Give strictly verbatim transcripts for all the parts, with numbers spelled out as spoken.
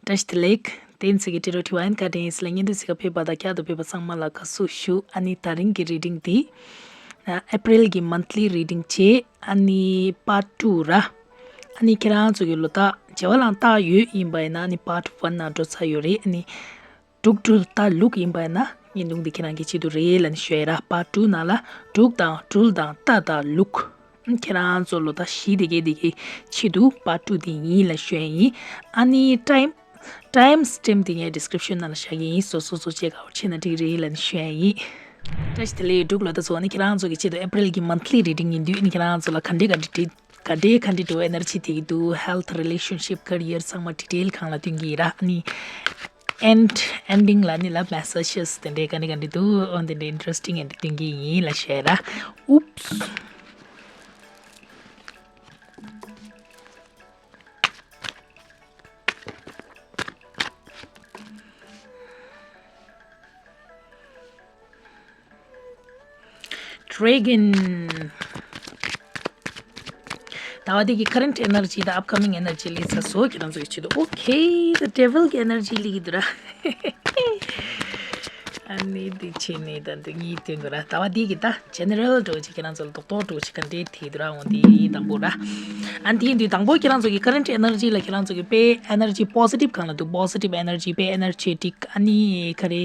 བཀྲ་ཤིས་བདེ་ལེགས། བསྟན་འཛིན་གྱི་ཊེ་རོ་ཊི་ཝན་ཀ་ཌེན་ཡེ་སི་ལ་བརྙན་ཐུང་གཟིགས་ག་ཕེབས་པ་དང་བསྐྱར་དུ་ཕེབས་པ་ཚང་མ་ལ་དགའ་བསུ་ཞུ། ཨ་ནི་དེ་རིང་གི་རི་ཌིང་འདི་ཨ་ཨེ་པི་རལ་གྱི་མན་ཐི་ལི་རི་ཌིང་བྱས། ཨ་ནི་པཱརཊ་ཊུ་ར། ཨ་ནི་ཁྱེད་རང་ཚོ་གི་ལོ་རྟགས་བྱེ་བ་ལའང་རྟགས་ཡོད་ཡིན་པ་ཡིན་ན། ཨ་ནི་པཱརཊ་ཝན་ནང་འགྲོ་ཚར་ཡོད་རེད། ཨ་ནི་དྲུག་སྦྲུལ་རྟ་ལུག་ཡིན་པ་ཡིན་ན་བརྙན་ཐུང་འདི་ཁྱེད་རང་གི་ཆེད་དུ་རེད་ལབ་ནས་ཞུ་ཡ་ར། པཱརཊ་ཊུ་ནང་ལ་དྲུག་དང་སྦྲུལ་དང་རྟ་དང་ལུག་ཁྱེད་རང་ཚོ་ལོ་རྟགས་བཞི་དེ་གའི་དེ་གའི་ཆེད་དུ་པཱརཊ་ཊུ་དེ་ཡིན་ལབ་ཞུ་ཡ་ཡིན། ཨ་ནི་ཊའིམ་ཊའིམ་སི་ཊེམ་དེ་ངས་ཌི་སི་ཀི་རིབ་ཤན་ནང་ལ་བཞག་གི་ཡིན། སོ་སོ་སོ་ཅེག་ཨའུཊ་བྱས་ན་འགྲིག་རེད་ལབ་ནས་ཞུ་ཡ་ཡིན། བཀྲ་ཤིས་བདེ་ལེགས་འབྲུག་ལོ་རྟགས་ཚོ། ཨ་ནི་ཁྱེད་རང་ཚོ་གི་ཆེད་དུ་ཨེ་པི་རལ་གྱི་མན་ཐི་ལི་རི་ཌིང་ཡིན་དུས། ཨ་ནི་ཁྱེད་རང་ཚོ་ལ་ག་འདྲས་ག་འདྲས་ག་འདྲས་ག་འདྲས་འགྲོ་ཨེ་ནར་ཇི་དེ་གི་འདུག་ཧེལ་ཐི། རི་ལེ་ཤན་ཤིབ། ཀེ་རི་ཡར་ཚང་མ་ཌི་ཊེལ་སྒང་ལ་སྟོན་གྱི་ཡིན་ར། ཨ་ནི་ཨེན་ཌི་ཨེན་ཌིང་ལ་ནི་ལབ་མེ་སེ་ཇེ་སི་དེ་འདྲས་ག་འདྲས་ག་འདྲས་འདུག་འོ་དེ་འདྲས་ཨིན་ཊི་རེ་སི་ཊིང་ཨེན་ཌི་སྟོན་གྱི་ཡིན་ལབ་ཞུ་ཡ་ར། ཨུབས། ཌེ་གོན། ཟླ་བ་འདི་གི་ཀ་རེན་ཊི་ཨེ་ནར་ཇི་དང་ཨབ་ཀ་མིང་ཨེ་ནར་ཇི་སླེབས་ཚར་སོང་། ཁྱེད་རང་ཚོ་གི་ཆེད་དུ། ཨོ་ཁེ། ད་ཌེ་བིལ་གི་ཨེ་ནར་ཇི་སླེབས་ཀྱི་འདུག་ར། ཨ་ནི་འདི་བྱས་ནས་ད་འདི་གཉིས་སྟོན་དགོས་ར། ཟླ་བ་འདི་གི་ད་ཇེ་ནེ་རལ་འདྲ་བོ་ཅིག་ཁྱེད་རང་ཚོ་ལ་རྡོག་རྡོག་འདྲ་བོ་ཅིག་ག་འདྲས་དེ་འདུག་ར། འོ་འདི་ཡིན་དང་པོ་ར། ཨ་འདི་ཡིན་དུས་དང་པོ་ཁྱེད་རང་ཚོ་གི་ཀ་རེན་ཊི་ཨེ་ནར་ཇི་ལ་ཁྱེད་རང་ཚོ་གི་དཔེ་ཨེ་ནར་ཇི་པོ་སི་ཊིབ་སྒང་ལ་འདུག་པོ་སི་ཊིབ་ཨེ་ནར་ཇི། དཔེ་ཨེ་ནར་ཇེ་ཊིག་ཨ་ནི་ག་རེ་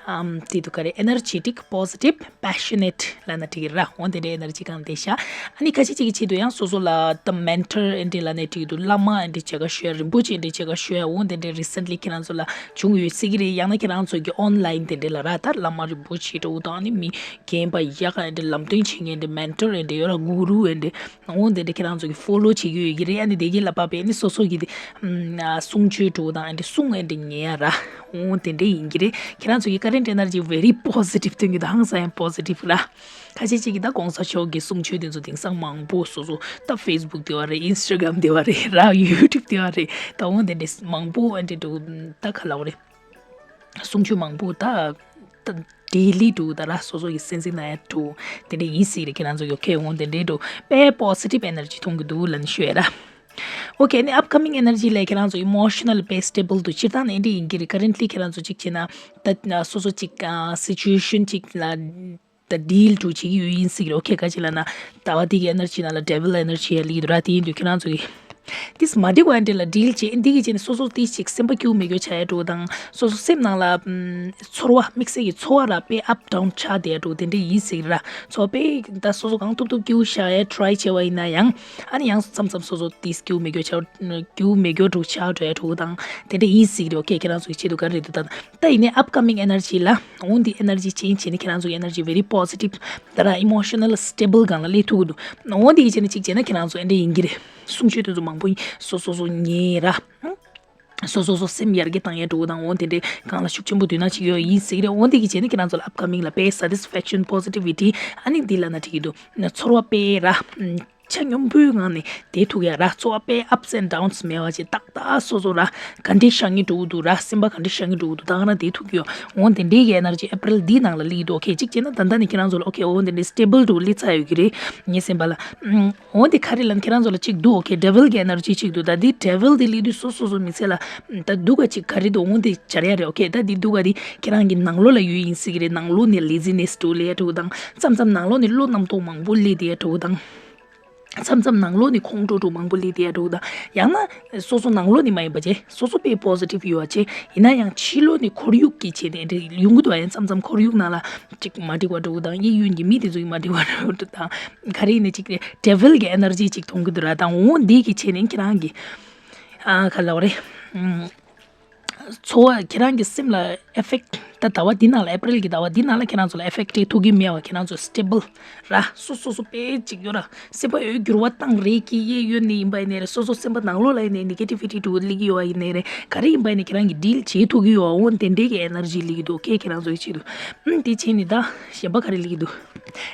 ཨམ་དེ་འདུག་ག་རེ། ཨེ་ནར་ཇེ་ཊིག་པོ་སི་ཊིབ་པེ་ཤ་ནེཊ་ལབ་ན་འགྲིག་གི་ར། འོ་དེ་འདྲའི་ཨེ་ནར་ཇི་སྒང་ལ་བསྡད་ཤག་ཨ་ནི་ཁ་ཤས་ཅིག་གི་ཆེད་དུ་ཡང་སོ་སོ་ལ་ད་མེན་ཊར་ཨེ་འདྲ་ལབ་ན་འགྲིག་གི་འདུག་བླ་མ་ཨེ་འདྲ་བྱེད་ག་ཤོད་ཡ། རིན་པོ་ཆེ་ཨེ་འདྲ་བྱེད་ག་ཤོད་ཡ། འོ་དེ་འདྲ་རི་སེན་ཊི་ལི་ཁྱེད་རང་ཚོ་ལ་བྱུང་ཡོད་སྲིད་ཀྱི་རེད། ཡང་ན་ཁྱེད་རང་ཚོ་གི་ཨོན་ལའིན་དེ་འདྲ་ལ་ར། ད་བླ་མ་རིན་པོ་ཆེ་འདྲ་བོ་དང་། ཨ་ནི་མི་རྒན་པ་ཡག་ག་ཨེ་འདྲ་ལམ་སྟོན་བྱེད་མཁན་འདྲ། མེན་ཊར་ཨེ་འདྲ་ཡོད་ར། གུ་རུ་ཨེ་འདྲ། འོ་དེ་འདྲ་ཁྱེད་རང་ཚོ་གི་ཕོ་ལོ་བྱེད་ཀྱི་ཡོད་ཀྱི་རེད། ཨ་ནི་དེ་གི་ལ་བབས་པའི་ཨ་ནི་སོ་སོ་གི་དེ་ཨམ་གསུང་ཆོས་འདྲ་བོ་དང་། ཨེ་འདྲ་གསུང་ཨེ་འདྲ་ཉན་ཡ་ར། འོ་དེ་འདྲ་ཡིན་གྱི་རེད། ཁྱེད་རང་ཚོ་གི་ཀ་རེན་ཊི་ཨེ་ནར་ཇི་ཝེ་རི་པོ་སི་ཊིབ་སྟོན་གྱི་འདུག་ཧང་སང་ཡང་པོ་སི་ཊིབ་ར། ཁ་ཤས་ཅིག་གིས་ད་གོང་ས་མཆོག་གི་གསུང་ཆོས་དེ་ཚོ་དེང་སང་མང་པོ་སོ་སོ་ད་ཕེ་སི་བུག་དེ་བ་རེད། ཨིན་སི་ཊ་གྷ་རམ་དེ་བ་རེད་ར། ཡུ་ཊུབ་དེ་བ་རེད། ད་འོ་དེ་འདྲ་མང་པོ་ཨེ་འདྲ་འདུག་ད་ག་ལབ་དགོས་རེད། གསུང་ཆོས་མང་པོ་ད་ད་ཌེ་ལི་འདྲ་བོ་ད་ར། སོ་སོ་ཡི་སེམས་ཚེགས་ན་ཡ་འདྲ་བོ་དེ་འདྲ་ཡིན་སྲིད་རེད། ཁྱེད་རང་ཚོ་ཡོ་ཁེ་འོང་དེ་འདྲ་འདྲ་བོ་དཔེ་པོ་སི་ཊིབ་ཨེ་ནར་ཇི་མཐོང་གི་འདུག་ལབ་ནས་ཤོད་ཡ་ར། ཨོ་ཁེ། ཨ་ནི་ཨབ་ཀ་མིང་ཨེ་ནར་ཇི་ལ་ཁྱེད་རང་ཚོ་ཨི་མོ་ཤ་ནལ་དཔེ་སི་ཊེ་བལ་འདུག་སྤྱིར་བཏང་ནས་འདི་ཡིན་གྱི་རེད། ཀ་རེན་ཊི་ལི་ཁྱེད་རང་ཚོ་གཅིག་བྱས་ན་ད་སོ་སོ་གཅིག་ཨ་སི་ཅུ་ཨེ་ཤན་གཅིག་ལ་ད་ཌིལ་འདྲ་བོ་བྱེད་ཀྱི་ཡོད་ཡིན་སྲིད་ཀྱི་རེད། ཨོ་ཁེ། ག་ཅི་ལབ་ན་ཟླ་བ་འདི་གི་ཨེ་ནར་ཇི་ནང་ལ་ཌེ་བིལ་ཨེ་ནར་ཇི་ཡ་སླེབས་ཀྱི་འདུག་ར། དེ་ཡིན་དུས་ཁྱེད་རང་ཚོ་གི་ཏིས་མ་འགྲིག་པ་འདྲ་ལ་ཌིལ་བྱེད། འདི་གི་བྱས་ནས་སོ་སོ་ཏིས་ཅིག་སེམས་པ་སྐྱིད་པོ་མེད་རྒྱུ་ཆགས་ཡ་འདྲ་བོ་དང་། སོ་སོ་སེམས་ནང་ལ་ཨམ་ཚོར་བ་དམིགས་བསལ་གྱི་ཚོར་བ་ར་དཔེ་ཨབ་ཌའུན་ཆགས་བསྡད་ཡ་འདྲ་བོ་དེ་འདྲ་ཡིན་སྲིད་ཀྱི་རེད། ཚོར་བ་དཔེ་ད་སོ་སོ་གང་ཐུབ་ཐུབ་སྐྱིད་པོ་བཞག་ཡ་ཊི་རའི་བྱས་པ་ཡིན་ན་ཡང་། ཨ་ནི་ཡང་མཚམས་མཚམས་སོ་སོ་ཏིས་སྐྱིད་པོ་མེད་རྒྱུ་ཆགས། སྐྱིད་པོ་མེད་རྒྱུ་འདྲ་བོ་ཆགས་འགྲོ་ཡ་འདྲ་བོ་དང་། དེ་འདྲ་ཡིན་སྲིད་ཀྱི་རེད། ཨོ་ཁེ། ཁྱེད་རང་ཚོ་གི་ཆེད་དུ་ག་རེ་འདུག་ད། ད་ཡིན་ནའི་ཨབ་ཀ་མིང་ཨེ་ནར་ཇི་ལ་འོ་འདི་ཨེ་ནར་ཇི་ཅེན་ཇི་བྱས་ནས་ཁྱེད་རང་ཚོ་གི་ཨེ་ནར་ཇི་ཝེ་རི་པོ་སི་ཊིབ་ད་ར་ཨི་མོ་ཤ་ནལ་སི་ཊེ་བལ་སྒང་ལ་སླེབས་ཐུབ་ཀྱི་འདུག་འོ་འདི་གི་བྱས་ནས་གཅིག་བྱས་ན་ཁྱེད་རང་ཚོ་ཨེ་འདྲ་ཡིན་གྱི་རེད། གསུང་ཆོས་དེ་ཚོ་མང་པོ་ཡིན། སོ་སོ་སོ་ཉན་ར། སོ་སོ་སོ་སེམས་ཡར་རྒྱས་བཏང་ཡ་འདྲ་བོ་དང་། འོ་དེ་འདྲའི་སྒང་ལ་ཤུགས་ཆེན་པོ་འདུག་ན་ཅིག་ཡོད་ཡིན་སྲིད་ཀྱི་རེད། འོ་འདི་གི་བྱས་ནས་ཁྱེད་རང་ཚོ་ལ་ཨབ་ཀ་མིང་ལ་དཔེ་སེ་ཊིས་ཕེག་ཤན། པོ་སི་ཊིབ་ཝི་ཊི། ཨ་ནི་འདི་ལབ་ན་འགྲིག་གི་འདུག་ཚོར་བ་དཔེ་ར་ཆ་སྙོམས་པོའི་ངང་ནས་བསྡད་ཐུབ་ཡ་ར། ཚོར་བ་དཔེ་ཨབ་སི་ཨེན་ཌ་ཌའུན་སི་མེད་པ་བྱས། ཏག་ཏག་སོ་སོ་ར་ག་འདྲས་ཤར་ངེས་འགྲོ་གི་འདུག་ར། སེམས་པ་ག་འདྲས་ཤར་ངེས་འགྲོ་གི་འདུག་ད་ག་རང་བསྡད་ཐུབ་ཀྱི་ཡོད། འོ་དེ་འདྲའི་གི་ཨེ་ནར་ཇི་ཨེ་པི་རལ་འདིའི་ནང་ལ་སླེབས་ཀྱི་འདུག་ཨོ་ཁེ། གཅིག་བྱས་ན་ད་ལྟ་ནས་ཁྱེད་རང་ཚོ་ལ་ཨོ་ཁེ་འོ་དེ་འདྲའི་སི་ཊེ་བལ་འདྲ་བོ་སླེབས་ཚར་ཡོད་ཀྱི་རེད། ངའི་སེམས་པ་ལ། ཨུམ། འོ་དེ་ག་རེ་ལབ་ན་ཁྱེད་རང་ཚོ་ལ་གཅིག་འདུག་ཨོ་ཁེ། ཌེ་བིལ་གྱི་ཨེ་ནར་ཇི་གཅིག་འདུག་ད་འདི་ཌེ་བིལ་འདི་སླེབས་དུས་སོ་སོ་སོ་མི་ཚེ་ལ་ད་སྡུག་ག་ཅིག་ག་རེ་འདུག་འོ་དེ་སྦྱར་ཡ་རེད། ཨོ་ཁེ། ད་འདི་སྡུག་ག་འདི་ཁྱེད་རང་གི་ནང་ལོགས་ལ་ཡོད་ཡིན་སྲིད་ཀྱི་རེད། ནང་ལོགས་ནས་ལེ་ཛི་ནེ་སི་འདྲ་བོ་སླེབས་ཡ་འདྲ་བོ་དང་། མཚམས་མཚམས་ནང་ལོགས་ནས་བློ་རྣམ་རྟོག་མང་པོ་སླེབས་བསྡད་ཡ་འདྲ་བོ་དང་། མཚམས་མཚམས་ནང་ལོགས་ནས་ཁོང་ཁྲོ་འདྲ་བོ་མང་པོ་སླེབས་བསྡད་ཡ་འདྲ་བོ་དང་། ཡང་ན་སོ་སོ་ནང་ལོགས་ནས་མ་ཡིན་པ་བྱས་སོ་སོ་དཔེ་པོ་སི་ཊིབ་ཡོད་པ་བྱས། ཡིན་ན་ཡང་ཕྱི་ལོགས་ནས་ཁོར་ཡུག་གི་བྱས་ནས་འདྲ་ཡོང་གི་འདུག་ཨ་ཡང་མཚམས་མཚམས་ཁོར་ཡུག་ནང་ལ་ཅིག་མ་འགྲིག་པ་འདྲ་བོ་དང་། གཡས་གཡོན་གྱི་མི་དེ་ཚོ་ཡི་མ་འགྲིག་པ་འདྲ་བོ་དང་། ག་རེ་ཡིན་ནའི་ཅིག་ཌེ་བིལ་གྱི་ཨེ་ནར་ཇི་ཅིག་མཐོང་གི་འདུག་ར། དང་འོ་འདི་གི་བྱས་ནས་ཁྱེད་རང་གི་ཨ་ག་ལབ་རེད། ཨུམ། ཚོར་བ་ཁྱེད་རང་གི་སེམས་ལ་ཨེ་ཕེག་ཊི། ད་ཟླ་བ་འདི་ནང་ལ་ཨེ་པི་རལ་གྱི་ཟླ་བ་འདི་ནང་ལ་ཁྱེད་རང་ཚོ་ལ་ཨེ་ཕེག་ཊི་ཐུག་གི་མེད་པ། ཁྱེད་རང་ཚོ་སི་ཊེ་བལ་ར། སོ་སོ་སོ་དཔེ་ཅིག་ཡོད་ར། སེམས་པ་འོད་འགྱུར་བ་བཏང་རེས་ཀྱི་གཡས་གཡོན་ནས་ཡིན་པ་ཡིན་ནའི་རེད། སོ་སོ་སེམས་པ་ནང་ལོགས་ལ་ཡིན་ནའི་ནེ་གེ་ཊི་ཝི་ཊི་འདྲ་བོ་སླེབས་ཀྱི་ཡོད་པ་ཡིན་ནའི་རེད། ག་རེ་ཡིན་པ་ཡིན་ནའི་ཁྱེད་རང་གིས་ཌིལ་བྱེད་ཐུབ་ཀྱི་ཡོད་པ། འོ་དེ་འདྲའི་གི་ཨེ་ནར་ཇི་སླེབས་ཀྱི་འདུག་ཨོ་ཁེ། ཁྱེད་རང་ཚོ་གི་ཆེད་དུ། ཨུམ། དེ་བྱས་ནས་ད་གཞན་པ་ག་རེ་སླེབས་ཀྱི་འདུག་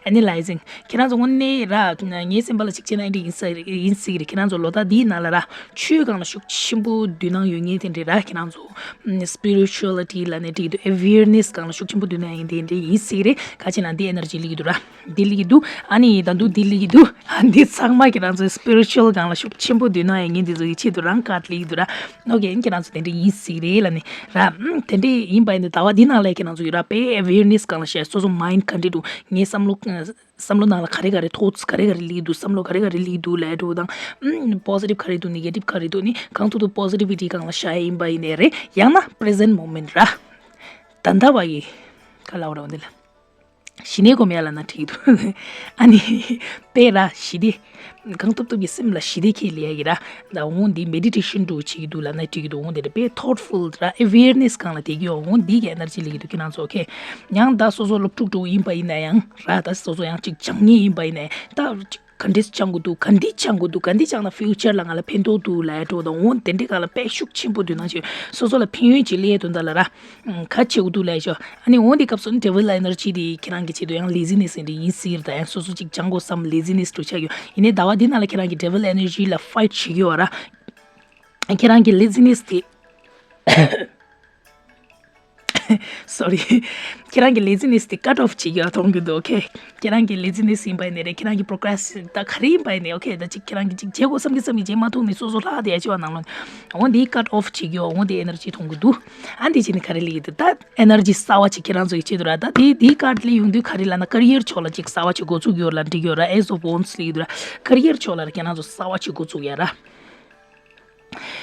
ཨེ་ནེ་ལའི་ཛིང་། ཁྱེད་རང་ཚོ་དངོས་གནས་ར་ངའི་སེམས་པ་ལ་གཅིག་བྱས་ན་ཨེ་འདྲ་ཡིན་ས་ཡིན་སྲིད་ཀྱི་རེད། ཁྱེད་རང་ཚོ་ལོ་ཟླ་འདིའི་ནང་ལ་ར་ཆོས་སྒང་ལ་ཤུགས་ཆེན་པོ་འདུས་སྣང་ཡོད་མཁན་དེ་འདྲས་ར། ཁྱེད་རང་ཚོ་ཨུམ། སི་པི་རི་ཅུ་ཨ་ལི་ཊི་ལབ་ནས། འགྲིག་གི་འདུག awareness་སྒང་ལ་ཤུགས་ཆེན་པོ་འདུག་ན་ཡང་དེ་འདྲ་ཡིན་སྲིད་རེད། ག་ཅི་ན་འདི་energy་སླེབས་ཀྱི་འདུག་ར། འདི་སླེབས་ཀྱི་འདུག་ཨ་ནི་ད་དུང་འདི་སླེབས་ཀྱི་འདུག་ཨ་འདི་ཚང་མ་ཁྱེད་རང་ཚོའི་spiritual་སྒང་ལ་ཤུགས་ཆེན་པོ་འདུག་ན་ཡང་ངས་འདི་ཚོ་ཡིད་ཆེས་འདུག་རང་card་སླེབས་ཀྱི་འདུག་ར། okay་ཁྱེད་རང་ཚོ་དེ་འདྲ་ཡིན་སྲིད་རེད་ལབ་ནས་ར། དེ་འདྲ་ཡིན་པ་ཡིན་ན་ཟླ་བ་འདི་ནང་ལ་ཁྱེད་རང་ཚོ་ཡོད་ར་དཔེ་awareness་སྒང་ལ་བཤད་སོ་སོ་mind་ག་འདྲ་འདུག་ངའི་བསམ་བློ་བསམ་བློ་ནང་ལ་ག་རེ་ག་རེ་thoughts་ག་རེ་ག་རེ་སླེབས་འདུག་བསམ་བློ་ག་རེ་ག་རེ་སླེབས་འདུག་ལབ་འགྲོ་དང་། ཨམ། positive་ག་རེ་འདུག negative་ག་རེ་འདུག་ནི་གང་ཐུབ་ཐུབ་positivity་སྒང་ལ་བཤད་ཡིན་པ་ཡིན་ནའི་རེད། ཡང་ན་present moment་ར། ད་ལྟ་བ་ཡི་ག་ལབ་ར་འོ་འདི་ལ། ཞི་གནས་སྒོམ་ཡ་ལབ་ན་འགྲིག་འདུག་ཨ་ནི་དཔེ་ར་ཞི་བདེ། གང་ཐུབ་ཐུབ་ཀྱི་སེམས་ལ་ཞི་བདེ་ཁྱེར་ལེན་ཡ་གི་ར། ད་འོང་འདི་meditation་འདྲ་བྱེད་ཀྱི་འདུག་ལབ་ན་འགྲིག་གི་འདུག་འོང་འདི་ར་དཔེ་thoughtful་ར་awareness་སྒང་ལ་བསྡད་ཀྱི་ཡོད། འོང་འདི་གི་energy་སླེབས་ཀྱི་འདུག་ཁྱེད་རང་ཚོ་okay། ཡང་ད་སོ་སོ་སློབ་ཕྲུག་འདྲ་ཡིན་པ་ཡིན་ན་ཡང་ར་ད་སོ་སོ་ཡང་ཅིག་སྦྱང་མཁན་ཡིན་པ་ཡིན་ན་ཡང་ད་ཅིག་ག་འདྲས་སྦྱང་དགོས་འདུག་ག་འདི་སྦྱང་དགོས་འདུག་ག་འདི་སྦྱང་ན་future་ལ་ང་ལ་ཕན་ཐོགས་འདུག་ལབ་འགྲོ་དང་འོང་དེ་འདྲའི་སྒང་ལ་དཔེ་ཤུགས་ཆེན་པོ་འདུག་ན་ཅིག་སོ་སོ་ལ་ཕན་ཡོན་ཅིག་སླེབས་དོན་དག་ལ་ར། ག་བྱེད་དགོས་འདུག་ལབ་ཤོག་ཨ་ནི་འོང་དེ་སྐབས་སུ་ནི་devil energy་དེ་ཁྱེད་རང་གི་ཆེད་དུ་ཡང་laziness་འདྲ་ཡིན་སྲིད་ར། ད་ཡང་སོ་སོ་ཅིག་སྦྱང་དགོས་བསམ་laziness་འདྲ་ཆགས་ཡོད། ཡིན་ནའི་ཟླ་བ་འདི་ནང་ལ་ཁྱེད་རང་གི་devil energy་ལ་fight་བྱེད་ཀྱི་ཡོད་ར། ཁྱེད་རང་གི་laziness་དེ་sorry། ཁྱེད་རང་གི་laziness་དེ་cut off་བྱེད་ཀྱི་ཡོད་མཐོང་གི་འདུག okay། ཁྱེད་རང་གི་laziness་ཡིན་པ་ཡིན་ནའི་རེད། ཁྱེད་རང་གི་procrast་ད་ག་རེ་ཡིན་པ་ཡིན་ནའི་okay། ད་ཅིག་ཁྱེད་རང་གི་ཅིག་བྱེད་དགོས་བསམ་གི་བསམ་གི་བྱེད་མ་ཐུབ་ནས་སོ་སོ་ལྷག་བསྡད་ཡ་ཅིག་བ་ནང་ལོགས་འོང་དེ་cut off་བྱེད་ཀྱི་ཡོད། འོང་དེ་energy་མཐོང་གི་འདུག་ཨ་འདི་བྱས་ནས་ག་རེ་ལབ་ཀྱི་འདུག་ད་energy་གསར་བ་ཅིག་ཁྱེད་རང་ཚོ་གི་ཆེད་དུ་ར། ད་དེ་དེའི་card་སླེབས་ཡོང་དུས་ག་རེ་ལབ་ན་career་ཕྱོགས་ལ་ཅིག་གསར་བ་ཅིག་འགོ་ཚུགས་ཡོད་ལབ་འགྲིག་ཡོད་ར། Ace of Wands་སླེབས་ཡོད་ར། career་ཕྱོགས་ལ་ཁྱེད་རང་ཚོ་གསར་བ་ཅིག་འགོ་ཚུགས་ཡ་ར།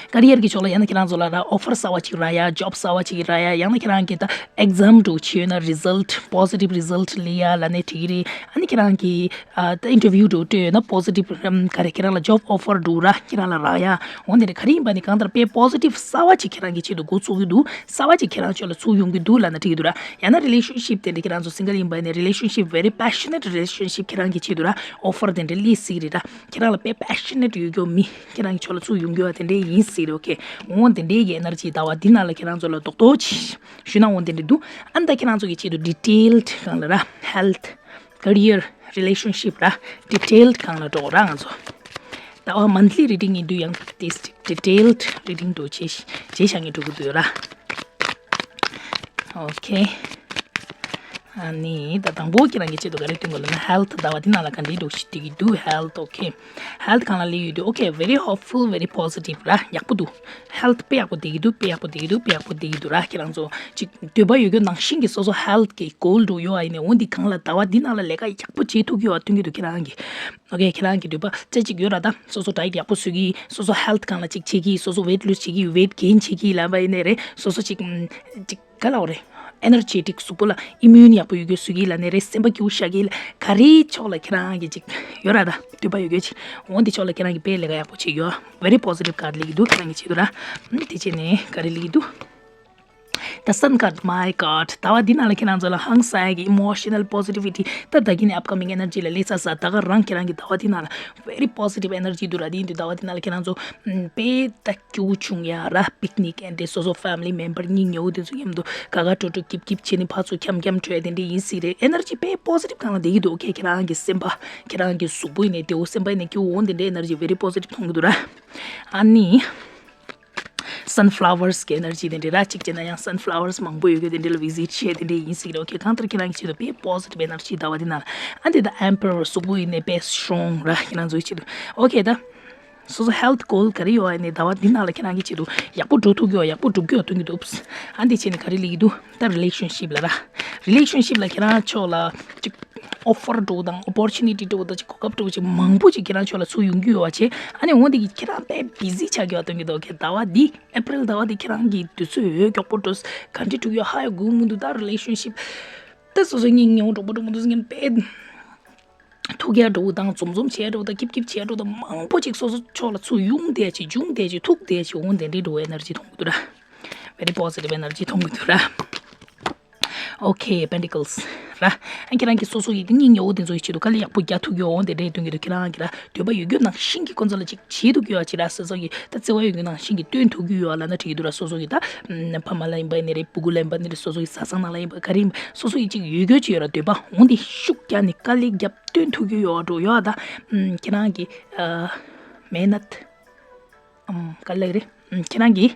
career་གི་ཕྱོགས་ལ་ཡང་ན་ཁྱེད་རང་ཚོ་ལ་ར་offer་གསར་བ་ཅིག་རག་ཡ། job་གསར་བ་ཅིག་རག་ཡ། ཡང་ན་ཁྱེད་རང་གི་ད་exam་འདྲ་བྱས་ཡོད་ན་result positive result་སླེབས་ཡ་ལབ་ནའི་འགྲིག་གི་རེད། ཨ་ནི་ཁྱེད་རང་གི་ཨ་ད་interview་འདྲ་སྤྲོད་ཡོད་ན་positive་ཨམ་ག་རེ་ཁྱེད་རང་ལ་job offer་འདྲ་ར་ཁྱེད་རང་ལ་རག་ཡ། འོ་འདི་རེད། ག་རེ་ཡིན་པ་ནི་གང་ལྟར་དཔེ་positive་གསར་བ་ཅིག་ཁྱེད་རང་གི་ཆེད་དུ་འགོ་ཚུགས་ཀྱི་འདུག་གསར་བ་ཅིག་ཁྱེད་རང་ཕྱོགས་ལ་ཚུར་ཡོང་གི་འདུག་ལབ་ན་འགྲིག་གི་འདུག་ར། ཡང་ན་relationship་དེ་འདྲ་ཁྱེད་རང་ཚོ་single་ཡིན་པ་ནི་relationship very passionate relationship་ཁྱེད་རང་གི་ཆེད་དུ་ར་offer་དེ་འདྲ་སླེབས་སྲིད་རེད་ར། ཁྱེད་རང་ལ་དཔེ་passionate་ཡོད་རྒྱུ་མི་ཁྱེད་རང་གི་ཕྱོགས་ལ་ཚུར་ཡོང་རྒྱུ་བ་དེ་འདྲ་ཡིན་སྲིད་རེད། okay། འོ་དེ་འདྲའི་གི་energy་ཟླ་བ་འདི་ནང་ལ་ཁྱེད་རང་ཚོ་ལ་རྡོག་རྡོག་ཅིག་ཞུས་ན་འོ་དེ་འདྲ་འདུག་ཨ་ནི་ད་ཁྱེད་རང་ཚོ་གི་ཆེད་དུ་detailed་སྒང་ལ་ར་health, career, relationship་ར་detailed་སྒང་ལ་འགྲོ་ར། ང་ཚོ་ཟླ་བ་monthly reading་ཡིན་དུས་ཡང་དེ་detailed reading་འདྲ་བྱེད་བྱེད་བཞག་ངེས་འགྲོ་གི་འདུག་ར། okay། ཨ་ནི་ད་དང་པོ་ཁྱེད་རང་གི་ཆེད་དུ་ག་རེ་སྟོན་དགོས་ལབ་ན་health་ཟླ་བ་འདི་ནང་ལ་ག་འདྲའི་འདུག་ཞིག་བསྡད་ཀྱི་འདུག health okay། health་གང་ལ་སླེབས་ཡོད་དུས་okay very hopeful, very positive་ར། ཡག་པོ་འདུག health་དཔེ་ཡག་པོ་བསྡད་ཀྱི་འདུག་དཔེ་ཡག་པོ་བསྡད་ཀྱི་འདུག་དཔེ་ཡག་པོ་བསྡད་ཀྱི་འདུག་ར། ཁྱེད་རང་ཚོ་ཅིག་འདོད་པ་ཡོད་རྒྱུ་ནང་བཞིན་གྱི་སོ་སོ་health་གི་goal་འདྲ་ཡོད་ཨ་ཡིན་ནའི་འོ་འདི་གང་ལ་ཟླ་བ་འདི་ནང་ལ་ལས་ཀ་ཡག་པོ་བྱེད་ཐུབ་ཀྱི་ཡོད་ཨ་སྟོན་གྱི་འདུག་ཁྱེད་རང་གི okay། ཁྱེད་རང་གི་འདོད་པ་ཅི་ཅིག་ཡོད་ར། ད་སོ་སོ་diet་ཡག་པོ་བཟོ་གི། སོ་སོ་health་སྒང་ལ་ཅིག་བྱེད་ཀྱི། སོ་སོ་weight lose་བྱེད་ཀྱི། weight gain་བྱེད་ཀྱི་ལབ་པ་ཡིན་ནའི་རེད། སོ་སོ་ཅིག་ཨམ་ཅིག་ག་ལབ་དགོས་རེད། energetic་གཟུགས་པོ་ལ་immune་ཡག་པོ་ཡོད་རྒྱུ་བཟོ་གི་ལབ་ནའི་རེད། སེམས་པ་སྐྱིད་པོ་བཞག་གི་ལ་ག་རེའི་ཕྱོགས་ལ་ཁྱེད་རང་གི་ཅིག་ཡོད་ར། ད་འདོད་པ་ཡོད་རྒྱུ་ཅིག་འོ་འདི་ཕྱོགས་ལ་ཁྱེད་རང་གི་དཔེ་ལས་ཀ་ཡག་པོ་བྱེད་ཀྱི་ཡོད། very positive card་སླེབས་ཀྱི་འདུག་ཁྱེད་རང་གི་ཆེད་དུ་ར། ཨམ་དེ་བྱས་ནས་ག་རེ་སླེབས་ཀྱི་འདུག The Sun card, my god. ཟླ་བ་འདི་ནང་ལ་ཁྱེད་རང་ཚོ་ལ་ཧང་སང་ཡ་གི་emotional positivity། ད་ད་གིན་ནས་upcoming energy་ལ་སླེབས་ཚར་ས། ད་ག་རང་ཁྱེད་རང་གི་ཟླ་བ་འདི་ནང་ལ་very positive energy་འདུག་ར། དེ་ཡིན་དུས་ཟླ་བ་འདི་ནང་ལ་ཁྱེད་རང་ཚོ་ཨམ་དཔེ་ད་སྐྱིད་པོ་བྱུང་ཡ་ར། picnic and་སོ་སོ་family member་སྙིང་ཉེ་བོ་དེ་ཚོ་མཉམ་དུ་དགའ་དགའ་སྤྲོ་སྤྲོ་སྐྱིད་སྐྱིད་བྱས་ནས་ཕར་ཚུར་འཁྱམ་འཁྱམ་འགྲོ་ཡ་དེ་འདྲ་ཡིན་སྲིད་རེད། energy་དཔེ་positive་སྒང་ལ་བསྡད་ཀྱི་འདུག okay། ཁྱེད་རང་གི་སེམས་པ་ཁྱེད་རང་གི་གཟུགས་པོ་ཡིན་ནའི་བདེ་བོ། སེམས་པ་ཡིན་ནའི་སྐྱིད་པོ། འོ་འདི་འདྲའི་energy་very positive་མཐོང་གི་འདུག་ར། ཨ་ནི། sunflowers་གི་energy་དེ་འདྲ་ར། གཅིག་བྱས་ན་ཡང་sunflowers་མང་པོ་ཡོད་རྒྱུ་དེ་འདྲ་ལ་visit་བྱས་དེ་འདྲ་ཡིན་སྲིད་རེད། okay། གང་ལྟར་ཁྱེད་རང་གི་ཆེད་དུ་དཔེ་positive energy་ཟླ་བ་འདི་ནང་ལ། ཨ་འདི་ད་emperor་གཟུགས་པོ་ཡིན་ནའི་དཔེ་strong་ར། ཁྱེད་རང་ཚོའི་ཆེད་དུ་okay། ད་སོ་སོ་health goal་ག་རེ་ཡོད་ཨ་ནི་ཟླ་བ་འདི་ནང་ལ་ཁྱེད་རང་གི་ཆེད་དུ་ཡག་པོ་འགྲོ་ཐུབ་ཀྱི་ཡོད། ཡག་པོ་འགྲུབ་ཀྱི་ཡོད་སྟོན་གྱི་འདུག་ཨ་འདི་བྱས་ནས་ག་རེ་སླེབས་ཀྱི་འདུག་ད་relationship་ལ་ར། relationship་ལ་ཁྱེད་རང་ཕྱོགས་ལ་ཅིག offer་འདྲ་དང་opportunity་འདྲ་དང་ཅིག་གོ་སྐབས་འདྲ་ཅིག་མང་པོ་ཅིག་ཁྱེད་རང་ཕྱོགས་ལ་ཚུར་ཡོང་གི་ཡོད་པ་བྱས། ཨ་ནི་འོ་འདི་གི་ཁྱེད་རང་དཔེ་busy་ཆགས་ཀྱི་ཡོད་སྟོན་གྱི་འདུག okay། ཟླ་བ་འདི་April་ཟླ་བ་འདི་ཁྱེད་རང་གི་དུས་ཚོད་ཡོད་མགྱོགས་པོ་འགྲོ། ག་འདྲ་འགྲུབ་ཡོད་ཧ་ཡོད་དགོས་མི་འདུག་ད་relationship་ད་སོ་སོ་སྙིང་ཉེ་བོ་གྲོགས་པོ་གྲོགས་མོ་དེ་ཚོ་མཉམ་དཔེ་ཐུག་ཡ་འདྲ་དང་འཛོམས་འཛོམས་བྱས་འདྲ་དང་སྐྱིད་སྐྱིད་བྱས་འདྲ་དང་མང་པོ་ཅིག་སོ་སོ་ཕྱོགས་ལ་ཚུར་ཡོང་བསྡད་ཅིག་འབྱུང་བསྡད་ཅིག་ཐུག་བསྡད་ཅིག་འོ་འདི་འདྲའི་འདྲ་energy་མཐོང་གི་འདུག་ར། very positive energy་མཐོང་གི་འདུག་ར། okay། Pentacles་ར། ཨ་ཁྱེད་རང་གི་སོ་སོ་ཡི་སྙིང་ཉེ་བོ་དེ་ཚོ་ཡི་ཆེད་དུ་དཀའ་ལས་ཡག་པོ་རྒྱག་ཐུབ་ཡོད། འོ་དེ་འདྲའི་སྟོན་གྱི་འདུག་ཁྱེད་རང་གི་ར་འདོད་པ་ཡོད་རྒྱུ་ནང་བཞིན་གྱི་ཁོ་ཚོ་ལ་ཅིག་བྱེད་ཐུབ་ཀྱི་ཡོད་ཅིག་ར། སོ་སོ་ཡི་ད་བརྩེ་བ་ཡོད་རྒྱུ་ནང་བཞིན་གྱི་སྟོན་ཐུབ་ཀྱི་ཡོད་ལབ་ན་འགྲིག་གི་འདུག་ར། སོ་སོ་ཡི་ད་ཕ་མ་ལ་ཡིན་པ་ཡིན་ནི་རེད། སྤུ་གུ་ལ་ཡིན་པ་ཡིན་ནི་རེད། སོ་སོ་ཡི་བཟའ་ཚང་ནང་ལ་ཡིན་པ་ག་རེ་ཡིན་པ་སོ་སོ་ཡི་ཅིག་ཡོད་རྒྱུ་ཅིག་ཡོད་ར། འདོད་པ་འོ་འདི་ཤུགས་རྒྱག་ནས་དཀའ་ལས་རྒྱབ་སྟོན་ཐུབ་ཀྱི་ཡོད་འགྲོ་ཡོད་ད། ཁྱེད་རང་གི་མེ་ནད་ག་ལ་རེད། ཁྱེད་རང་གི་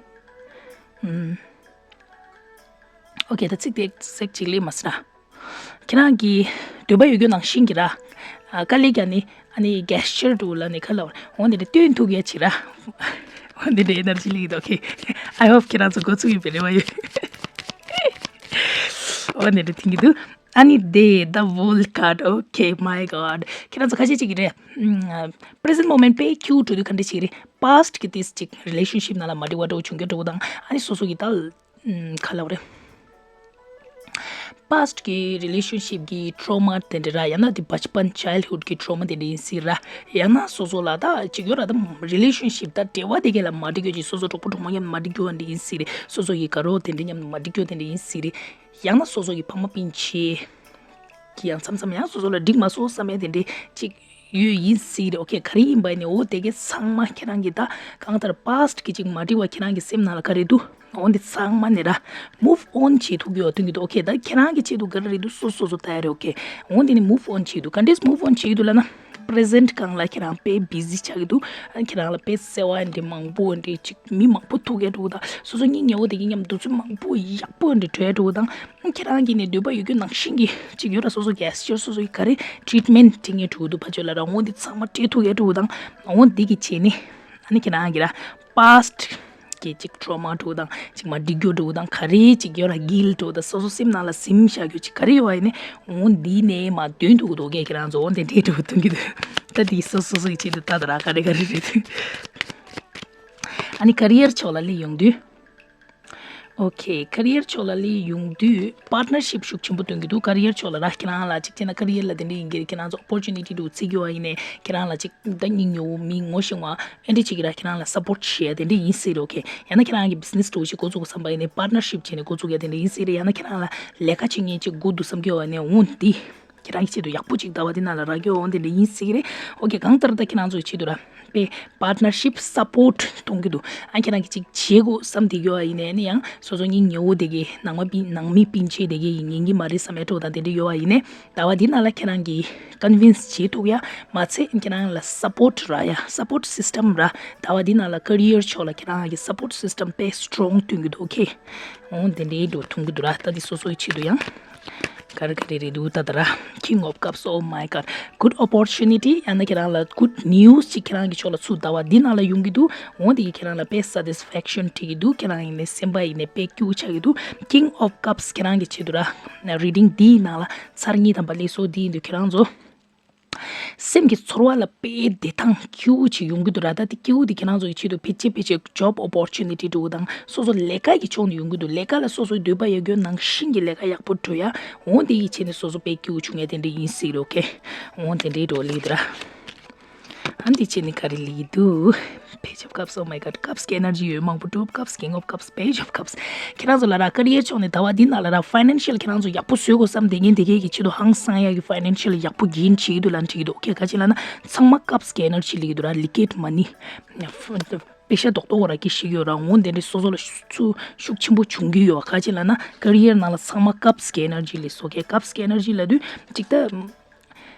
ཨམ། ཨོ་ཁེ། ད་ཚིག་དེ་ཚིག་ཅིག་ལས་མ་ཟེར་ན། ཁྱེད་རང་གི་འདོད་པ་ཡོད་རྒྱུ་ནང་བཞིན་གྱི་ར། ཨ། དཀའ་ལས་རྒྱག་ནི། ཨ་ནི་གེ་སི་ཅར་འདྲ་བོ་ལབ་ནི་ག་ལབ་རེད། འོ་འདི་འདྲ་སྟོན་ཐུབ་ཡ་ཅིག་ར། འོ་འདི་འདྲ་ཨེ་ནར་ཇི་སླེབས་ཀྱི་འདུག་ཨོ་ཁེ། I hope ཁྱེད་རང་ཚོ་འགོ་ཚུགས་ཡོད་པའི་རེ་བ་ཡོད། འོ་འདི་འདྲ་འཐེན་གྱི་འདུག་ཨ་ནི་དེ་the World card. Okay, my God. ཁྱེད་རང་ཚོ་ཁ་ཤས་ཅིག་གིས་རེད། ཨམ། present moment དཔེ་སྐྱིད་པོ་འགྲོ་དུས་ག་འདྲ་ཅིག་རེད། past གི་དེ་ཅིག་relationship ནང་ལ་མ་འགྲིག་པ་འདྲ་བོ་བྱུང་རྒྱུ་འདྲ་བོ་དང་། ཨ་ནི་སོ་སོ་གི་ད། ཨམ། ག་ལབ་རེད། past གི་relationship གི་trauma དེ་འདྲ་ར། ཡང་ན་དེ་bachpan childhood གི་trauma དེ་འདྲ་ཡིན་སྲིད་ར། ཡང་ན་སོ་སོ་ལ་ད་ཅིག་ཡོད་ར། ད་relationship ད་འབྲེལ་བ་དེ་ག་ལ་མ་འགྲིག་རྒྱུ་ཅིག་སོ་སོ་གྲོགས་པོ་གྲོགས་མོ་མཉམ་མ་འགྲིག་རྒྱུ་འདྲ་ཡིན་སྲིད་རེད། སོ་སོ་ཡི་དགའ་རོགས་དེ་འདྲ་མཉམ་མ་འགྲིག་རྒྱུ་དེ་འདྲ་ཡིན་སྲིད་རེད། ཡང་ན་སོ་སོ་གི་ཕ་མ་སྤུན་མཆེད་ཀྱི་ཡང་མཚམས་མཚམས་ཡང་སོ་སོ་ལ་འགྲིག་མ་སོང་བསམ་ཡ་དེ་འདྲ་ཅིག་ཡོད་ཡིན་སྲིད་རེད། ཨོ་ཁེ། ག་རེ་ཡིན་པ་ཡིན་ནའི་འོ་དེ་གའི་ཚང་མ་ཁྱེད་རང་གི་ད་གང་ལྟར་past གི་ཅིག་མ་འགྲིག་པ་ཁྱེད་རང་གི་སེམས་ནང་ལ་ག་རེ་འདུག་འོ་འདི་ཚང་མ་ནི་ར་move on བྱེད་ཐུབ་ཀྱི་ཡོད་དོན་གྱི་འདུག་ཨོ་ཁེ། ད་ཁྱེད་རང་གི་ཆེད་དུ་ག་རེ་རེད་འདུག་སོ་སོ་སོ་ལྟ་ཡ་རེད། ཨོ་ཁེ། འོ་འདི་ནི་move on བྱེད་འདུག་ག་འདྲས་move on བྱེད་འདུག་ལབ་ན། present གང་ལ་ཁྱེད་རང་དཔེ་busy ཆགས་ཀྱི་འདུག་ཨ། ཁྱེད་རང་ལ་དཔེ་བརྩེ་བ་འདི་མང་པོ་འདི་ཅིག་མི་མང་པོ་ཐུག་ཡ་འདྲ་བོ་དང་། སོ་སོ་སྙིང་ཉེ་བོ་དེ་གི་མཉམ་དུ་ཚོད་མང་པོ་ཡག་པོ་འདི་གྲོས་འདྲ་བོ་དང་། ཁྱེད་རང་གི་ནི་འདོད་པ་ཡོད་རྒྱུ་ནང་བཞིན་གྱི་ཅིག་ཡོད་ར། སོ་སོ་གི་ཨེ་སི་ཅར་སོ་སོ་གི་ག་རེ་treatment སྤྲད་མཁན་འདྲ་བོ་འདུག་ཕ་ཆོས་ལ་ར། འོ་འདི་ཚང་མ་སྤྲད་ཐུབ་ཡ་འདྲ་བོ་དང་། འོ་འདི་གི་བྱས་ནི་ཨ་ནི་ཁྱེད་རང་གི་ར་past གི་ཅིག་trauma འདྲ་བོ་དང་། ཅིག་མ་འགྲིག་རྒྱུ་འདྲ་བོ་དང་། ག་རེ་ཅིག་ཡོད་ར་guilt འདྲ་བོ་དང་། སོ་སོ་སེམས་ནང་ལ་ཟིན་བཞག་རྒྱུ་ཅིག་ག་རེ་ཡོད་པ་ཡིན་ནའི་འོ་འདི་ནས་མར་འདོན་ཐུབ་ཀྱི་འདུག་ཨོ་ཁེ། ཁྱེད་རང་ཚོ་འོ་འདི་འདྲས་འདྲ་བོ་འདོན་གྱི་འདུག་ད་འདི་སོ་སོ་སོ་ཡི་ཆེད་དུ་ལྟ་ད་ར་ག་རེ་ག་རེ་རེད། ཨ་ནི་career ཕྱོགས་ལ་སླེབས་ཡོང་དུས། ཨོ་ཁེ། career ཕྱོགས་ལ་སླེབས་ཡོང་དུས་partnership ཤུགས་ཆེན་པོ་སྟོན་གྱི་འདུག career ཕྱོགས་ལ་ར། ཁྱེད་རང་ལ་ཅིག་བྱས་ན་career ལ་དེ་འདྲ་ཡིན་གྱི་རེད། ཁྱེད་རང་ཚོ་opportunity འདྲ་བོ་བརྩི་གི་ཡོད་པ་ཡིན་ནའི་ཁྱེད་རང་ལ་ཅིག་ད་སྙིང་ཉེ་བོ་མི་ངོ་ཤེས་པ་ཨེ་འདྲ་ཅིག་གིས་ར་ཁྱེད་རང་ལ་support བྱེད་ཡ་དེ་འདྲ་ཡིན་སྲིད་རེད། ཨོ་ཁེ། ཡང་ན་ཁྱེད་རང་གི་business འདྲ་བོ་ཞིག་འགོ་བཙུགས་དགོས་བསམ་པ་ཡིན་ནའི་partnership བྱས་ནས་འགོ་བཙུགས་ཡ་དེ་འདྲ་ཡིན་སྲིད་རེད། ཡང་ན་ཁྱེད་རང་ལ་ལས་ཀ་བྱེད་མཁན་ཅིག་དགོས་འདུག་བསམ་གྱི་ཡོད་པ་ཡིན་ནའི་འོ་འདི། ཁྱེད་རང་གི་ཆེད་དུ་ཡག་པོ་ཅིག་ཟླ་བ་འདི་ནང་ལ་རག་གི་ཡོད། འོ་དེ་འདྲ་ཡིན་སྲིད་ཀྱི་རེད། ཨོ་ཁེ། གང་ལྟར་ད་ཁྱེད་རང་ཚོའི་ཆེད་དུ་ར་པའི་partnership support གཏོང་གི་འདུག་ཨ། ཁྱེད་རང་གིས་ཅིག་བྱེད་དགོས་བསམ་བསྡད་ཡོད་པ་ཡིན་ནའི་ནི་ཡང་སོ་སོ་སྙིང་ཉེ་བོ་དེ་གའི་ནང་མ་པི་ནང་མི་སྤུན་མཆེད་དེ་གའི་ཉན་གྱི་མ་རེད་བསམ་ཡ་འདྲ་བོ་དང་དེ་འདྲ་ཡོད་པ་ཡིན་ནའི་ཟླ་བ་འདི་ནང་ལ་ཁྱེད་རང་གིས་convince བྱེད་ཐུབ་ཡ། མ་ཚད་ཁྱེད་རང་ལ་support རག་ཡ། support system ར། ཟླ་བ་འདི་ནང་ལ་career ཕྱོགས་ལ་ཁྱེད་རང་གི་support system དཔེ་strong སྟོན་གྱི་འདུག་ཨོ་ཁེ། འོ་དེ་འདྲའི་འདྲ་བོ་མཐོང་གི་འདུག་ར། ད་འདི་སོ་སོའི་ཆེད་དུ་ཡང་ག་རེ་ག་རེ་རེད་འདུག་ད་ད་ར། King of Cups, oh my God, good opportunity. ཡང་ན་ཁྱེད་རང་ལ་good news ཅིག་ཁྱེད་རང་གི་ཕྱོགས་ལ་ཚུར་ཟླ་བ་འདི་ནང་ལ་ཡོང་གི་འདུག་འོ་དེ་གིས་ཁྱེད་རང་ལ་དཔེ་satisfaction སྤྲད་ཀྱི་འདུག་ཁྱེད་རང་ཡིན་ནའི་སེམས་པ་ཡིན་ནའི་དཔེ་སྐྱིད་པོ་ཆགས་ཀྱི་འདུག King of Cups ཁྱེད་རང་གི་ཆེད་དུ་ར། reading འདིའི་ནང་ལ་ཚར་གཉིས་ཐམ་པ་སླེབས་སོང་། འདི་ཡིན་དུས་ཁྱེད་རང་ཚོ་སེམས་ཀྱི་ཚོར་བ་ལ་དཔེ་བདེ་ཐང་སྐྱིད་པོ་ཅིག་ཡོང་གི་འདུག་ར། ད་དེ་སྐྱིད་པོ་དེ་ཁྱེད་རང་ཚོ་ཡི་ཆེད་དུ་ཕལ་ཆེར་ཕལ་ཆེར་job opportunity འདྲ་བོ་དང་སོ་སོ་ལས་ཀ་གི་ཕྱོགས་ནས་ཡོང་གི་འདུག་ལས་ཀ་ལ་སོ་སོའི་འདོད་པ་ཡོད་རྒྱུ་ནང་བཞིན་གྱི་ལས་ཀ་ཡག་པོ་འགྲོ་ཡ། འོ་དེ་ཡི་ཆེད་ནས་སོ་སོ་དཔེ་སྐྱིད་པོ་བྱུང་ཡ་དེ་འདྲ་ཡིན་སྲིད་རེད། ཨོ་ཁེ། འོ་དེ་འདྲའི་འདྲ་བོ་སླེབས་འདུག་ར། ཨ་འདི་ཆེད་ནས་ག་རེ་སླེབས་འདུག Page of Cups, oh my God, Cups གི་energy ཡོད་མང་པོ། Two of Cups, King of Cups, Page of Cups. ཁྱེད་རང་ཚོ་ལ་ར་career ཕྱོགས་ནས་ཟླ་བ་འདི་ནང་ལ་ར་financial ཁྱེད་རང་ཚོ་ཡག་པོ་བཟོ་དགོས་བསམ་བསྡད་མཁན་དེ་གས་ཀྱི་ཆེད་དུ་ཧང་སང་ཡག་གི་financial ཡག་པོ་gain བྱེད་ཀྱི་འདུག་ལབ་ནས་བྲིས་ཀྱི་འདུག་ཨོ་ཁེ། ག་ཅི་ལབ་ན་ཚང་མ་Cups གི་energy སླེབས་འདུག་ར། Leakgate money. པེ་ཤ་རྡོག་རྡོག་ར་གི་ཤེས་ཀྱི་ཡོད་ར། འོ་དེ་འདྲའི་སོ་སོ་ལ་ཤུགས་ཤུགས་ཆེན་པོ་བྱུང་གི་ཡོད། ག་ཅི་ལབ་ན་career ནང་ལ་ཚང་མ་Cups གི་energy སླེབས་སོང་། ཨོ་ཁེ། Cups གི་energy ལབ་དུས་ཅིག་ད་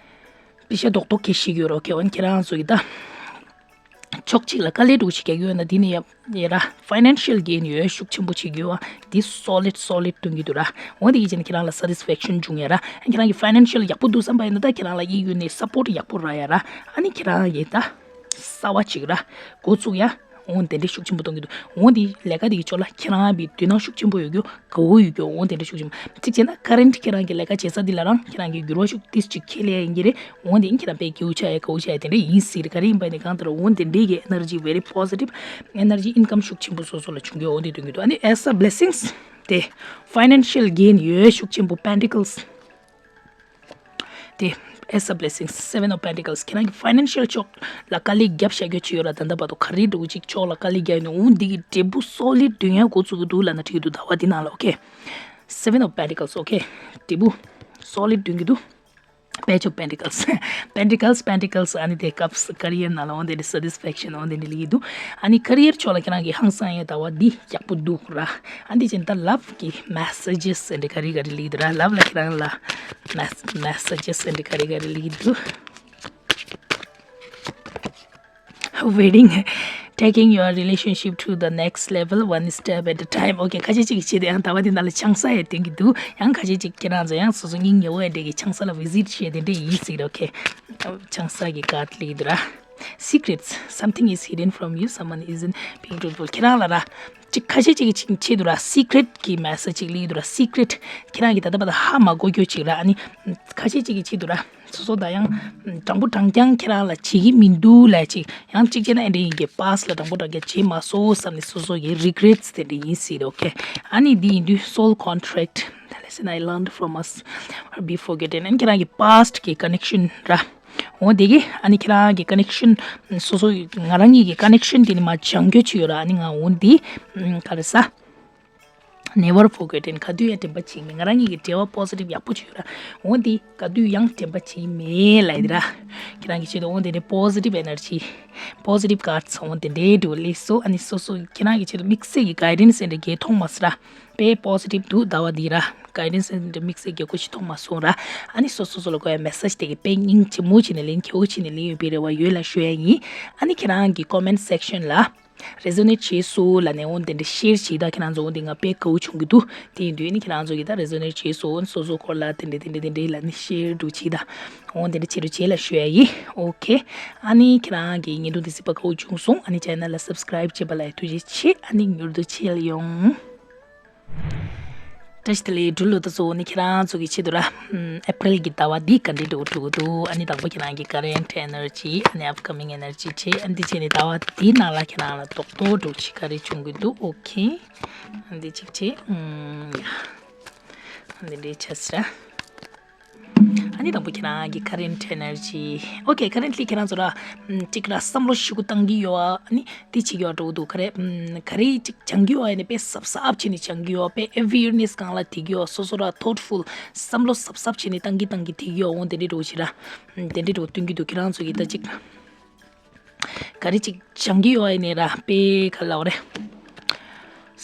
པེ་ཤ་རྡོག་རྡོག་གི་ཤེས་ཀྱི་ཡོད་ར། ཨོ་ཁེ། འོ་ཁྱེད་རང་ཚོ་གི་ད་ཕྱོགས་གཅིག་ལ་དཀའ་ལས་འདྲ་བོ་ཞིག་རྒྱག་གི་ཡོད་ན་འདི་ནས་ཡ་ཡ་ར་financial gain ཡོད་ཤུགས་ཆེན་པོ་བྱེད་ཀྱི་ཡོད། འདི་solid solid སྟོན་གྱི་འདུག་ར། འོ་དེ་གི་ཆེད་ནས་ཁྱེད་རང་ལ་satisfaction བྱུང་ཡ་ར། ཁྱེད་རང་གི་financial ཡག་པོ་འདུག་བསམ་པ་ཡིན་ན་ད་ཁྱེད་རང་ལ་གཡས་གཡོན་ནས་support ཡག་པོ་རག་ཡ་ར། ཨ་ནི་ཁྱེད་རང་གི་ད་གསར་པ་ཅིག་ར་འགོ་བཙུགས་ཡ། འོ་དེ་འདྲ་ཤུགས་ཆེན་པོ་གཏོང་གི་འདུག་འོ་དེ་ལས་ཀ་དེ་གི་ཕྱོགས་ལ་ཁྱེད་རང་བའི་དོ་སྣང་ཤུགས་ཆེན་པོ་ཡོད་རྒྱུ། དགའ་བོ་ཡོད་རྒྱུ། འོ་དེ་འདྲ་ཤུགས་ཆེན་པོ། གཅིག་བྱས་ན་current ཁྱེད་རང་གི་ལས་ཀ་བྱེད་ས་འདི་ལ་རང་ཁྱེད་རང་གི་འགྱུར་བ་ཤུགས་ཏིས་ཅིག་ཁྱེར་ཡ་ཡིན་གྱི་རེད། འོ་དེ་ཁྱེད་རང་དཔེ་སྐྱིད་པོ་ཆགས་ཡ་དགའ་བོ་ཆགས་ཡ་དེ་འདྲ་ཡིན་སྲིད་རེད། ག་རེ་ཡིན་པ་ནི་གང་ལྟར་འོ་དེ་འདྲའི་གི་energy very positive energy income ཤུགས་ཆེན་པོ་སོ་སོ་ལ་བྱུང་གི། འོ་དེ་སྟོན་གྱི་འདུག་ཨ་ནི་as a blessings དེ་financial gain ཡོད་ཤུགས་ཆེན་པོ། Pentacles དེ་as a blessings, Seven of Pentacles. ཁྱེད་རང་གི་financial ཕྱོགས་ལ་དཀའ་ལས་བརྒྱབ་བཞག་རྒྱུ་ཅིག་ཡོད་ར། ད་ལྟ་བར་དུ་ག་རེ་འདྲ་བོ་ཅིག་ཕྱོགས་ལ་དཀའ་ལས་བརྒྱབ་ནས་འོ་འདི་གི་འབྲས་བུ་solid འདོན་ཡ་འགོ་བཙུགས་ཀྱི་འདུག་ལབ་ན་འགྲིག་གི་འདུག་ཟླ་བ་འདི་ནང་ལ། ཨོ་ཁེ། Seven of Pentacles, ཨོ་ཁེ། འབྲས་བུ་solid འདོན་གྱི་འདུག Page of Pentacles. Pentacles, Pentacles ཨ་ནི་དེ་སྐབས་career ནང་ལ་འོ་དེ་འདྲ་satisfaction འོ་དེ་འདྲ་སླེབས་ཀྱི་འདུག་ཨ་ནི་career ཕྱོགས་ལ་ཁྱེད་རང་གི་ཧང་སང་ཡ་ཟླ་བ་འདི་ཡག་པོ་འདུག་ར། ཨ་འདི་བྱས་ད་love གི་messages འདི་ག་རེ་ག་རེ་སླེབས་འདུག་ར། Love ལ་ཁྱེད་རང་ལ་mess- messages འདི་ག་རེ་ག་རེ་སླེབས་འདུག Wedding. Taking your relationship to the next level, one step at a time. Okay, ཁ་ཤས་ཅིག་གི་ཆེད་དུ་ཡང་ཟླ་བ་འདི་ནང་ལ་ཆང་ས་ཡང་བསྟན་གྱི་འདུག་ཡང་ཁ་ཤས་ཅིག་ཁྱེད་རང་ཚོ་ཡང་སོ་སོ་སྙིང་ཉེ་བོ་ཡང་འདྲ་གི་ཆང་ས་ལ་བི་ཟིཊ་བྱས་དེ་འདྲ་ཡིན་ཟེར་གི་རེད། Okay, ཆང་ས་གི་ཀར་ཌ་ལ་ཡིན་འདུག་ར། Secrets, something is hidden from you, someone isn't being truthful. ཁྱེད་རང་ལ་ར་ཅིག་ཁ་ཤས་ཅིག་གི་ཆེད་དུ་ར་སི་ཀི་རེཊ་གི་མེ་སེ་ཇི་ཅིག་ལ་ཡིན་འདུག་ར། སི་ཀི་རེཊ་ཁྱེད་རང་གི་ད་ལྟ་བར་དུ་ཧ་མ་གོ་རྒྱུ་ཅིག་ར། ཨ་ནི་ཁ་ཤས་ཅིག་གི་ཆེད་དུ་ར། སོ་སོ་ད་ཡང་དྲང་པོ་དྲང་རྐྱང་ཁྱེད་རང་ལ་བྱེད་ཀྱི་མི་འདུག་ལབ་ཅིག་ཡང་གཅིག་བྱས་ན་ཨེ་འདྲ་ཡིན་གྱི་པ་སི་ཊི་ལ་དྲང་པོ་དྲང་རྐྱང་བྱེད་མ་སོང་བསམ་ནས་སོ་སོ་གི་རི་གི་རེཊ་སི་དེ་འདྲ་ཡིན་སྲིད། Okay, ཨ་ནི་འདི་ཡིན་དུས་soul contract, the lesson I learned from us, be forgotten. ཨ་ནི་ཁྱེད་རང་གི་པ་སི་ཊི་གི་ཀ་ནེག་ཤན་ར། འོ་དེ་གི་ཨ་ནི་ཁྱེད་རང་གི་ཀ་ནེག་ཤན་སོ་སོ་ང་རང་གཉིས་ཀྱི་ཀ་ནེག་ཤན་དེ་ནི་མ་བྱང་རྒྱུ་ཅིག་ཡོད་ར། ཨ་ནི་ང་འོ་འདི་ག་རེ་ཟ། Never forgotten. ག་དུས་ཡང་དྲན་པ་བྱེད་མེད། ང་རང་གཉིས་ཀྱི་འབྲེལ་བ་པོ་སི་ཊིབ་ཡག་པོ་བྱོས་ར། འོ་འདི་ག་དུས་ཡང་དྲན་པ་བྱེད་མེད་ལབ་ཡི་ར། ཁྱེད་རང་གི་ཆེད་དུ་འོ་འདི་འདྲའི་པོ་སི་ཊིབ་ཨེ་ནར་ཇི། པོ་སི་ཊིབ་ཀར་ཌ་སི་འོ་འདི་འདྲའི་འདུག་ལེགས་སོ། ཨ་ནི་སོ་སོ་ཁྱེད་རང་གི་ཆེད་དུ་དམིགས་བསལ་གྱི་གའི་ཌེན་སི་ཨེ་འདྲ་གས་མཐོང་མ་སོང་ར། དཔེ་པོ་སི་ཊིབ་འདུག་ཟླ་བ་འདི་ར། གའི་ཌེན་སི་ཨེ་འདྲ་དམིགས་བསལ་གྱི་གོ་ཞིག་མཐོང་མ་སོང་ར། ཨ་ནི་སོ་སོ་སོ་ལ་དགོས་ཡ་མེ་སེ་ཇི་དེ་གི་དཔེ་སྙིང་རྗེ་མོ་བྱས་ནས་ལེན། ཁྱེའུ་བྱས་ནས་ལེན་ཡོད་པའི་རེ་བ་ཡོད་ལབ་ཞུ་ཡ་ཡིན། ཨ་ནི་ཁྱེད་རང་གི་ཀོ་མེན་ཊི་སེག་ཤན་ལ། རེ་ཛོ་ནེཊ་བྱས་སོང་ལབ་ནས་འོ་དེ་འདྲ་ཤེར་བྱེད་ད། ཁྱེད་རང་ཚོ་འོ་དེ་ང་དཔེ་དགའ་བོ་བྱུང་གི་འདུག་དེ་ཡིན་དུས་ནི་ཁྱེད་རང་ཚོ་གིས་ད་རེ་ཛོ་ནེཊ་བྱས་སོང་། སོ་སོ་སྐོར་ལ་དེ་འདྲ་དེ་འདྲ་དེ་འདྲ་ལབ་ནས་ཤེར་འདྲ་བྱེད་ད། འོ་དེ་འདྲ་བྱེད་རོགས་བྱེད་ལབ་ཞུ་ཡ་ཡིན། Okay, ཨ་ནི་ཁྱེད་རང་གི་བརྙན་ཐུང་དེ་གཟིགས་པ་དགའ་བོ་བྱུང་སོང་། ཨ་ནི་ཆེ་ནལ་ལ་སབ་སི་ཀི་རེབ་བྱས་པ་ལ་ཐུགས་རྗེ་ཆེ། ཨ་ནི་མྱུར་དུ་མཇལ་ཡོང་། བཀྲ་ཤིས་བདེ་ལེགས། འབྲུག་ལོ་ད་གཙོ་བོ་ནི་ཁྱེད་རང་ཚོ་གི་ཆེད་དུ་ར། ཨམ། ཨེ་པི་རལ་གྱི་ཟླ་བ་འདི་ག་འདྲའི་འདྲ་བོ་འགྲོ་གི་འདུག་ཨ་ནི་དང་པོ་ཁྱེད་རང་གི་ཀ་རེན་ཊི་ཨེ་ནར་ཇི། ཨ་ནི་ཨབ་ཀ་མིང་ཨེ་ནར་ཇི་བྱས། ཨ་ནི་འདི་བྱས་ནས་ཟླ་བ་འདིའི་ནང་ལ་ཁྱེད་རང་ལ་རྡོག་རྡོག་འགྲོ་ཅིག་ག་རེ་བྱུང་གི་འདུག Okay, ཨ་ནི་འདི་གཅིག་བྱས། ཨམ། ཡ། ཨ་ནི་འདི་འདྲའི་ཆ་ཟེར། ཨ་ནི་དང་པོ་ཁྱེད་རང་གི་ཀ་རེན་ཊི་ཨེ་ནར་ཇི། Okay, ཀ་རེན་ཊི་ལི་ཁྱེད་རང་ཚོ་ར། ཨམ། ཅིག་ར་བསམ་བློ་ཞེ་པོ་བཏང་གི་ཡོད་ཨ། ཨ་ནི། དེ་བྱེད་ཀྱི་ཡོད་འགྲོ་འདུག་ག་རེ། ཨམ། ག་རེ་ཅིག་སྦྱང་གི་ཡོད་ཡིན་ནའི་དཔེ་གཟབ་གཟབ་བྱས་ནས་སྦྱང་གི་ཡོད། དཔེ་ཨེ་ཝེར་ནེ་སི་སྒང་ལ་དེ་གི་ཡོད། སོ་སོ་ར་ཐོཊ་ཕུལ། བསམ་བློ་གཟབ་གཟབ་བྱས་ནས་བཏང་གི་བཏང་གི་དེ་གི་ཡོད། འོ་དེ་འདྲའི་འགྲོ་ཞིག་ར། ཨམ། དེ་འདྲའི་འགྲོ་སྟོན་གྱི་འདུག་ཁྱེད་རང་ཚོ་གིས་ད་ཅིག་ག་རེ་ཅིག་སྦྱང་གི་ཡོད་ཡིན་ནའི་ར། དཔེ་ག་ལབ་རེད།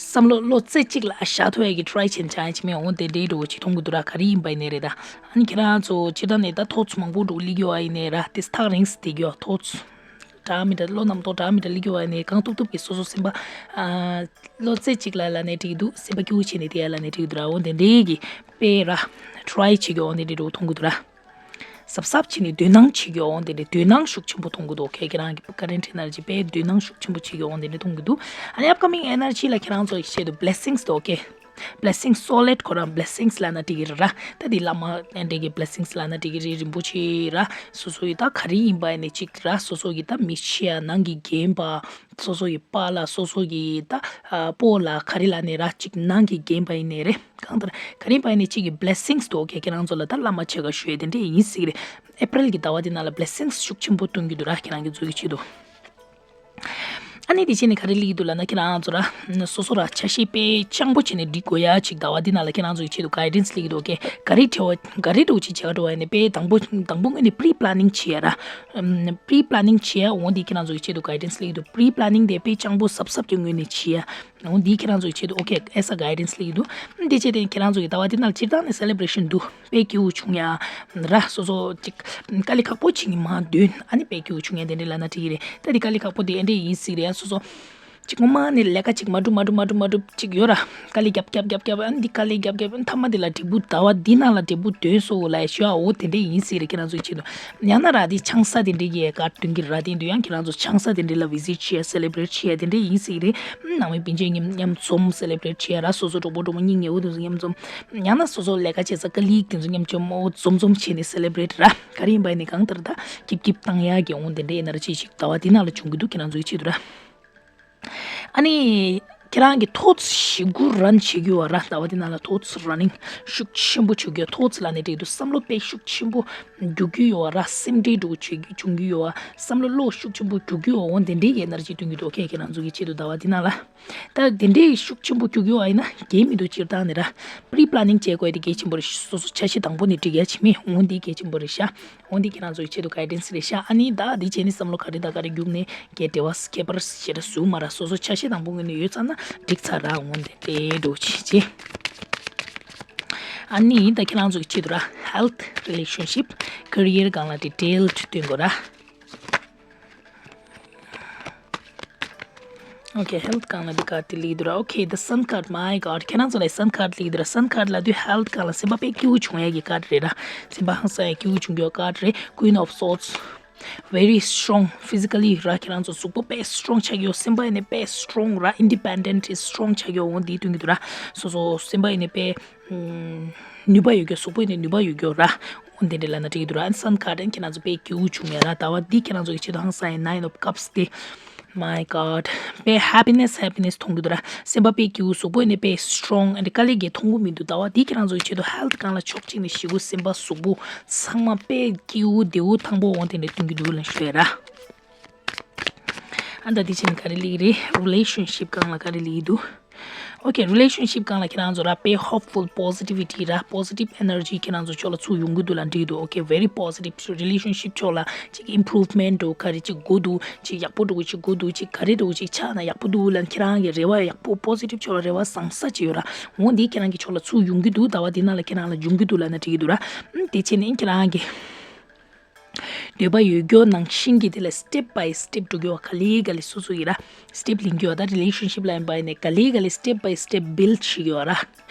བསམ་བློ་བློ་རྩེ་གཅིག་ལ་བཞག་ཐུབ་ཡ་གི་ཊ་རའི་བྱས་ནས་སྦྱང་ཡ་བྱེད་མི། འོ་དེ་འདྲའི་འགྲོ་ཅིག་མཐོང་གི་འདུག་ར། ག་རེ་ཡིན་པ་ཡིན་ནའི་རེད་ད། ཨ་ནི་ཁྱེད་རང་ཚོ་སྤྱིར་བཏང་ནས་ད་ཐོཊ་མང་པོ་འགྲོ་སླེབས་ཀྱི་ཡོད་ཡིན་ནའི་ར། དེ་ཐག་རིང་སེ་དེ་གི་ཡོད་ཐོཊ། འདྲ་མི་འདྲ་བློ་རྣམ་རྟོག་འདྲ་མི་འདྲ་སླེབས་ཀྱི་ཡོད་ཡིན་ནའི་གང་ཐུབ་ཐུབ་ཀྱིས་སོ་སོ་སེམས་པ། ཨ། བློ་རྩེ་གཅིག་ལ་ལབ་ནའི་འགྲིག་གི་འདུག་སེམས་པ་སྐྱིད་པོ་བྱས་ནས་བསྡད་ཡ་ལབ་ནའི་འགྲིག་གི་འདུག་ར། འོ་དེ་འདྲའི་གི་དཔེ་ར། ཊ་རའི་བྱེད་ཀྱི་འོ་དེ་འདྲའི་འགྲོ་མཐོང་གི་འདུག་ར། གཟབ་གཟབ་བྱས་ནས་དོ་སྣང་བྱེད་ཀྱི་འོ་དེ་འདྲའི་དོ་སྣང་ཤུགས་ཆེན་པོ་མཐོང་གི་འདུག Okay, ཁྱེད་རང་གི་ཀ་རེན་ཊི་ཨེ་ནར་ཇི་དཔེ་དོ་སྣང་ཤུགས་ཆེན་པོ་བྱེད་ཀྱི་འོ་དེ་འདྲའི་མཐོང་གི་འདུག་ཨ་ནི་ཨབ་ཀ་མིང་ཨེ་ནར་ཇི་ལ་ཁྱེད་རང་ཚོ་ཡི་ཆེད་དུ་བི་ལེ་སིང་སི་འདུག Okay, བི་ལེ་སིང་སི་སོ་ལིཌ་ཁོ་རང་བི་ལེ་སིང་སི་ལབ་ན་འགྲིག་གི་རེད་ར། ད་འདི་བླ་མ་ཨེ་འདྲ་གི་བི་ལེ་སིང་སི་ལབ་ན་འགྲིག་གི་རེད། རིན་པོ་ཆེ་ར། སོ་སོ་ཡི་ད་ག་རེ་ཡིན་པ་ཡིན་ནའི་གཅིག་ར། སོ་སོ་གི་ད་མི་ཤི་ཡ་ནང་གི་རྒན་པ། སོ་སོ་གི་པཱ་ལགས། སོ་སོ་གི་ད། ཨ། སྤོ་ལགས། ག་རེ་ལབ་ནའི་ར། གཅིག་ནང་གི་རྒན་པ་ཡིན་ནའི་རེད། གང་ལྟར་ག་རེ་ཡིན་པ་ཡིན་ནའི་གཅིག་གི་བི་ལེ་སིང་སི་འདུག Okay, ཁྱེད་རང་ཚོ་ལ་ད་བླ་མ་མཆོད་ཁ་ཞུ་ཡ་དེ་འདྲ་ཡིན་སྲིད་གི་རེད། ཨེ་པི་རལ་གྱི་ཟླ་བ་འདི་ནང་ལ་བི་ལེ་སིང་སི་ཤུགས་ཆེན་པོ་སྟོན་གྱི་འདུག་ར། ཁྱེད་རང་གི་ཚོ་གི་ཆེད་དུ། ཨ་ནི་དེ་བྱས་ནས་ག་རེ་སླེབས་ཀྱི་འདུག་ལབ་ན། ཁྱེད་རང་ཚོ་ར་སོ་སོ་ར་ཆ་ཤས་དཔེ་སྤྱང་པོ་བྱས་ནས་སྒྲིག་དགོས་ཡ་ཅིག་ཟླ་བ་འདི་ནང་ལ་ཁྱེད་རང་ཚོ་གི་ཆེད་དུ་གའི་ཌེན་སི་སླེབས་ཀྱི་འདུག Okay, ག་རེ་བྲེལ་བ་ག་རེ་འགྲོ་ཅིག་བྱེད་ག་འགྲོ་བ་ཡིན་ནའི་དཔེ་དང་པོ་དང་པོ་ངོས་ནས་པི་རི་པི་ལེ་ནིང་བྱེད་ཡ་ར། ཨམ། པི་རི་པི་ལེ་ནིང་བྱེད་ཡ་འོ་འདི་ཁྱེད་རང་ཚོ་གི་ཆེད་དུ་གའི་ཌེན་སི་སླེབས་ཀྱི་འདུག་པི་རི་པི་ལེ་ནིང་དེ་དཔེ་སྤྱང་པོ་གཟབ་གཟབ་ཀྱི་ངོས་ནས་བྱེད་ཡ། འོ་འདི་ཁྱེད་རང་ཚོ་གི་ཆེད་དུ། Okay, as a guidance སླེབས་ཀྱི་འདུག་འདི་བྱས་ཏེ་ཁྱེད་རང་ཚོ་གི་ཟླ་བ་འདི་ནང་ལ་སྤྱིར་བཏང་ནས་སེ་ལེ་བི་རེ་ཤན་འདུག་དཔེ་སྐྱིད་པོ་བྱུང་ཡ་ར། སོ་སོ་ཅིག་དཀའ་ལས་ཁག་པོ་བྱེད་ཀྱི་མ་འདོན། ཨ་ནི་དཔེ་སྐྱིད་པོ་བྱུང་ཡ་དེ་འདྲ་ལབ་ན་འགྲིག་གི་རེད། ད་འདི་དཀའ་ལས་ཁག་པོ་དེ་ཨེ་འདྲ་ཡིན་སྲིད་རེད། ཡང་སོ་སོ་ཅིག་སྔོན་མ་ནས་ལས་ཀ་ཅིག་མ་འགྲུབ་མ་འགྲུབ་མ་འགྲུབ་མ་འགྲུབ་ཅིག་ཡོད་ར། དཀའ་ལས་རྒྱབ་རྒྱབ་རྒྱབ་རྒྱབ། ཨ་ནི་འདི་དཀའ་ལས་རྒྱབ་རྒྱབ། ཨ་ནི་མཐའ་མ་དེ་ལ་འབྲས་བུ་ཟླ་བ་འདི་ནང་ལ་འབྲས་བུ་ཐོན་སོང་ལབ་ཞུ་ཡ་འོ་དེ་འདྲ་ཡིན་སྲིད་རེད། ཁྱེད་རང་ཚོ་གི་ཆེད་དུ། ཡང་ན་ར་འདི་ཆང་ས་དེ་འདྲ་གི་ཀར་ཌ་སྟོན་གྱི་ར། དེ་འདུག་ཡང་ཁྱེད་རང་ཚོ་ཆང་ས་དེ་འདྲ་ལ་བི་ཟིཊ་བྱེད་ཡ་སེ་ལེ་བི་རེ་ཊི་བྱེད་ཡ་དེ་འདྲ་ཡིན་སྲིད་རེད། ནང་མི་སྤུན་མཆེད་མཉམ་མཉམ་འཛོམས་སེ་ལེ་བི་རེ་ཊི་བྱེད་ཡ་ར། སོ་སོ་གྲོགས་པོ་གྲོགས་མོ་སྙིང་ཉེ་བོ་དེ་ཚོ་མཉམ་འཛོམས། ཡང་ན་སོ་སོ་ལས་ཀ་བྱེད་ས་ཀ་ལིག་དེ་ཚོ་མཉམ་འཛོམས། འོ་འཛོམས་འཛོམས་བྱས་ནས་སེ་ལེ་བི་རེ་ཊི་ར། ག་རེ་ཡིན་པ་ཡིན་ནའི་གང་ལྟར་ད་སྐྱིབ་སྐྱིབ་བཏང་ཡ་གི་འོ་དེ་འདྲ་ཨེ་ནར་ཇི་ཅིག་ཟླ་བ་འདི་ནང་ལ་བྱུང་གི་འདུག་ཁྱེད་རང་ཚོ་གི་ཆེད་དུ་ར། ཨ་ནི་ཁྱེད་རང་གི་ཐོཊ་སི་ཞེ་དགུ་རན་བྱེད་རྒྱུ་བ་ར། ཟླ་བ་འདི་ནང་ལ་ཐོཊ་སི་རན་ནིང་ཤུགས་ཆེན་པོ་བྱེད་རྒྱུ། ཐོཊ་སི་ལབ་ནའི་འགྲིག་འདུག་བསམ་བློ་དཔེ་ཤུགས་ཆེན་པོ་རྒྱུག་རྒྱུ་ཡོད་བ་ར། སེམས་ཁྲལ་འདྲ་བོ་བྱེད་རྒྱུ་བྱུང་རྒྱུ་ཡོད་བ། བསམ་བློ་བློ་ཤུགས་ཆེན་པོ་རྒྱུག་རྒྱུ་ཡོད་བ། འོ་དེ་འདྲའི་ཨེ་ནར་ཇི་སྟོན་གྱི་འདུག Okay, ཁྱེད་རང་ཚོ་གི་ཆེད་དུ་ཟླ་བ་འདི་ནང་ལ། ད་དེ་འདྲའི་ཤུགས་ཆེན་པོ་རྒྱུག་རྒྱུ་བ་ཡིན་ན་གལ་མི་འདུག་སྤྱིར་བཏང་ནས་ར། པི་རི་པི་ལེ་ནིང་བྱེད་དགོས་དེ་གལ་ཆེན་པོ་རེད། སོ་སོ་ཆ་ཤས་དང་པོ་ནས་སྒྲིག་ཡ་བྱེད་མི་འོ་འདི་གལ་ཆེན་པོ་རེད་ཤག་འོ་འདི་ཁྱེད་རང་ཚོའི་ཆེད་དུ་གའི་ཌེན་སི་རེད་ཤག་ཨ་ནི་ད་འདི་བྱས་ནས་བསམ་བློ་ག་རེ་དང་ག་རེ་རྒྱུག་ནས་གལ་འབྲེལ་བ་ཁྱད་པར་ཞེ་དྲག་བཟོ་མ་ར། སོ་སོ་ཆ་ཤས་དང་པོ་ངོས་ནས་ཡོད་ཙང་ན་འགྲིག་ཚར་ར། འོ་འདི་དེ་འགྲོ་བྱེད་ཅེས། ཨ་ནི་ད་ཁྱེད་རང་ཚོ་གི་ཆེད་དུ་ར། Health, relationship, career སྒང་ལ་ཌི་ཊེལ་ཌི་སྟོན་དགོས་ར། Okay, health སྒང་ལ་འདི་card དེ་སླེབས་འདུག་ར། Okay, the Sun card, my God, ཁྱེད་རང་ཚོ་ལ་Sun card སླེབས་འདུག་ར། Sun card ལབ་དུས་health སྒང་ལ་སེམས་པ་དཔེ་སྐྱིད་པོ་བྱུང་ཡ་གི་card རེད་ར། སེམས་པ་ཧང་སང་ཡ་སྐྱིད་པོ་བྱུང་གི་ཡོད་card རེད། Queen of Swords, very strong physically ར། ཁྱེད་རང་ཚོ་གཟུགས་པོ་དཔེ་strong ཆགས་ཀྱི་ཡོད། སེམས་པ་ཡིན་ནའི་དཔེ་strong ར། Independent is strong ཆགས་ཀྱི་ཡོད། འོ་འདི་སྟོན་གྱི་འདུག་ར། སོ་སོ་སེམས་པ་ཡིན་ནའི་དཔེ་ནུས་པ་ཡོད་རྒྱུ། གཟུགས་པོ་ཡིན་ནའི་ནུས་པ་ཡོད་རྒྱུ་ར། འོ་འདི་འདྲ་ལབ་ན་འགྲིག་གི་འདུག་ར། ཨ་ནི་Sun card ཨ་ནི་ཁྱེད་རང་ཚོ་དཔེ་སྐྱིད་པོ་བྱུང་ཡ་ར། ཟླ་བ་འདི་ཁྱེད་རང་ཚོ་གི་ཆེད་དུ་ཧང་སང་ཡ། Nine of Cups དེ། My God, དཔེ་happiness, happiness མཐོང་གི་འདུག་ར། སེམས་པ་དཔེ་སྐྱིད་པོ། གཟུགས་པོ་ཡིན་ནའི་དཔེ་strong and དཀའ་ལས་ཀྱི་མཐོང་གི་མི་འདུག་ཟླ་བ་འདི་ཁྱེད་རང་ཚོ་གི་ཆེད་དུ་health སྒང་ལ་ཕྱོགས་གཅིག་ནས་ཞི་རྒོལ། སེམས་པ་གཟུགས་པོ་ཚང་མ་དཔེ་སྐྱིད་པོ་བདེ་པོ་ཐང་པོ་འོ་དེ་འདྲ་སྟོན་གྱི་འདུག་ལབ་ཞུ་ཡ་ར། ཨ་ད་འདི་ཕྱིན་ག་རེ་ལེགས་རེད། Relationship སྒང་ལ་ག་རེ་ལེགས་འདུག Okay, relationship སྒང་ལ་ཁྱེད་རང་ཚོ་ར་དཔེ་hopeful, positivity ར། Positive energy ཁྱེད་རང་ཚོ་ཕྱོགས་ལ་ཚུར་ཡོང་གི་འདུག་ལབ་འགྲིག་འདུག Okay, very positive relationship ཕྱོགས་ལ་ཅིག་improvement འགྲོ། ག་རེ་ཅིག་དགོས་འདུག་ཅིག་ཡག་པོ་འགྲོ་གི་ཅིག་དགོས་འདུག་ཅིག་ག་རེ་འགྲོ་གི་ཅིག་ཆགས་ན་ཡག་པོ་འདུག་ལབ་ཁྱེད་རང་གི་རེ་བ་ཡག་པོ། Positive ཕྱོགས་ལ་རེ་བ་བཟང་ས་ཅིག་ཡོད་ར། འོ་འདི་ཁྱེད་རང་གི་ཕྱོགས་ལ་ཚུར་ཡོང་གི་འདུག་ཟླ་བ་འདི་ནང་ལ་ཁྱེད་རང་ལ་འབྱུང་གི་འདུག་ལབ་ན་འགྲིག་གི་འདུག་ར། ཨ་དེ་བྱས་ནས་ཁྱེད་རང་གི་འདོད་པ་ཡོད་རྒྱུ་ནང་བཞིན་གྱི་དེ་ལ་step by step འགྲོ་རྒྱུ་བ། ག་ལེ་ག་ལེ་སོ་སོ་ཡི་ར་step ལེན་རྒྱུ་བ། ད་relationship ལ་ཡིན་པ་ཡིན་ནའི་ག་ལེ་ག་ལེ་step by step build བྱེད་རྒྱུ་བ་ར།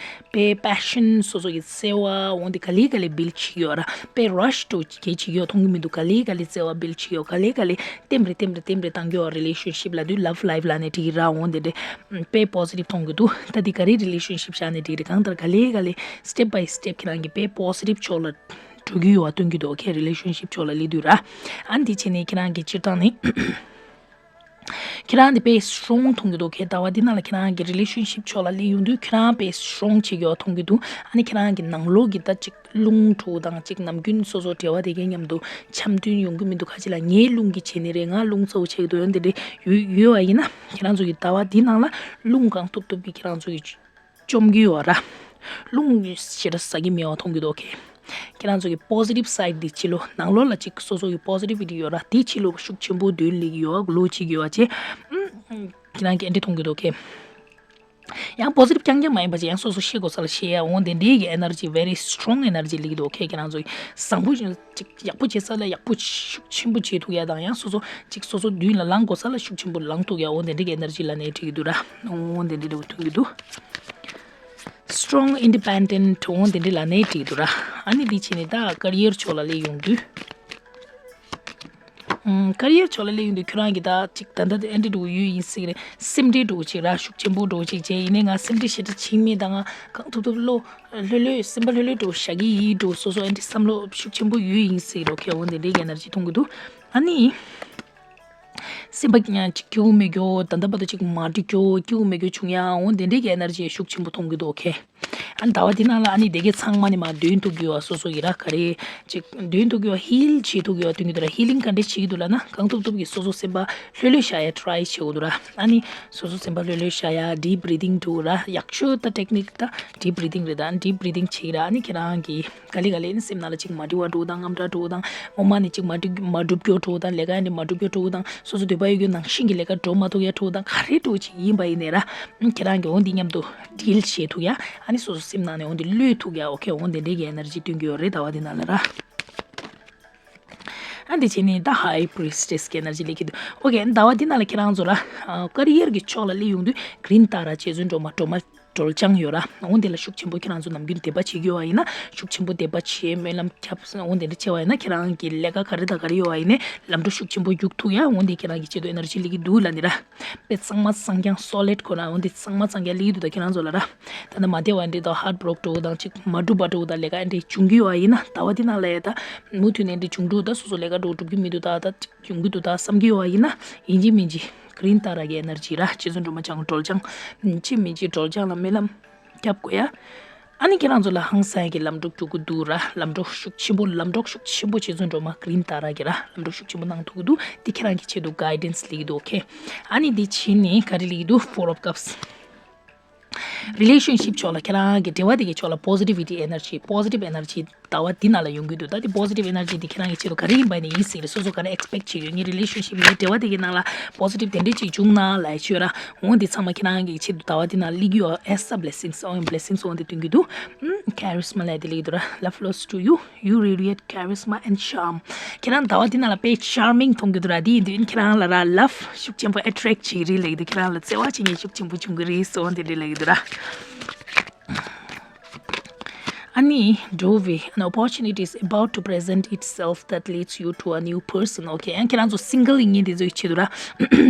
དཔེ་passion སོ་སོ་གི་བརྩེ་བ་འོ་འདི་ག་ལེ་ག་ལེ་build བྱེད་རྒྱུ་བ་ར། དཔེ་rush འགྲོ་གི་བྱེད་རྒྱུ་མཐོང་གི་མི་འདུག་ག་ལེ་ག་ལེ་བརྩེ་བ་build བྱེད་རྒྱུ། ག་ལེ་ག་ལེ་ལྟེམ་རེ་ལྟེམ་རེ་ལྟེམ་རེ་བཏང་རྒྱུ་བ། Relationship ལབ་དུས་love life ལབ་ནའི་འགྲིག་ར། འོ་འདི་འདྲ་དཔེ་positive མཐོང་གི་འདུག་ད་འདི་ག་རེ་relationship བཞག་ནའི་འགྲིག་རེད། གང་ལྟར་ག་ལེ་ག་ལེ་step by step ཁྱེད་རང་གི་དཔེ་positive ཕྱོགས་ལ་འགྲོ་གི་ཡོད་པ་སྟོན་གྱི་འདུག Okay, relationship ཕྱོགས་ལ་སླེབས་དུས་ར། ཨ་ནི་དེ་བྱས་ནས་ཁྱེད་རང་གི་སྤྱིར་བཏང་ནི་ཁྱེད་རང་འདི་དཔེ་strong མཐོང་གི་འདུག Okay, ཟླ་བ་འདི་ནང་ལ་ཁྱེད་རང་གི་relationship ཕྱོགས་ལ་སླེབས་ཡོང་དུས་ཁྱེད་རང་དཔེ་strong བྱེད་ཀྱི་ཡོད་མཐོང་གི་འདུག་ཨ་ནི་ཁྱེད་རང་གི་ནང་ལོགས་ཀྱི་ད་ཅིག་རླུང་འགྲོ་དང་ཅིག་ནམ་རྒྱུན་སོ་སོ་འབྲེལ་བ་དེ་གའི་མཉམ་དུ་འཆམ་མཐུན་ཡོང་གི་མི་འདུག་ཁ་ཅིག་ལ་ངའི་རླུང་གིས་བྱས་ནི་རེད། ང་རླུང་གཙོ་བོ་བྱེད་ཀྱི་འདུག་འོ་འདི་འདྲ་ཡོད་ཡོད་པ་ཡིན་ན་ཁྱེད་རང་ཚོ་གི་ཟླ་བ་འདི་ནང་ལ་རླུང་གང་ཐུབ་ཐུབ་ཀྱིས་ཁྱེད་རང་ཚོ་གི་བཅོམ་གྱི་ཡོད་ར། རླུང་ཞེ་དྲག་ཟ་གི་མེད་པ་མཐོང་གི་འདུག Okay, ཁྱེད་རང་ཚོ་གི་positive side འདི་བྱེད་ལོ། ནང་ལོགས་ལ་ཅིག་སོ་སོ་གི་positivity ཡོད་ར། དེ་བྱེད་ལོ་ཤུགས་ཆེན་པོ་འདོན་ལེགས་ཡོད་ལོ་བྱེད་ཀྱི་ཡོད་བ་བྱས། ཨམ། ཁྱེད་རང་གི་འདི་མཐོང་གི་འདུག Okay, ཡང་positive རྐྱང་རྐྱང་མ་ཡིན་པ་བྱས་ཡང་སོ་སོ་ཤེས་དགོས་ས་ལ་ཤེས་ཡ་འོ་འདི་འདྲའི་གི་energy, very strong energy ལེགས་འདུག Okay, ཁྱེད་རང་ཚོ་གི་བཟང་པོ་ཅིག་ཡག་པོ་བྱེད་ས་ལ་ཡག་པོ་ཤུགས་ཆེན་པོ་བྱེད་ཐུབ་ཡ་དང་ཡང་སོ་སོ་ཅིག་སོ་སོ་མདུན་ལ་ལངས་དགོས་ས་ལ་ཤུགས་ཆེན་པོ་ལངས་ཐུབ་ཡ་འོ་འདི་འདྲའི་གི་energy ལབ་ནའི་འགྲིག་གི་འདུག་ར། འོ་འདི་འདྲའི་འདྲ་བོ་མཐོང་གི་འདུག Strong, independent འོ་འདི་འདྲའི་ལབ་ནའི་འགྲིག་གི་འདུག་ར། ཨ་ནི་འདི་བྱས་ནས་ད་career ཕྱོགས་ལ་སླེབས་ཡོང་དུས། ཨམ། career ཕྱོགས་ལ་སླེབས་ཡོང་དུས་ཁྱོད་རང་གི་ད་ཅིག་ད་ལྟ་ཨེ་འདྲ་འདྲ་བོ་ཡོད་ཡིན་སྲིད་རེད། སེམས་ཁྲལ་འདྲ་བོ་ཅིག་ར་ཤུགས་ཆེན་པོ་འདྲ་བོ་ཅིག་བྱས་ཡིན་ནའི་ང་སེམས་ཁྲལ་ཞེ་དྲག་བྱེད་མེད་ད། ང་གང་ཐུབ་ཐུབ་བློ་ལྷོད་ལྷོད་སེམས་པ་ལྷོད་ལྷོད་འདྲ་བོ་བཞག་གི་ཡིན་འདྲ་བོ་སོ་སོ་ཨེ་འདྲ་བསམ་བློ་ཤུགས་ཆེན་པོ་ཡོད་ཡིན་སྲིད་རོ། ཁྱེད་འོ་འདི་འདྲའི་གི་energy མཐོང་གི་འདུག་ཨ་ནི། སེམས་པ་ཅིག་སྐྱིད་པོ་མེད་རྒྱུ་ད་ལྟ་བར་དུ་ཅིག་མ་འགྲིག་རྒྱུ་སྐྱིད་པོ་མེད་རྒྱུ་བྱུང་ཡ་འོ་འདི་འདྲའི་གི་energy ཤུགས་ཆེན་པོ་མཐོང་གི་འདུག་ཨོ་ཁེ། ཨ་ནི་ཟླ་བ་འདི་ནང་ལ་ཨ་ནི་དེ་གའི་ཚང་མ་ནི་མར་འདོན་ཐུབ་ཀྱི་ཡོད་པ་སོ་སོ་ཡི་ར་ག་རེ་ཅིག་འདོན་ཐུབ་ཀྱི་ཡོད་པ་heal བྱེད་ཐུབ་ཀྱི་ཡོད་པ་སྟོན་གྱི་འདུག་ར། healing ག་འདྲས་བྱེད་ཀྱི་འདུག་ལབ་ན་གང་ཐུབ་ཐུབ་ཀྱིས་སོ་སོ་སེམས་པ་ལྷོད་ལྷོད་བཞག་ཡ་try བྱེད་དགོས་འདུག་ར། ཨ་ནི་སོ་སོ་སེམས་པ་ལྷོད་ལྷོད་བཞག་ཡ་deep breathing འདུག་ར། ཡག་ཤོས་ད་technique ད་deep breathing རེད། ད་ཨ་ནི་deep breathing བྱེད་ཀྱི་ར། ཨ་ནི་ཁྱེད་རང་གིས་ག་ལེ་ག་ལེ་ནི་སེམས་ནང་ལ་ཅིག་མ་འགྲིག་པ་འགྲོ་དང་། དངངས་སྐྲག་འགྲོ་དང་། ངོ་མ་ནི་ཅིག་མ་འགྲིག་མ་འགྲུབ་རྒྱུ་འགྲོ་དང་། ལས་ཀ་ནི་མ་འགྲུབ་རྒྱུ་འགྲོ་དང་། སོ་སོ་འདོད་པ་ཡོད་རྒྱུ་ནང་བཞིན་གྱི་ལས་ཀ་འགྲོ་མ་ཐུབ་ཡ་འགྲོ་དང་། ག་རེ་འགྲོ་ཅིག་ཡིན་པ་ཡིན་ནའི་ར། ཁྱེད་རང་གིས་འོ་འདི་མཉམ་དུ་deal བྱེད་ཐུབ་ཡ། ཨ་ནི་སོ་སོ་སེམས་ནང་ནས་འོ་འདི་གློད་ཐུབ་ཡ། ཨོ་ཁེ། འོ་འདི་འདྲའི་གི་energy སྟོན་གྱི་ཡོད་རེད་ཟླ་བ་འདི་ནང་ལ་ར། ཨ་འདི་བྱས་ནས་ད་High Priestess གི་energy སླེབས་ཀྱི་འདུག་ཨོ་ཁེ། ཟླ་བ་འདི་ནང་ལ་ཁྱེད་རང་ཚོ་ར། ཨ་career གི་ཕྱོགས་ལ་སླེབས་ཡོང་དུས་green ཏཱ་ར་རྗེ་བཙུན་སྒྲོལ་མ་སྒྲོལ་མ་སྒྲོལ་ལྗང་ཡོད་ར། འོ་འདི་ལ་ཤུགས་ཆེན་པོ་ཁྱེད་རང་ཚོ་ནམ་རྒྱུན་དད་པ་བྱེད་ཀྱི་ཡོད་པ་ཡིན་ན་ཤུགས་ཆེན་པོ་དད་པ་བྱེད། སྨོན་ལམ་རྒྱབ། འོ་འདི་འདྲ་བྱས་པ་ཡིན་ན་ཁྱེད་རང་གི་ལས་ཀ་ག་རེ་དང་ག་རེ་ཡོད་པ་ཡིན་ནའི་ལམ་འགྲོ་ཤུགས་ཆེན་པོ་རྒྱུག་ཐུབ་ཡ། འོ་འདི་ཁྱེད་རང་གི་ཆེད་དུ་energy སླེབས་ཀྱི་འདུག་ལབ་ནི་ར། དཔེ་གཙང་མ་གཙང་རྐྱང་solid ཁོ་ན་འོ་འདི་གཙང་མ་གཙང་རྐྱང་སླེབས་ཀྱི་འདུག་ད་ཁྱེད་རང་ཚོ་ལ་ར། ད་ནི་མ་བདེ་བ་འདི་དང་heartbroken འགྲོ་དང་ཅིག་མ་འགྲུབ་པ་འགྲོ་དང་ལས་ཀ་འདི་འབྱུང་གི་ཡོད་པ་ཡིན་ན་ཟླ་བ་འདི་ནང་ལ་ཡ་ད་མུ་མཐུད་ནས་འདི་འབྱུང་འགྲོ། ད་སོ་སོ་ལས་ཀ་འགྲོ་འགྲུབ་ཀྱི་མི་འདུག་ད་ད་ཅིག་ཡོང་གི་འདུག་ད་བསམ་གྱི་ཡོད་པ་ཡིན་ན་ཡིན་གཅིག་མིན་གཅིག་green ཏཱ་ར་གི་energy ར། རྗེ་བཙུན་སྒྲོལ་མ་ལྗང་སྒྲོལ་ལྗང་། ཅི་མིན་གཅིག་སྒྲོལ་ལྗང་ལ་སྨོན་ལམ་རྒྱབ་དགོས་ཡ། ཨ་ནི་ཁྱེད་རང་ཚོ་ལ་ཧང་སང་གི་ལམ་འགྲོ་རྒྱུག་གི་འདུག་ར། ལམ་འགྲོ་ཤུགས་ཆེན་པོ་ལམ་གྲོགས་ཤུགས་ཆེན་པོ་རྗེ་བཙུན་སྒྲོལ་མ་green ཏཱ་ར་གི་ར་ལམ་འགྲོ་ཤུགས་ཆེན་པོ་གནང་ཐུབ་ཀྱི་འདུག་འདི་ཁྱེད་རང་གི་ཆེད་དུ་guidance སླེབས་ཀྱི་འདུག་ཨོ་ཁེ། ཨ་ནི་འདི་ཕྱིན་ནས་ག་རེ་སླེབས་ཀྱི་འདུག Four of Cups རི་ལེ་ཤན་ཤིབ་ཕྱོགས་ལ་ཁྱེད་རང་གི་འབྲེལ་བ་དེ་གི་ཕྱོགས་ལ་positivity energy, positive energy ཟླ་བ་འདི་ནང་ལ་ཡོང་གི་འདུག་ད་དེ་positive energy དེ་ཁྱེད་རང་གི་ཆེད་དུ་ག་རེ་ཡིན་པ་ནི་ཡིན་སྲིད་རེད། སོ་སོ་ག་རེ་expect བྱེད་ཡོད། ངའི་relationship, ངའི་འབྲེལ་བ་དེ་གི་ནང་ལ་positive དེ་འདྲས་ཅིག་བྱུང་ན་ལབ་ཡ་ཅིག་ཡོད་ར། འོ་འདི་ཚང་མ་ཁྱེད་རང་གི་ཆེད་དུ་ཟླ་བ་འདི་ནང་སླེབས་ཀྱི་ཡོད། As a blessings, all blessings འོ་འདི་སྟོན་གྱི་འདུག་ཨུམ། Charisma ལབ་དེ་སླེབས་ཀྱི་འདུག་ར། Love flows to you, you radiate charisma and charm. ཁྱེད་རང་ཟླ་བ་འདི་ནང་ལ་དཔེ་charming མཐོང་གི་འདུག་ར། དེ་ཡིན་དུས་ཁྱེད་རང་ལ་ར་love ཤུགས་ཆེན་པོ་attract བྱེད་ཀྱི་རེད་ལབ་ཀྱི་འདུག་ཁྱེད་རང་ལ་བརྩེ་བ་བྱེད་མཁན་ཤུགས་ཆེན་པོ་བྱུང་གི་རེད་ཟེར་འོ་འདི་འདྲས་ལབ་ཀྱི་འདུག་ར། ཨ་ནི་འགྲོ་བའི། An opportunity is about to present itself that leads you to a new person. Okay, ཡང་ཁྱེད་རང་ཚོ་single ཡིན་མཁན་དེ་ཚོའི་ཆེད་དུ་ར།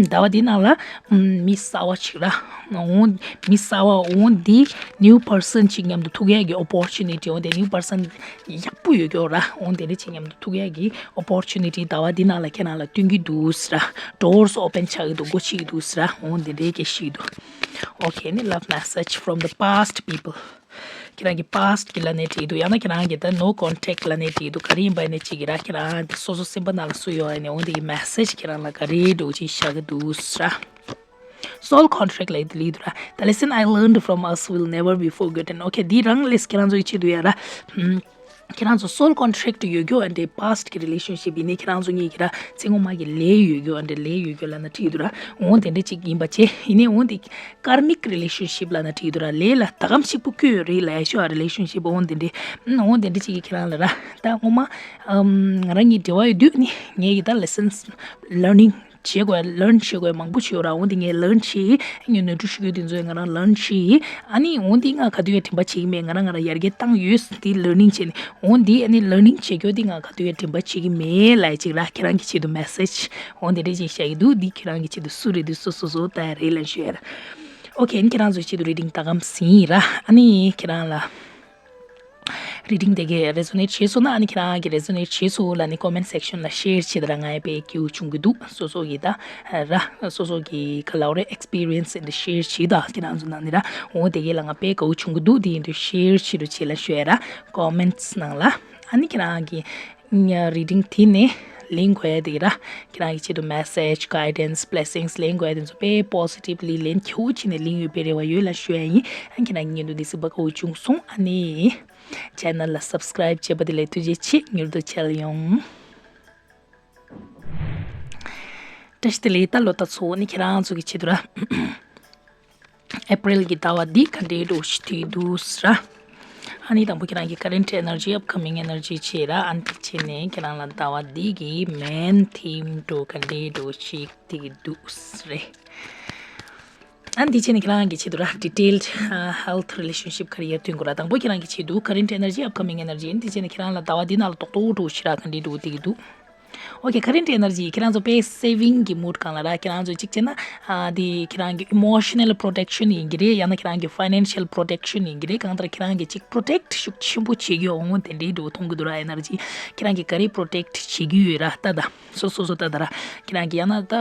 ཟླ་བ་འདི་ནང་ལ་ཨམ། མི་གསར་བ་ཅིག་ར། འོ་མི་གསར་བ་འོ་འདི་new person ཅིག་མཉམ་དུ་ཐུག་ཡས་ཀྱི་opportunity འོ་དེ་new person ཡག་པོ་ཡོད་ཀྱོག་ར། འོ་དེ་འདྲས་ཅིག་མཉམ་དུ་ཐུག་ཡས་ཀྱི་opportunity ཟླ་བ་འདི་ནང་ལ་ཁྱེད་རང་ལ་སྟོན་གྱི་འདུག་ཟེར་ར། Doors open ཆགས་ཀྱི་འདུག་སྒོ་ཕྱེ་གི་འདུག་ཟེར་ར། འོ་དེ་འདྲས་སྐད་ཤེས་ཀྱི་འདུག Okay, ནི་love message from the past people. ཁྱེད་རང་གི་past གི་ལབ་ནའི་འགྲིག་འདུག་ཡང་ན་ཁྱེད་རང་གི་ད་no contact ལབ་ནའི་འགྲིག་འདུག་ག་རེ་ཡིན་པ་ནའི་གཅིག་གི་ར། ཁྱེད་རང་གི་སོ་སོ་སེམས་པ་ནང་ལ་སུ་ཡོད་ཨ་ནི་འོ་འདི་གི་message ཁྱེད་རང་ལ་ག་རེ་འདྲ་བོ་ཅིག་བཞག་གི་འདུག་ཟེར་ར། Soul contract ལབ་དེ་ལབ་འདུག་ར། The lesson I learned from us will never be forgotten. Okay, འདི་རང་ལས་ཁྱེད་རང་ཚོ་གི་ཆེད་དུ་ཡ་ར། ཨམ། ཁྱེད་རང་ཚོ་soul contract ཡོད་རྒྱུ་ཨ་འདྲའི་past གི་relationship ཡིན་ནའི་ཁྱེད་རང་ཚོ་གཉིས་ཀྱི་ར་ཚེ་སྔོན་མ་གི་ལས་ཡོད་རྒྱུ་ཨ་འདྲའི་ལས་ཡོད་རྒྱུ་ལབ་ན་འགྲིག་འདུག་ར། འོ་དེ་འདྲ་ཅིག་ཡིན་པ་བྱས་ཡིན་ནའི་འོ་འདི་karmic relationship ལབ་ན་འགྲིག་འདུག་ར། ལས་ལ་ཟླ་གམ་གཅིག་པུ་བསྐོས་ཡོད་རེད་ལབ་ཡ་ཤོ་ཨ་relationship འོ་དེ་འདྲའི་ཨམ། འོ་དེ་འདྲ་ཅིག་གི་ཁྱེད་རང་ལ་ར་ད་སྔོན་མ་ཨམ། ང་རང་གཉིས་འབྲེལ་བ་ཡོད་དུས་ནི་ངས་ཀྱི་ད་lessons learning བྱེད་དགོས་learn བྱེད་དགོས་མང་པོ་བྱེད་ཡོད་ར། འོ་འདི་ངས་learn བྱས། ངས་ནོར་འཁྲུལ་ཞུ་རྒྱུ་དེ་ཚོ་ང་རང་learn བྱས། ཨ་ནི་འོ་འདི་ང་ག་དུས་ཡང་དྲན་པ་བྱེད་ཀྱི་མེད། ང་རང་ང་རང་ཡར་རྒྱས་བཏང་ཡོད་འདི་learning བྱས་ནས། འོ་འདི་ཨ་ནི་learning བྱེད་རྒྱུ་འདི་ང་ག་དུས་ཡང་དྲན་པ་བྱེད་ཀྱི་མེད་ལབ་ཅིག་ར། ཁྱེད་རང་གི་ཆེད་དུ་message འོ་འདི་འདྲ་ཅིག་བཞག་གི་འདུག་འདི་ཁྱེད་རང་གི་ཆེད་དུ་སུ་རེད་འདི་སོ་སོ་སོ་ལྟ་ཡ་རེད་ལབ་ཞུ་ཡ་ར། Okay, ཨ་ནི་ཁྱེད་རང་ཚོའི་ཆེད་དུ་reading ད་གམ་ཟིན་ཡིན་ར། ཨ་ནི་ཁྱེད་རང་ལ་reading དེ་གས་resonate བྱས་སོང་ན་ཨ་ནི་ཁྱེད་རང་གིས་resonate བྱས་སོང་ལབ་ནི་comment section ལ་share བྱེད་དང་ང་ཡི་དཔེ་སྐྱིད་པོ་བྱུང་གི་འདུག་སོ་སོ་གི་ད་ར་སོ་སོ་གི་ག་ལབ་རེད་experience and share བྱེད་དང་ཁྱེད་རང་ཚོ་ནང་ནི་ར་འོ་དེ་གས་ལ་ང་དཔེ་དགའ་བོ་བྱུང་གི་འདུག་དེ་ཡིན་དུས་share བྱེད་རོགས་བྱེད་ལ་ཞུ་ཡ་ར། Comments ནང་ལ་ཨ་ནི་ཁྱེད་རང་གི reading དེ་ནས་ལེན་དགོས་ཡ་དེ་ར། ཁྱེད་རང་གི་ཆེད་དུ་message, guidance, blessings ལེན་དགོས་ཡ་དེ་ཚོ་དཔེ་positively ལེན་ཁྱོད་ཆེ་ནས་ལེན་ཡོད་པའི་རེ་བ་ཡོད་ལ་ཞུ་ཡ་ཡིན། ཨ་ཁྱེད་རང་གི་ཉིན་དུ་འདི་སི་བ་ཀའུ་བྱུང་སོང་ཨ་ནི་channel ལ་subscribe བྱས་པ་དེ་ལས་ཐུགས་རྗེ་ཆེ། མྱུར་དུ་མཇལ་ཡོང་། བཀྲ་ཤིས་བདེ་ལེགས། ད་ལོ་ད་ཚོ་ནི་ཁྱེད་རང་ཚོ་གི་ཆེད་དུ་ར། April གི་ཟླ་བ་འདི་ག་འདྲའི་འགྲོ་ཞིག་དུས་འདུག་ཟེར། ཨ་ནི་དང་པོ་ཁྱེད་རང་གི་current energy, upcoming energy བྱས་ར། ཨ་ནི་དེ་བྱས་ནས་ཁྱེད་རང་ལ་ཟླ་བ་འདི་གི་main theme འགྲོ་ག་འདྲའི་འགྲོ་ཞིག་དུས་འདུག་ཟེར། ཨ་ནི་དེ་བྱས་ནས་ཁྱེད་རང་གི་ཆེད་དུ་ར་detailed health, relationship, career དུས་འགོ་ར། དང་པོ་ཁྱེད་རང་གི་ཆེད་དུ་current energy, upcoming energy ཨ་ནི་དེ་བྱས་ནས་ཁྱེད་རང་ལ་ཟླ་བ་འདི་ནང་ལ་རྡོག་རྡོག་འགྲོ་ཞིག་ར་ག་འདྲའི་འགྲོ་དུས་འདུག Okay, current energy ཁྱེད་རང་ཚོ་དཔེ་saving གི་mood སྒང་ལ་ར། ཁྱེད་རང་ཚོ་གཅིག་བྱས་ན་ཨ་དེ་ཁྱེད་རང་གི་emotional protection ཡིན་གྱི་རེད། ཡང་ན་ཁྱེད་རང་གི་financial protection ཡིན་གྱི་རེད། གང་ལྟར་ཁྱེད་རང་གི་གཅིག་protect ཤུགས་ཆེན་པོ་བྱེད་ཀྱི་ཡོད་འོང་དེ་འདྲའི་འགྲོ་མཐོང་གི་འདུག་ར། energy ཁྱེད་རང་གི་ག་རེ་protect བྱེད་ཀྱི་ཡོད་ར། ད་ད་སོ་སོ་སོ་ད་ད་ར་ཁྱེད་རང་གི་ཡང་ན་ད་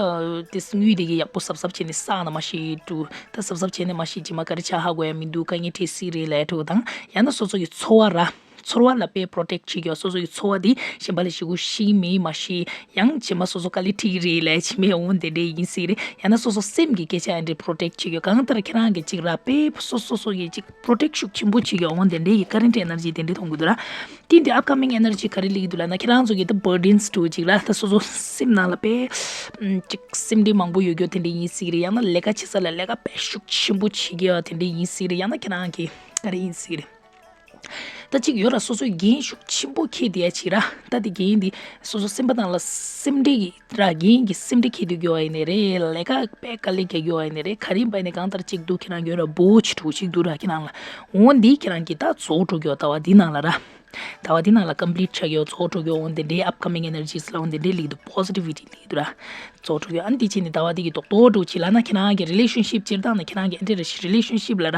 དེ་དངུལ་དེ་གི་ཡག་པོ་གཟབ་གཟབ་བྱས་ནས་བསགས་ན་མ་ཤེས་འགྲོ། ད་གཟབ་གཟབ་བྱས་ནས་མ་ཤེས་རྗེས་མ་ག་རེ་ཆགས་ཧ་གོ་ཡ་མི་འདུག་དཀའ་ངལ་འཕྲད་སྲིད་རེད་ལབ་འགྲོ་དང་། ཡང་ན་སོ་སོ་གི་འཚོ་བ་ར། ཚོར་བ་ལ་དཔེ་protect བྱེད་ཀྱི་ཡོད། སོ་སོ་ཡི་ཚོར་བ་འདི་གཞན་པ་ལ་ཞེ་པོ་ཤེས་མེད་མ་ཤེས། ཡང་རྗེས་མ་སོ་སོ་དཀའ་ལས་འཕྲད་ཀྱི་རེད་ལབ་བྱས་མེད་འོང་དེ་འདྲས་ཡིན་སྲིད་རེད། ཡང་ན་སོ་སོ་སེམས་ཀྱི་སྐད་ཆ་ཨ་འདྲས་protect བྱེད་ཀྱི་ཡོད། གང་ལྟར་ཁྱེད་རང་གི་ཅིག་ར་དཔེ་སོ་སོ་སོ་ཡི་ཅིག་protect ཤུགས་ཆེན་པོ་བྱེད་ཀྱི་འོང་དེ་འདྲས་ཡི་current energy དེ་འདྲས་མཐོང་གི་འདུག་ར། དེ་འདི་upcoming energy ག་རེ་སླེབས་ཀྱི་འདུག་ལབ་ན་ཁྱེད་རང་ཚོ་གི་ད་burdens འདྲ་ཅིག་ར། ད་སོ་སོ་སེམས་ནང་ལ་དཔེ་ཅིག་སེམས་ཁྲལ་མང་པོ་ཡོད་ཀྱི་ཡོད་དེ་འདྲས་ཡིན་སྲིད་རེད། ཡང་ན་ལས་ཀ་བྱེད་ས་ལ་ལས་ཀ་དཔེ་ཤུགས་ཆེན་པོ་བྱེད་ཀྱི་ཡོད་དེ་འདྲས་ཡིན་སྲིད་རེད། ཡང་ན་ཁྱེད་རང་གི་ག་རེ་ཡིན་སྲིད་རེད། ད་གཅིག་ཡོད་ར། སོ་སོའི་འགན་ཤུགས་ཆེན་པོ་འཁྱེར་བསྡད་ཡ་ཅིག་ར། ད་དེ་འགན་འདི་སོ་སོ་སེམས་པ་ནང་ལ་སེམས་ཁྲལ་གྱི་ར་འགན་གྱི་སེམས་ཁྲལ་འཁྱེར་སྡོད་རྒྱུ་ཡིན་ནི་རེད། ལས་ཀ་དཔེ་དཀའ་ལས་རྒྱག་རྒྱུ་ཡིན་ནི་རེད། ག་རེ་ཡིན་པ་ཡིན་ནའི་གང་ལྟར་གཅིག་འདུག་ཁྱེད་རང་ཡོད་ར་བོཇ་འདྲ་ཅིག་འདུག་ར་ཁྱེད་རང་ལ། འོ་འདི་ཁྱེད་རང་གི་ད་རྫོགས་འགྲོ་རྒྱུ་ཟླ་བ་འདི་ནང་ལ་ར། ཟླ་བ་འདི་ནང་ལ་complete ཆགས་རྒྱུ་རྫོགས་འགྲོ་རྒྱུ་འོ་འདི་འདྲའི་upcoming energies ལ་འོ་འདི་འདྲའི་ལེགས་འདུག positivity ལེགས་འདུག་ར། རྫོགས་འགྲོ་རྒྱུ་ཨ་ནི་འདི་བྱས་ནས་ཟླ་བ་འདི་གི་རྡོག་རྡོག་འདྲ་ཅིག་ལབ་ན་ཁྱེད་རང་གི་relationship སྤྱིར་བཏང་ནས་ཁྱེད་རང་གི་ཨ་འདྲ་རེ་relationship ལ་ར།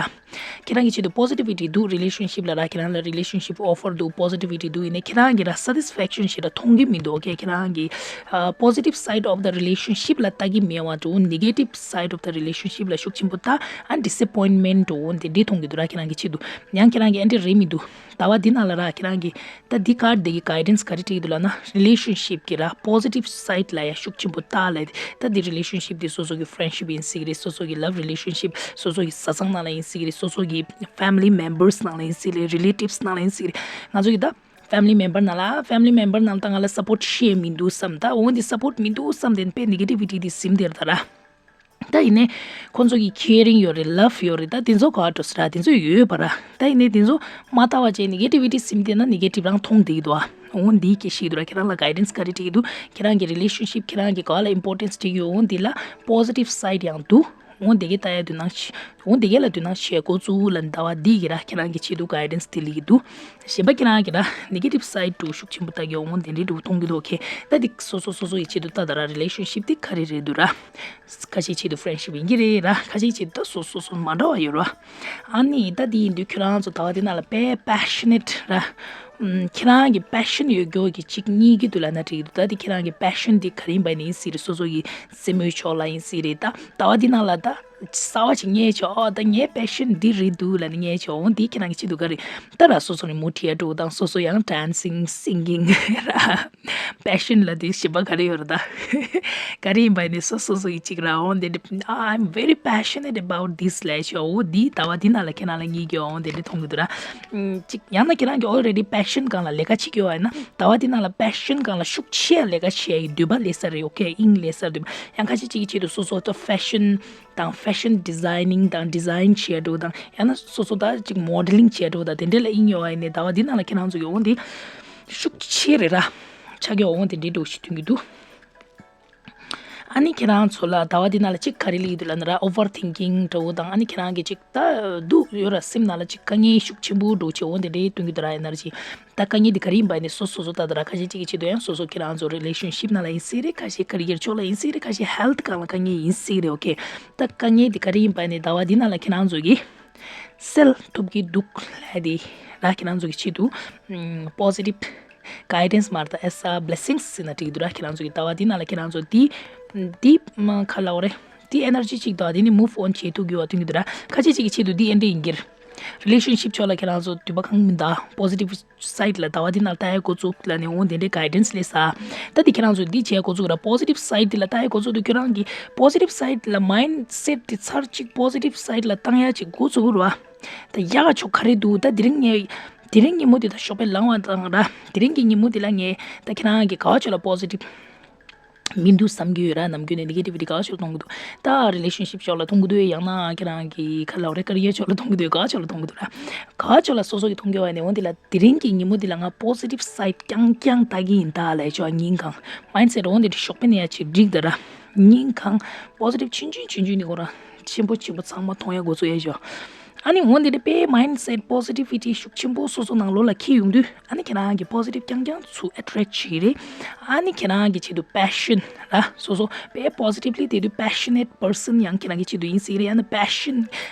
ཁྱེད་རང་གི་ཆེད་དུ་positivity འདུག relationship ལ་ར། ཁྱེད་རང་ལ་relationship offer འདུག positivity འདུག་ཡིན་ནའི་ཁྱེད་རང་གི་ར་satisfaction ཞིག་ར་མཐོང་གི་མི་འདུག okay ཁྱེད་རང་གི་ཨ་positive side of the relationship ལ་ལྟ་གི་མེད་པ་འདྲ་བོ། negative side of the relationship ལ་ཤུགས་ཆེན་པོ་ལྟ། ཨ་disappointment འདྲ་བོ་འདི་འདྲས་མཐོང་གི་འདུག་ར་ཁྱེད་རང་གི་ཆེད་དུ། ཡང་ཁྱེད་རང་གི་ཨ་འདྲས་རེད་མི་འདུག་ཟླ་བ་འདི་ནང་ལ་ར། ཁྱེད་རང་གིས་ད་འདི་ཀར་འདི་གི་གའི་ཌེན་སི་ག་རེ་སྤྲད་ཀྱི་འདུག་ལབ་ན། རི་ལེ་ཤན་ཤིབ་ཀྱི་ར་པོ་སི་ཊིབ་སའིཌ་ལ་ཡ་ཤུགས་ཆེན་པོ་ལྟ་ལབ་དེ། ད་འདི་རི་ལེ་ཤན་ཤིབ་འདི་སོ་སོ་གི་ཕྲེན་ཌི་ཤིབ་ཡིན་སྲིད་ཀྱི་རེད། སོ་སོ་གི་ལབ་རི་ལེ་ཤན་ཤིབ། སོ་སོ་གི་བཟའ་ཚང་ནང་ལ་ཡིན་སྲིད་ཀྱི་རེད། སོ་སོ་གི་ཕེ་མི་ལི་མེམ་བར་སི་ནང་ལ་ཡིན་སྲིད་ཀྱི་རེད། རི་ལེ་ཊིབ་སི་ནང་ལ་ཡིན་སྲིད་ཀྱི་རེད། ང་ཚོ་གི་ད་ཕེ་མི་ལི་མེམ་བར་ནང་ལ་ཕེ་མི་ལི་མེམ་བར་ནང་ད་ང་ལ་སབ་པོར་ཊི་བྱེད་མི་འདུག་བསམ། ད་འོ་འདི་སབ་པོར་ཊི་མི་འདུག་བསམ་དེ་དཔེ་ནེ་གེ་ཊི་བི་ཊི་འདི་ཟིན་དེར་ད་ར། ད་ཡིན་ནའི་ཁོང་ཚོ་གི་ཁེ་རིང་ཡོད་རེད། ལབ་ཡོད་རེད། ད་དེ་ཚོ་ག་འགྲོ་སོང་ར། དེ་ཚོ་ཡོད་པ་ར། ད་ཡིན་ནའི་དེ་ཚོ་མ་ལྟ་བ་བྱས་ནེ་གེ་ཊི་བི་ཊི་ཟིན་དེ་ན་ནེ་གེ་ཊིབ་རང་མཐོང་བསྡད་ཀྱི་འདུག་ཨ། འོ་འདི་སྐད་ཆ་ཞིག་འདུག་ར། ཁྱེད་རང་ལ་གའི་ཌེན་སི་ག་རེ་སྤྲད་ཀྱི་འདུག་ཁྱེད་རང་གི་རི་ལེ་ཤན་ཤིབ་ཁྱེད་རང་གི་ག་ལ་ཨིམ་པོར་ཊེན་སི་སྤྲད་ཀྱི་ཡོད། འོ་འདི་ལ་པོ་སི་ཊིབ་སའིཌ་ཡང་འདུག་འོ་འདི་གའི་ལྟ་ཡ་དུ་ནང་ཤི། འོ་འདི་གའི་ལ་དུ་ནང་ཤི་འགོ་བཙུགས་ལ་ཟླ་བ་འདི་གི་ར་ཁྱེད་རང་གི་ཆེད་དུ་གའི་ཌེན་སི་དེ་ལི་གི་འདུག་གཞན་པ་ཁྱེད་རང་གི་ར་ནེ་གེ་ཊིབ་སའིཌ་འདྲ་བོ་ཤུགས་ཆེན་པོ་ལྟ་གི་འོ་འདི་འདྲའི་འདྲ་བོ་མཐོང་གི་འདུག་ཨོ་ཁེ། ད་འདི་སོ་སོ་སོ་སོ་ཡི་ཆེད་དུ་ལྟ་ད་ར་རི་ལེ་ཤན་ཤིབ་དེ་ག་རེ་རེད་འདུག་ར། ཁ་ཤས་ཆེད་དུ་ཕྲེན་ཌི་ཤིབ་ཡིན་གྱི་རེད་ར། ཁ་ཤས་ཆེད་དུ་ད་སོ་སོ་སོ་མ་འདྲ་བ་ཡོད་ར། ཨ་ནི་ད་འདི་ཡིན་དུས་ཁྱོད་རང་ཚོ་ཟླ་བ་འདི་ནང་ལ་དཔེ་པེ་ཤ་ནེཊ་ར། ཨམ། ཁྱེད་རང་གི་པེ་ཤན་ཡོད་རྒྱུ་གི་གཅིག་གཉིས་ཀྱི་དུ་ལ་ན་འགྲིག་འདུག་ད་འདི་ཁྱེད་རང་གི་པེ་ཤན་འདི་ག་རེ་ཡིན་པ་ནི་ཡིན་སྲིད་རེད། སོ་སོ་གི་སེམས་ཡོད་ཕྱོགས་ལ་ཡིན་སྲིད་རེད། ད་ཟླ་བ་འདི་ནང་ལ་ད་གསར་པ་ཅིག་རྙེད་ཆོག་ཨོ་ད་ངའི་པེ་ཤན་འདི་རེད་འདུག་ལབ་ནས་རྙེད་ཆོག་འོ་འདི་ཁྱེད་རང་གི་ཆེད་དུ་ག་རེ། ད་ར་སོ་སོ་ནས་མུ་ཁྲིད་ཡ་འགྲོ་དང་སོ་སོ་ཡང་ཌན་སིང་སིང་གིང་ར། པེ་ཤན་ལ་དེ་ཞིབ་པ་ག་རེ་ཡོད་རེད་ད། ག་རེ་ཡིན་པ་ནི་སོ་སོ་སོ་ཡི་གཅིག་ར་འོང་དེ་འདྲ། I'm very passionate about this ལས་ཤོག་འོ་འདི་ཟླ་བ་འདི་ནང་ལ་ཁྱེད་རང་ལ་ངེས་ཀྱི་འོང་དེ་འདྲ་མཐོང་གི་འདུག་ར། ཨམ། གཅིག་ཡང་ན་ཁྱེད་རང་གི་already པེ་ཤན་སྒང་ལ་ལས་ཀ་བྱེད་ཀྱི་ཡོད་ཡིན་ན་ཟླ་བ་འདི་ནང་ལ་པེ་ཤན་སྒང་ལ་ཤུགས་ཆེ་ལས་ཀ་བྱེད་ཡ་ཡི་འདོད་པ་སླེབས་ས་རེད། ཨོ་ཁེ། དབྱིངས་སླེབས་ས་འདོད་པ། ཡང་ཁ་ཤས་གཅིག་གི་ཆེད་དུ་སོ་སོ་ད་ཕེ་ཤན་དང་ཕེ་ཤན་ཌི་ཛའི་ནིང་དང་ཌི་ཛའིན་བྱེད་ཡ་འདྲ་བོ་དང་ཡང་ན་སོ་སོ་ད་གཅིག་མོ་ཌེ་ལིང་བྱེད་ཡ་འདྲ་བོ་དང་དེ་འདྲ་ལ་དབྱིངས་ཡོད་པ་ཡིན་ནའི་ཟླ་བ་འདི་ནང་ལ་ཁྱེད་རང་ཚོ་གི་འོང་དེ་ཤུགས་ཆེ་རེད་ར། ཆགས་ཀྱི་འོང་དེ་འདྲའི་འདྲ་བོ་ཞིག་ཐོན་གྱི་འདུག་ཨ་ནི་ཁྱེད་རང་ཚོ་ལ་ཟླ་བ་འདི་ནང་ལ་གཅིག་ག་རེ་སླེབས་ཀྱི་འདུག་ལབ་ན་ར། ཨོ་ཝར་ཐིང་ཀིང་འདྲ་བོ་དང་ཨ་ནི་ཁྱེད་རང་གི་གཅིག་ད་འདུག་ཡོད་ར། སེམས་ནང་ལ་གཅིག་དཀའ་ངལ་ཤུགས་ཆེན་པོ་འདྲ་བོ་བྱེད་འོང་དེ་འདྲའི་སྟོན་གྱི་འདུག་ར། ཡིན་ན་ར་ཅིག་ད་དཀའ་ངལ་འདི་ག་རེ་ཡིན་པ་ནི་སོ་སོ་སོ་ད་ད་ར་ཁ་ཤས་གཅིག་གི་ཆེད་དུ་ཡང་སོ་སོ་ཁྱེད་རང་ཚོ་རི་ལེ་ཤན་ཤིབ་ནང་ལ་ཡིན་སྲིད་རེད། ཁ་ཤས་ཀ་རི་ཡར་ཕྱོགས་ལ་ཡིན་སྲིད་རེད། ཁ་ཤས་ཧེལ་ཐི་སྒང་ལ་དཀའ་ངལ་ཡིན་སྲིད་རེད། ཨོ་ཁེ། ད་དཀའ་ངལ་འདི་ག་རེ་ཡིན་པ་ནི་ཟླ་བ་འདི་ནང་ལ་ཁྱེད་རང་ཚོ་གིས་སེལ་ཐུབ་ཀྱི་འདུག་ལབ་དེ་ར། ཁྱེད་རང་ཚོ་གི་ཆེད་དུ་པོ་སི་ཊིབ་གའི་ཌེན་སི་མ་རེད་ད་ཨེ་ས་བྷི་ལེ་སིང་སི་ཟེར་ན་འགྲིག་འདུག་ར། ཁྱེད་རང་ཚོ་གི་ཟླ་བ་འདི་ནང་ལ་ཁྱེད་རང་ཚོ་འདི་འདི་མ་ག་ལབ་དགོས་རེད། འདི་ཨེ་ནར་ཇི་ཅིག་ད་འདི་ནི་མུབ་ཨོན་བྱེད་ཐུབ་ཀྱི་ཡོད་པ་སྟོན་གྱི་འདུག་ར། ཁ་ཤས་ཅིག་གི་ཆེད་དུ་འདི་ཨེ་འདྲ་ཡིན་གྱི་རེད། རི་ལེ་ཤན་ཤིབ་ཕྱོགས་ལ་ཁྱེད་རང་ཚོ་འདོད་པ་ཁེངས་མི་འདུག་པོ་སི་ཊིབ་སའིཌ་ལ་ཟླ་བ་འདི་ནང་ལ་ལྟ་ཡ་འགོ་བཙུགས་ལབ་ནས་འོ་དེ་འདྲའི་གའི་ཌེན་སི་སླེབས་ས། ད་འདི་ཁྱེད་རང་ཚོ་འདི་བྱེད་འགོ་བཙུགས་ར། པོ་སི་ཊིབ་སའིཌ་འདི་ལ་ལྟ་ཡ་འགོ་བཙུགས་དུས་ཁྱེད་རང་གི་པོ་སི་ཊིབ་སའིཌ་ལ་མའིན་སེཊ་འདི་ཚར་གཅིག་པོ་སི་ཊིབ་སའིཌ་ལ་བཏང་ཡ་ཅིག་འགོ་བཙུགས་ར། ད་ཡག་ཆོག་ག་རེ་འདུག་ད་དེ་རིང་ངས་དེ་རིང་ཉིན་མོ་འདི་ད་ཞོགས་པ་ལངས་པ་དང་ར། དེ་རིང་གི་ཉིན་མོ་འདི་ལ་ངས་ད་ཁྱེད་རང་གི་ག་བ་ཕྱོགས་ལ་པོ་སི་ཊིབ་མི་འདུག་བསམ་གྱི་ཡོད་ར། ནམ་རྒྱུན་ནས་ནེ་གེ་ཊི་བི་ཊི་ག་བ་ཕྱོགས་ལ་གཏོང་གི་འདུག་ད་རི་ལེ་ཤན་ཤིབ་ཕྱོགས་ལ་གཏོང་གི་འདུག་ཡང་ན་ཁྱེད་རང་གི་ག་ལབ་དགོས་རེད། ཀ་རི་ཡར་ཕྱོགས་ལ་གཏོང་གི་འདུག་ག་བ་ཕྱོགས་ལ་གཏོང་གི་འདུག་ར། ག་བ་ཕྱོགས་ལ་སོ་སོ་གི་གཏོང་གི་ཡོད་པ་ནི་འོ་འདི་ལ་དེ་རིང་གི་ཉིན་མོ་འདི་ལ་ང་པོ་སི་ཊིབ་སའིཌ་རྐྱང་རྐྱང་ལྟ་གི་ཡིན་ད་ལབ་ཆོག་སྙིང་གང་མའིན་སེཊ་འོ་འདི་འདྲ་ཞོགས་པ་ནས་ཡ་ཅིག་འགྲིག་ད་ར། སྙིང་གང་པོ་སི་ཊིབ་ཆུང་ཆུང་ཆུང་ཆུང་ནི་གོ་ར་ཆེན་པོ་ཆེན་པོ་ཚང་མ་མཐོང་ཡ་འགོ་ཚུགས་ཡ་ཆོག་ཨ་ནི་འོ་འདི་འདྲ་དཔེ་མའིན་སེཊ་པོ་སི་ཊི་བི་ཊི་ཤུགས་ཆེན་པོ་སོ་སོ་ནང་ལོགས་ལ་འཁྱེར་ཡོང་དུས་ཨ་ནི་ཁྱེད་རང་གི་པོ་སི་ཊིབ་རྐྱང་རྐྱང་ཚུར་ཨེ་ཊེག་བྱེད་ཀྱི་རེད། ཨ་ནི་ཁྱེད་རང་གི་ཆེད་དུ་པེ་ཤན་ར་སོ་སོ་དཔེ་པོ་སི་ཊིབ་ལི་དེ་དུས་པེ་ཤ་ནེཊ་པར་སན་ཡང་ཁྱེད་རང་གི་ཆེད་དུ་ཡིན་སྲིད་ཀྱི་རེད། ཡང་ན་པེ་ཤན་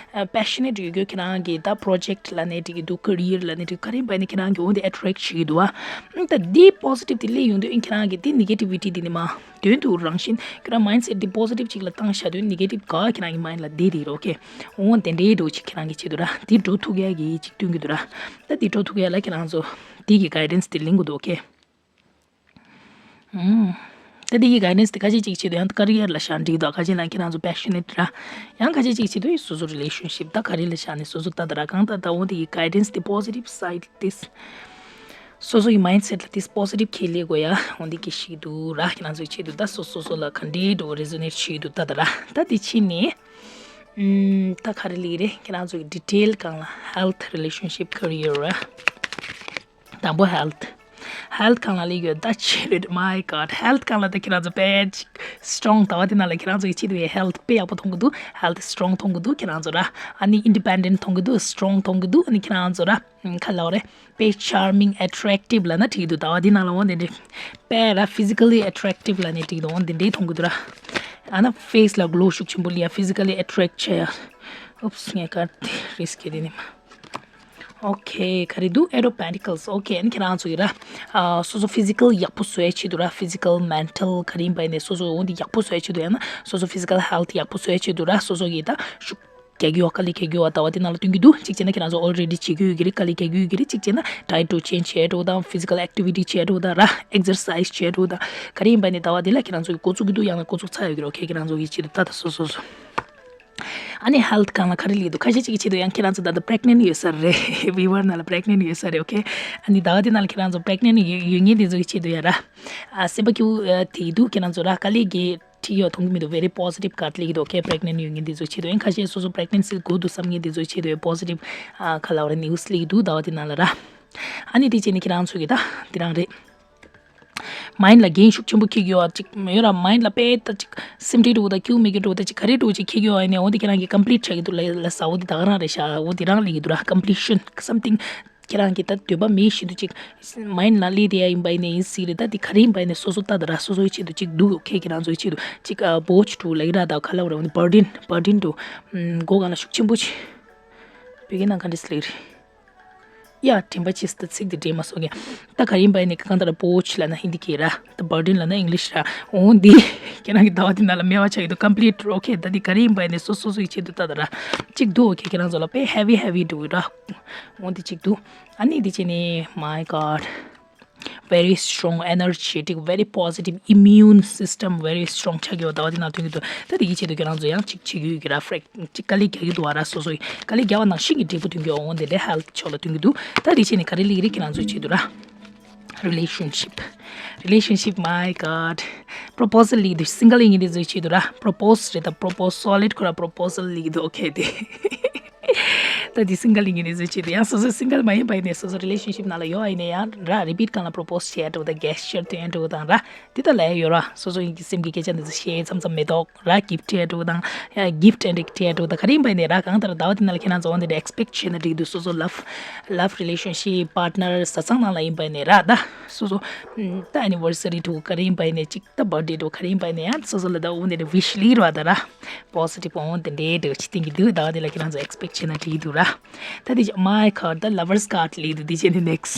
པེ་ཤ་ནེཊ་ཡོད་རྒྱུ་ཁྱེད་རང་གི་ད་པྲོ་ཇེཀ་ལབ་ནའི་འགྲིག་གི་འདུག་ཀ་རི་ཡར་ལབ་ནའི་འགྲིག་ག་རེ་ཡིན་པ་ནི་ཁྱེད་རང་གི་འོ་འདི་ཨེ་ཊེག་བྱེད་ཀྱི་འདུག་ཨ། ད་འདི་པོ་སི་ཊིབ་དེ་སླེབས་ཡོང་དུས་ཨ་ནི་ཁྱེད་རང་གི་དེ་ནེ་གེ་ཊི་བི་ཊི་དེ་ནི་མ་དོན་དུ་རང་བཞིན་ཁྱེད་རང་མའིན་སེཊ་དེ་པོ་སི་ཊིབ་ཅིག་ལ་བཏང་བཞག་དུས་ནེ་གེ་ཊིབ་ག་ཁྱེད་རང་གི་མའིན་ལ་བསྡད་དེ་རེད། ཨོ་ཁེ། འོ་དེ་འདྲའི་འགྲོ་ཅིག་ཁྱེད་རང་གི་ཆེད་དུ་ར་དེ་འགྲོ་ཐུབ་ཡ་གི་ཅིག་སྟོན་གྱི་འདུག་ར། ད་དེ་འགྲོ་ཐུབ་ཡ་ལ་ཁྱེད་རང་ཚོ་དེ་གི་གའི་ཌེན་སི་དེ་ལེན་དགོས་འདུག་ཨོ་ཁེ། ཨུམ། ད་དེ་གི་གའི་ཌེན་སི་དེ་ཁ་ཤས་ཅིག་ཆེད་དུ་ཡང་ཀ་རི་ཡར་ལ་བཞག་འགྲིག་འདུག་ཁ་ཤས་ལ་ཁྱེད་རང་ཚོ་པེ་ཤ་ནེཊ་ར། ཡང་ཁ་ཤས་ཅིག་ཆེད་དུ་སོ་སོ་རི་ལེ་ཤན་ཤིབ་ད་ག་རེ་ལ་བཞག་ནས་སོ་སོ་ད་ད་ར་གང་ད་ད་འོ་དེ་གི་གའི་ཌེན་སི་དེ་པོ་སི་ཊིབ་སའིཌ་དེ། སོ་སོ་ཡི་མའིན་སེཊ་ལ་དེ་པོ་སི་ཊིབ་ཁྱེར་ལས་དགོས་ཡ་འོ་འདི་གི་ཞིག་འདུག་ར། ཁྱེད་རང་ཚོའི་ཆེད་དུ་ད་སོ་སོ་སོ་ལ་ག་འདྲའི་འགྲོ་རེ་ཛོ་ནེཊ་བྱེད་འདུག་ད་ད་ར། ད་དེ་ཕྱིན་ནས་ཨུམ། ད་ག་རེ་ལི་རེད། ཁྱེད་རང་ཚོ་གི་ཌི་ཊེལ་སྒང་ལ་ཧེལ་ཐི་རི་ལེ་ཤན་ཤིབ་ཀ་རི་ཡར་ར། དང་པོ་ཧེལ་ཐི། ཧེལ་ཐི་སྒང་ལ་ལི་ཡོད་ད་ཆེ་རེད། མའི་གོཌ། ཧེལ་ཐི་སྒང་ལ་ད་ཁྱེད་རང་ཚོ་དཔེ་ཅིག་སི་ཊོང་ད་བ་དེ་ནང་ལ་ཁྱེད་རང་ཚོ་གི་ཆེད་དུ་ཧེལ་ཐི་དཔེ་ཡག་པོ་མཐོང་གི་འདུག་ཧེལ་ཐི་སི་ཊོང་མཐོང་གི་འདུག་ཁྱེད་རང་ཚོ་ར། ཨ་ནི་ཨིན་ཌི་པེན་ཌེན་ཊི་མཐོང་གི་འདུག་སི་ཊོང་མཐོང་གི་འདུག་ཨ་ནི་ཁྱེད་རང་ཚོ་ར། ཁ་ལོ་རེ། དཔེ་ཆར་མིང་ཨེ་ཊེག་ཊིབ་ལབ་ན་འགྲིག་འདུག་ད་བ་འདི་ནང་ལ་འོ་འདི་འདྲ། དཔེ་ར་ཕི་ཟི་ཀ་ལི་ཨེ་ཊེག་ཊིབ་ལབ་ནས་འགྲིག་འདུག་འོ་འདི་འདྲའི་མཐོང་གི་འདུག་ར། ཨ་ན་ཕེ་སི་ལ་གློ་ཤུགས་ཆེན་པོ་ལི་ཡ་ཕི་ཟི་ཀ་ལི་ཨེ་ཊེག་བྱེད་ཡ། ཨུབས་ངས་ག་རེ་རིས་ཀྱི་དེ་ནི་མ། ཨོ་ཁེ། ག་རེ་འདུག་ཨེཊ་ཨོཕ་པེན་ཊི་ཀལ་སི། ཨོ་ཁེ། ཨ་ནི་ཁྱེད་རང་ཚོ་ཡི་ར། ཨ་སོ་སོ་ཕི་ཟི་ཀལ་ཡག་པོ་བཟོ་ཡ་ཆེད་དུ་ར། ཕི་ཟི་ཀལ་མེན་ཊལ་ག་རེ་ཡིན་པ་ཡིན་ནའི་སོ་སོ་འོ་འདི་ཡག་པོ་བཟོ་ཡ་ཆེད་དུ་ཡང་ན་སོ་སོ་ཕི་ཟི་ཀལ་ཧེལ་ཐི་ཡག་པོ་བཟོ་ཡ་ཆེད་དུ་ར། སོ་སོ་གི་ད་ཤུགས། རྒྱག་གི་ཡོད། དཀའ་ལས་རྒྱག་གི་ཡོད། ཟླ་བ་འདི་ནང་ལ་སྟོན་གྱི་འདུག་གཅིག་བྱས་ན་ཁྱེད་རང་ཚོ་already་བྱེད་ཀྱི་ཡོད་ཀྱི་རེད། དཀའ་ལས་རྒྱག་གི་ཡོད་ཀྱི་རེད། གཅིག་བྱས་ན་diet routine བྱེད་འགྲོ་དང་physical activity བྱེད་འགྲོ་དང་ར་exercise བྱེད་འགྲོ་དང་ག་རེ་ཡིན་པ་ནས་ཟླ་བ་འདི་ལ་ཁྱེད་རང་ཚོ་གོ་ཚུགས་ཀྱི་འདུག་ཡང་ན་གོ་ཚུགས་ཚར་ཡོད་ཀྱི་རེད། okay ཁྱེད་རང་ཚོ་གི་ཆེད་དུ་ད་ལྟ་སོ་སོ་སོ། ཨ་ནི་health སྒང་ལ་ག་རེ་ལབ་ཀྱི་འདུག་ཁ་ཤས་ཅིག་གི་ཆེད་དུ་ཡང་ཁྱེད་རང་ཚོ་ད་ལྟ་pregnant ཡོད་ས་རེད། viewer ནང་ལ་pregnant ཡོད་ས་རེད། okay ཨ་ནི་ཟླ་བ་འདི་ནང་ལ་ཁྱེད་རང་ཚོ་pregnant ཡོད་ཡོད་མཁན་དེ་ཚོ་གི་ཆེད་དུ་ཡང་ར་ཨ་སེམས་པ་སྐྱིད་པོ་ཨ་དེ་འདུག་ཁྱེད་རང་ཚོ་ར་དཀའ་ལས་རྒྱག་ཁྲིད་ཡོད་མཐོང་གི་མི་འདུག very positive card ལབ་ཀྱི་འདུག okay pregnant ཡོད་མཁན་དེ་ཚོ་ཆེད་དུ། ཡང་ཁ་ཤས་སོ་སོ་pregnancy དགོས་འདུག་བསམ་མཁན་དེ་ཚོ་ཆེད་དུ་positive ཨ་ག་ལབ་རེད་news ལབ་ཀྱི་འདུག་ཟླ་བ་འདི་ནང་ལ་ར། ཨ་ནི་དེ་བྱས་ནས་ཁྱེད་རང་ཚོ་གི་ད་འདི་རང་རེད། mind ལ་འགན་ཤུགས་ཆེན་པོ་འཁྱེར་གྱི་ཡོད་ཅིག་ཡོད་ར། mind ལ་དཔེ་ད་ཅིག་སེམས་ཁྲལ་འདྲ་བོ་དང་སྐྱིད་པོ་མེད་མཁན་འདྲ་བོ་དང་ཅིག་ག་རེ་འདྲ་བོ་ཅིག་འཁྱེར་གྱི་ཡོད་ཡིན་ནའི་འོ་འདི་ཁྱེད་རང་གིས་complete བྱ་གི་འདུག་ལབ་ལབ་ས་འོ་འདི་ད་ག་རང་རེད་ཤག་འོ་འདི་རང་ལབ་ཀྱི་འདུག་ར། completion something ཁྱེད་རང་གི་ད་འདོད་པ་མེད་བཞིན་དུ་ཅིག་mind ལ་སླེབས་བསྡད་ཡ་ཡིན་པ་ཡིན་ནའི་ཡིན་སྲིད་རེད། ད་འདི་ག་རེ་ཡིན་པ་ཡིན་ནའི་སོ་སོ་ལྟ་དང་ར། སོ་སོའི་ཆེད་དུ་ཅིག་འདུག okay ཁྱེད་རང་ཚོའི་ཆེད་དུ་ཅིག་ཨ་བོཇ་འདྲ་བོ་ལབ་ཀྱི་ར། ད་ག་ལབ་ར་འོ་འདི་burden burden འདྲ་བོ་མགོ་སྒང་ལ་ཤུགས་ཆེན་པོ་ཅིག་བོད་སྐད་ནང་ག་འདྲ་ཟེར་ལབ་ཀྱི་རེད། ཡ་དྲན་པ་བྱས་ད་ཚིག་འདི་དྲན་མ་སོང་ངས། ད་ག་རེ་ཡིན་པ་ཡིན་ནའི་གང་ལྟར་བོཇ་ལབ་ན་ཧིན་དི་སྐད་ར། ད་burden ལབ་ན་ཨིང་ལིཤ་ར། འོ་འདི་ཁྱེད་རང་གི་ཟླ་བ་འདི་ནང་ལ་སྨྲ་བ་ཆགས་ཀྱི་འདུག complete okay ད་འདི་ག་རེ་ཡིན་པ་ཡིན་ནའི་སོ་སོ་སོའི་ཆེད་དུ་ལྟ་དང་ར། གཅིག་འདུག okay ཁྱེད་རང་ཚོ་ལ་དཔེ་heavy heavy འདྲ་བོ་ར། འོ་འདི་གཅིག་འདུག་ཨ་ནི་འདི་བྱས་ནས་my god very strong energetic very positive immune system very strong ཆགས་ཀྱི་ཡོད། ཟླ་བ་འདི་ནང་ཐོན་གྱི་འདུག་ད་འདི་གི་ཆེད་དུ་ཁྱེད་རང་ཚོ་ཡང་གཅིག་བྱེད་ཀྱི་ཡོད་ཀྱི་ར། ཧྥྲེག་གཅིག་དཀའ་ལས་རྒྱག་གི་འདུག་བ་ར། སོ་སོ་ཡི་དཀའ་ལས་རྒྱག་པ་ནང་བཞིན་གྱི་འབྲས་བུ་ཐོན་གྱི་ཡོད། འོ་འདི་འདྲའི་health ཕྱོགས་ལ་ཐོན་གྱི་འདུག་ད་འདི་བྱས་ནས་ག་རེ་ལབ་ཀྱི་རེད་ཁྱེད་རང་ཚོའི་ཆེད་དུ་ར། relationship relationship my god proposal ལབ་ཀྱི་འདུག single ཡིན་མཁན་དེ་ཚོའི་ཆེད་དུ་ར། propose རེད། ད་propose solid ཁོ་ར་proposal ལབ་ཀྱི་འདུག okay དེ། ད་འདི་single ཡིན་མཁན་དེ་ཚོའི་ཆེད་དུ། ཡང་སོ་སོ་single མ་ཡིན་པ་ཡིན་ནའི་སོ་སོ་relationship ནང་ལ་ཡོད་པ་ཡིན་ནའི་ཡང་ར་repeat སྒང་ལ་propose བྱས་འགྲོ་དང་gesture སྟོན་འགྲོ་དང་ར། འདི་ད་ལས་ཡོད་ར། སོ་སོ་ཡིན་གྱི་སེམས་ཀྱི་སྐད་ཆ་འདི་ཚོ་བཤད། མཚམས་མཚམས་མེ་ཏོག་ར་gift སྤྲད་འགྲོ་དང་gift and འདྲ་སྤྲད་འགྲོ་དང་ག་རེ་ཡིན་པ་ཡིན་ནའི་ར། གང་ལྟར་ཟླ་བ་འདི་ནང་ལ་ཁྱེད་རང་ཚོ་འོ་འདི་འདྲ་expect བྱས་ན་འགྲིག་འདུག་སོ་སོ་love love relationship partner བཟའ་ཚང་ནང་ལ་ཡིན་པ་ཡིན་ནའི་ར། ད་སོ་སོ་ད་anniversary འདྲ་བོ་ག་རེ་ཡིན་པ་ཡིན་ནའི་གཅིག་ད་birthday འདྲ་བོ་ག་རེ་ཡིན་པ་ཡིན་ནའི་ཡང་སོ་སོ་ལ་ད་འོ་འདི་འདྲ་wish ལབ་ར། ད་ར་positive འོ་འདི་འདྲའི་འདྲ་བོ་ཅིག་བསྟན་གྱི་འདུག་ཟླ་བ་འདི་ལ་ཁྱེད་རང་ཚོ་expect བྱས་ན་འགྲིག་འདུག་ར། ད་འདི་my god ད་lovers card ལབ་འདུག་འདི་བྱས་ནས་next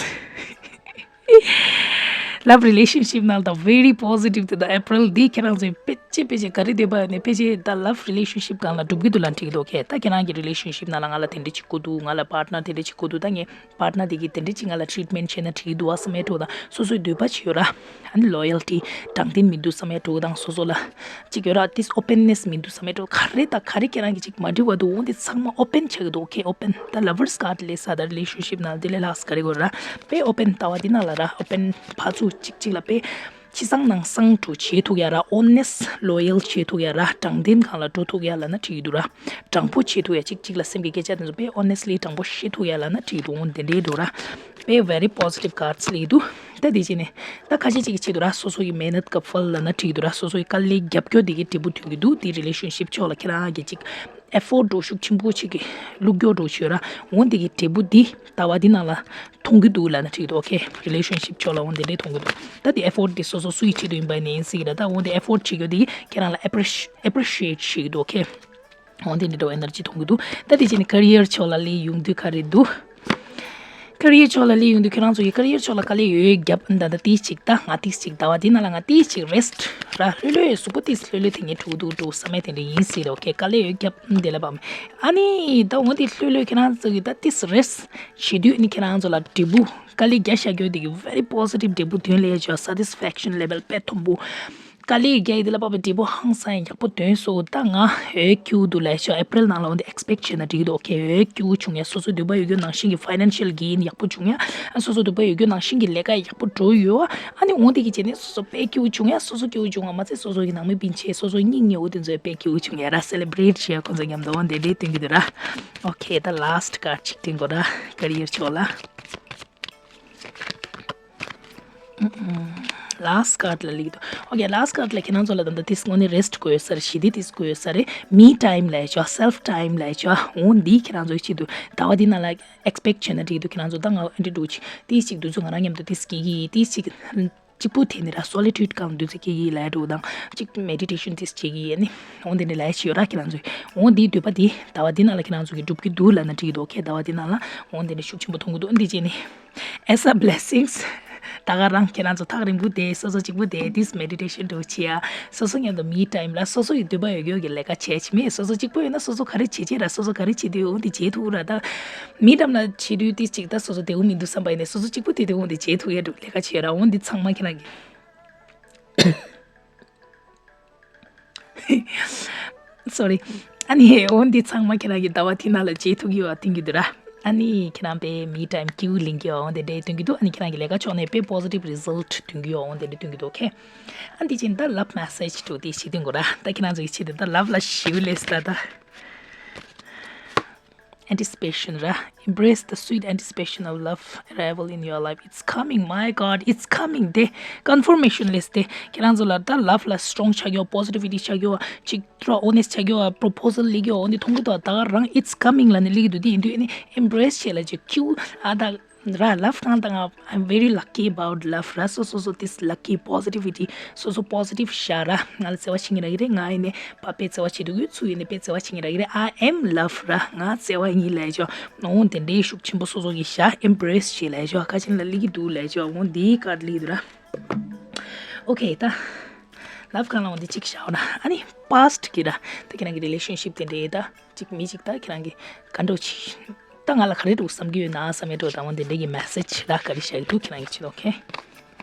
love relationship ནང་ད་very positive དེ་ད་April འདི་ཁྱེད་རང་ཚོའི་ཕལ་ཆེར་ཕལ་ཆེར་ག་རེ་འདོད་པ་ཡོད་ནའི་ཕལ་ཆེར་ད་love relationship སྒང་ལ་འགྲུབ་ཀྱི་འདུག་ལབ་འགྲིག་འདུག okay ད་ཁྱེད་རང་གི་relationship ནང་ལ་ང་ལ་དེ་འདྲ་ཅིག་དགོས་འདུག་ང་ལ་partner དེ་འདྲ་ཅིག་དགོས་འདུག་ད་ངས་partner དེ་གིས་དེ་འདྲ་ཅིག་ང་ལ་treatment བྱས་ན་འགྲིག་གི་འདུག་ཨ་བསམ་ཡས་འདྲ་བོ་དང་སོ་སོའི་འདོད་པ་ཅིག་ཡོད་ར། ཨ་ནི་loyalty དྲང་བདེན་མི་འདུག་བསམ་ཡས་འདྲ་བོ་དང་སོ་སོ་ལ་ཅིག་ཡོད་ར། this openness མི་འདུག་བསམ་ཡས་འདྲ་བོ་ག་རེ་དང་ག་རེ་ཁྱེད་རང་གི་ཅིག་མ་འགྲིག་པ་འདུག་འོ་འདི་ཚང་མ་open ཆགས་ཀྱི་འདུག okay open ད་lovers card ལབ་ས་ད་relationship ནང་འདི་ལས་ལྷག་ག་རེ་དགོས་ར། དཔེ་open ལྟ་བ་འདི་ནང་ལ་ར་open ཕར་ཚུར་གཅིག་གཅིག་ལ་དཔེ་ཕྱི་གསང་ནང་གསང་འདྲ་བོ་བྱེད་ཐུབ་ཡ་ར། honest loyal བྱེད་ཐུབ་ཡ་ར། དྲང་བདེན་སྒང་ལ་འགྲོ་ཐུབ་ཡ་ལབ་ན་འགྲིག་གི་འདུག་ར། དྲང་པོ་བྱེད་ཐུབ་ཡ་གཅིག་གཅིག་ལ་སེམས་ཀྱི་སྐད་ཆ་དེ་ཚོ་དཔེ་honestly དྲང་པོ་བཤད་ཐུབ་ཡ་ལབ་ན་འགྲིག་གི་འདུག་འོ་འདི་འདྲའི་འདྲ་བོ་ར། དཔེ་very positive cards ལབ་ཀྱི་འདུག་ད་དེ་བྱས་ནས་ད་ཁ་ཤས་ཅིག་གི་ཆེད་དུ་ར་སོ་སོ་ཡི་མེ་ནད་ཀ་ཕལ་ལབ་ན་འགྲིག་གི་འདུག་ར། སོ་སོ་ཡི་དཀའ་ལས་རྒྱབ་སྐྱོར་དེ་གི་འབྲས་བུ་ཐོན་གྱི་འདུག་དེ་relationship ཕྱོགས་ལ་ཁྱེད་རང་གི་ཅིག effort འདྲ་བོ་ཤུགས་ཆེན་པོ་ཅིག་གི་བླུགས་རྒྱུ་འདྲ་བོ་ཅིག་ཡོད་ར། འོ་འདི་གི་འབྲས་བུ་འདི་ཟླ་བ་འདི་ནང་ལ་མཐོང་གི་འདུག་ལབ་ན་འགྲིག་གི་འདུག okay relationship ཕྱོགས་ལ་འོ་འདི་འདྲས་མཐོང་གི་འདུག་ད་དེ་effort འདི་སོ་སོ་སུའི་ཆེད་དུ་ཡིན་པ་ཡིན་ནའི་ཡིན་སྲིད་ཀྱི་ར། ད་འོ་འདི་effort བྱེད་རྒྱུ་འདི་ཁྱེད་རང་ལ་appreci- appreciate བྱེད་ཀྱི་འདུག okay འོ་འདི་འདྲས་འདྲ་བོ་energy མཐོང་གི་འདུག་ད་དེ་བྱས་ནས་career ཕྱོགས་ལ་སླེབས་ཡོང་དུས་ག་རེ་འདུག career ཕྱོགས་ལ་སླེབས་ཡོང་དུས་ཁྱེད་རང་ཚོ་ཡི་career ཕྱོགས་ལ་དཀའ་ལས་ཡོད་རྒྱབ་ད་ད་ཏིས་ཅིག་ད་ང་ཏིས་ཅིག་ཟླ་བ་འདི་ནང་ལ་ང་ཏིས་ཅིག་rest ར། ལྷོད་ལྷོད་གཟུགས་པོ་ཏིས་ལྷོད་ལྷོད་དེ་ངས་ཕྲུ་གུ་འདུག་འདུག་བསམ་མེད་དེ་འདྲ་ཡིན་སྲིད་ར། okay དཀའ་ལས་ཡོད་རྒྱབ་འདི་ལ་བམ་ཨ་ནི་ད་འོ་འདི་ལྷོད་ལྷོད་ཁྱེད་རང་ཚོ་གི་ད་ཏིས་rest བྱེད་དུས་ནི་ཁྱེད་རང་ཚོ་ལ་འབྲས་བུ་དཀའ་ལས་རྒྱག་བཞག་རྒྱུ་དེ་གི་very positive འབྲས་བུ་ཐོན་ལས་བྱ་satisfaction level དཔེ་མཐོན་པོ། དཀའ་ལས་རྒྱག་ཡི་དེ་ལ་བབ་པའི་འབྲས་བུ་ཧང་སང་ཡག་པོ་ཐོན་སོང་། ད་ང་འོས་སྐྱིད་འདུག་ལབ་ཤག April ནང་ལ་འོ་འདི་expect བྱས་ན་འགྲིག་འདུག okay འོས་སྐྱིད་བྱུང་ཡ། སོ་སོ་འདོད་པ་ཡོད་རྒྱུ་ནང་བཞིན་གྱི་financial gain ཡག་པོ་བྱུང་ཡ། ཨ་སོ་སོ་འདོད་པ་ཡོད་རྒྱུ་ནང་བཞིན་གྱི་ལས་ཀ་ཡག་པོ་འགྲོ་ཡོད། ཨ་ནི་འོ་འདི་གི་བྱས་ནས་སོ་སོ་དཔེ་སྐྱིད་བྱུང་ཡ། སོ་སོ་སྐྱིད་བྱུང་བ་མ་ཚད་སོ་སོ་གི་ནང་མི་སྤུན་མཆེད་སོ་སོ་སྙིང་ཉེ་བོ་དེ་ཚོ་དཔེ་སྐྱིད་བྱུང་ཡ་ར། celebrate བྱས་ཡ་ཁོང་ཚོ་མཉམ་དུ་འོ་འདི་འདྲའི་སྟོན་གྱི་འདུག་ར། okay ད་last card ཅིག་སྟོན་དགོས་ར། career ཕྱོགས་ལ། last card ལ་ལིག་དོ། okay last card ལ་ཁྱེད་རང་ཚོ་ལ་ད་ལྟ་ཏིས་དངོས་གནས་rest དགོས་ས་རེད། ཞི་བདེ་ཏིས་དགོས་ས་རེད། me time ལབ་ཡ་ཅོ། self time ལབ་ཡ་ཅོ། འོ་འདི་ཁྱེད་རང་ཚོའི་ཆེད་དུ་ཟླ་བ་འདི་ནང་ལ་expect བྱས་ན་འགྲིག་འདུག་ཁྱེད་རང་ཚོ་ད་ང་འདི་འདྲ་ཅིག་ཏིས་ཅིག་དུས་ཚོད་ང་རང་མཉམ་དུ་ཏིས་སྐྱེལ་གྱི་ཡིན། ཏིས་ཅིག་གཅིག་པུ་དེ་ནི་ར་solitude སྒང་དུས་ཚོད་སྐྱེལ་གྱི་ཡིན་ལབ་ཡ་འདྲ་བོ་དང་གཅིག་meditation ཏིས་བྱེད་ཀྱི་ཡིན་ནི། འོ་འདི་ནི་ལབ་ཡ་ཅིག་ཡོད་ར་ཁྱེད་རང་ཚོའི། འོ་འདིའི་འདོད་པ་འདི་ཟླ་བ་འདི་ནང་ལ་ཁྱེད་རང་ཚོ་གི་འགྲུབ་ཀྱི་འདུག་ལབ་ན་འགྲིག་གི་འདུག okay ཟླ་བ་འདི་ནང་ལ་འོ་འདི་ནི་ཤུགས་ཆེན་པོ་མཐོང་གི་འདུག་འདི་བྱས་ནི། as a blessings ད་ག་རང་ཁྱེད་རང་ཚོ་ཐག་རིང་པོ་བསྡད། སོ་སོ་གཅིག་པུ་བསྡད། this meditation འདྲ་བྱེད་ཡ། སོ་སོ་མཉམ་དུ་me time ལ་སོ་སོ་ཡི་འདོད་པ་ཡོད་ཡོད་ཀྱི་ལས་ཀ་བྱེད་ཅི་མེད། སོ་སོ་གཅིག་པུ་ཡོད་ན་སོ་སོ་ག་རེ་བྱེད་ཅི་ར། སོ་སོ་ག་རེ་བྱེད་དུས་འོ་འདི་བྱེད་ཐུབ་ར། ད་me time ལ་བྱེད་དུས་དེ་གཅིག་ད་སོ་སོ་བདེ་པོ་མི་འདུག་བསམ་པ་ཡིན་ནས་སོ་སོ་གཅིག་པུ་བསྡད་དུས་འོ་འདི་བྱེད་ཐུབ་ཡ་འདྲ་ལས་ཀ་བྱེད་ར། འོ་འདི་ཚང་མ་ཁྱེད་རང་གི sorry. ཨ་ནི་འོ་འདི་ཚང་མ་ཁྱེད་རང་གི་ཟླ་བ་དེ་ནང་ལ་བྱེད་ཐུབ་ཀྱི་ཡོད་པ་སྟོན་གྱི་འདུག་ར། ཨ་ནི་ཁྱེད་རང་པའི་me time ཀེའུ་ལེན་གྱི་ཡོད་འོ་འདི་འདྲའི་སྟོན་གྱི་འདུག་ཨ་ནི་ཁྱེད་རང་གི་ལས་ཀ་ཕྱོགས་ནས་དཔེ་positive result སྟོན་གྱི་ཡོད་འོ་འདི་འདྲའི་སྟོན་གྱི་འདུག་ཨོ་ཁེ། ཨ་འདི་ཅིན་ད་love message འདྲ་བོ་དེ་ཞིག་སྟོན་དགོས་ར། ད་ཁྱེད་རང་ཚོ་གི་ཆེད་དུ་ད་love ལ་ཞིབ་ལས་ད་ད། anticipation ར། Embrace the sweet anticipation of love arrival in your life. It's coming, my God, it's coming. དེ་confirmation ལས་དེ་ཁྱེད་རང་ཚོ་ལ་ད་love ལ་strong ཆགས་ཡོད། positivity ཆགས་ཡོད། ཅིག་ཏུ་honest ཆགས་ཡོད། proposal ལིག་ཡོད། འོ་ནི་མཐོང་གི་འདུག་ད་ག་རང་it's coming ལ་ནི་ལིག་འདུག་དེ་ཡིན་དུས་ཨ་ནི་embrace བྱེད་ལ་ཅིག་ཁྱུ་ཨ་ད་ར་love གང་དང་ང་I'm very lucky about love ར། སོ་སོ་སོ་this lucky positivity སོ་སོ་positive ཤ་ར། ང་ལ་བརྩེ་བ་བྱེད་ངེས་ར་གི་རེད། ང་ཡིན་ནས་པ་པས་བརྩེ་བ་བྱེད་འདུག་ཡོད་ཚུལ་ཡིན་ནས་པས་བརྩེ་བ་བྱེད་ངེས་ར་གི་རེད། I am love ར། ང་བརྩེ་བ་ཡིན་ལས་ཆོག་འོང་དེ་འདྲའི་ཤུགས་ཆེན་པོ་སོ་སོ་གི་ཤ་embrace བྱེད་ལས་ཆོག་ཁ་ཆེན་ལ་ལི་གི་འདུག་ལས་ཆོག་འོང་འདིའི་ཀར་ལི་འདུག་ར། ཨོ་ཁེ་ད་love གང་ལ་འོང་འདི་གཅིག་ཤ་འོ་ན་ཨ་ནི་past གི་ར། ད་ཁྱེད་རང་གི་relationship དེ་འདྲའི་ད་གཅིག་མི་གཅིག་ད་ཁྱེད་རང་གི་ག་འདྲ་ཅིག་ད་ང་ལ་ག་རེ་འདྲ་བསམ་གྱི་ཡོད་ན་བསམ་ཡས་འདྲ་དང་འོ་འདི་འདྲ་གི་message ར་ག་རེ་བཞག་གི་འདུག་ཁྱེད་རང་གི་ཆེད་དུ། ཨོ་ཁེ།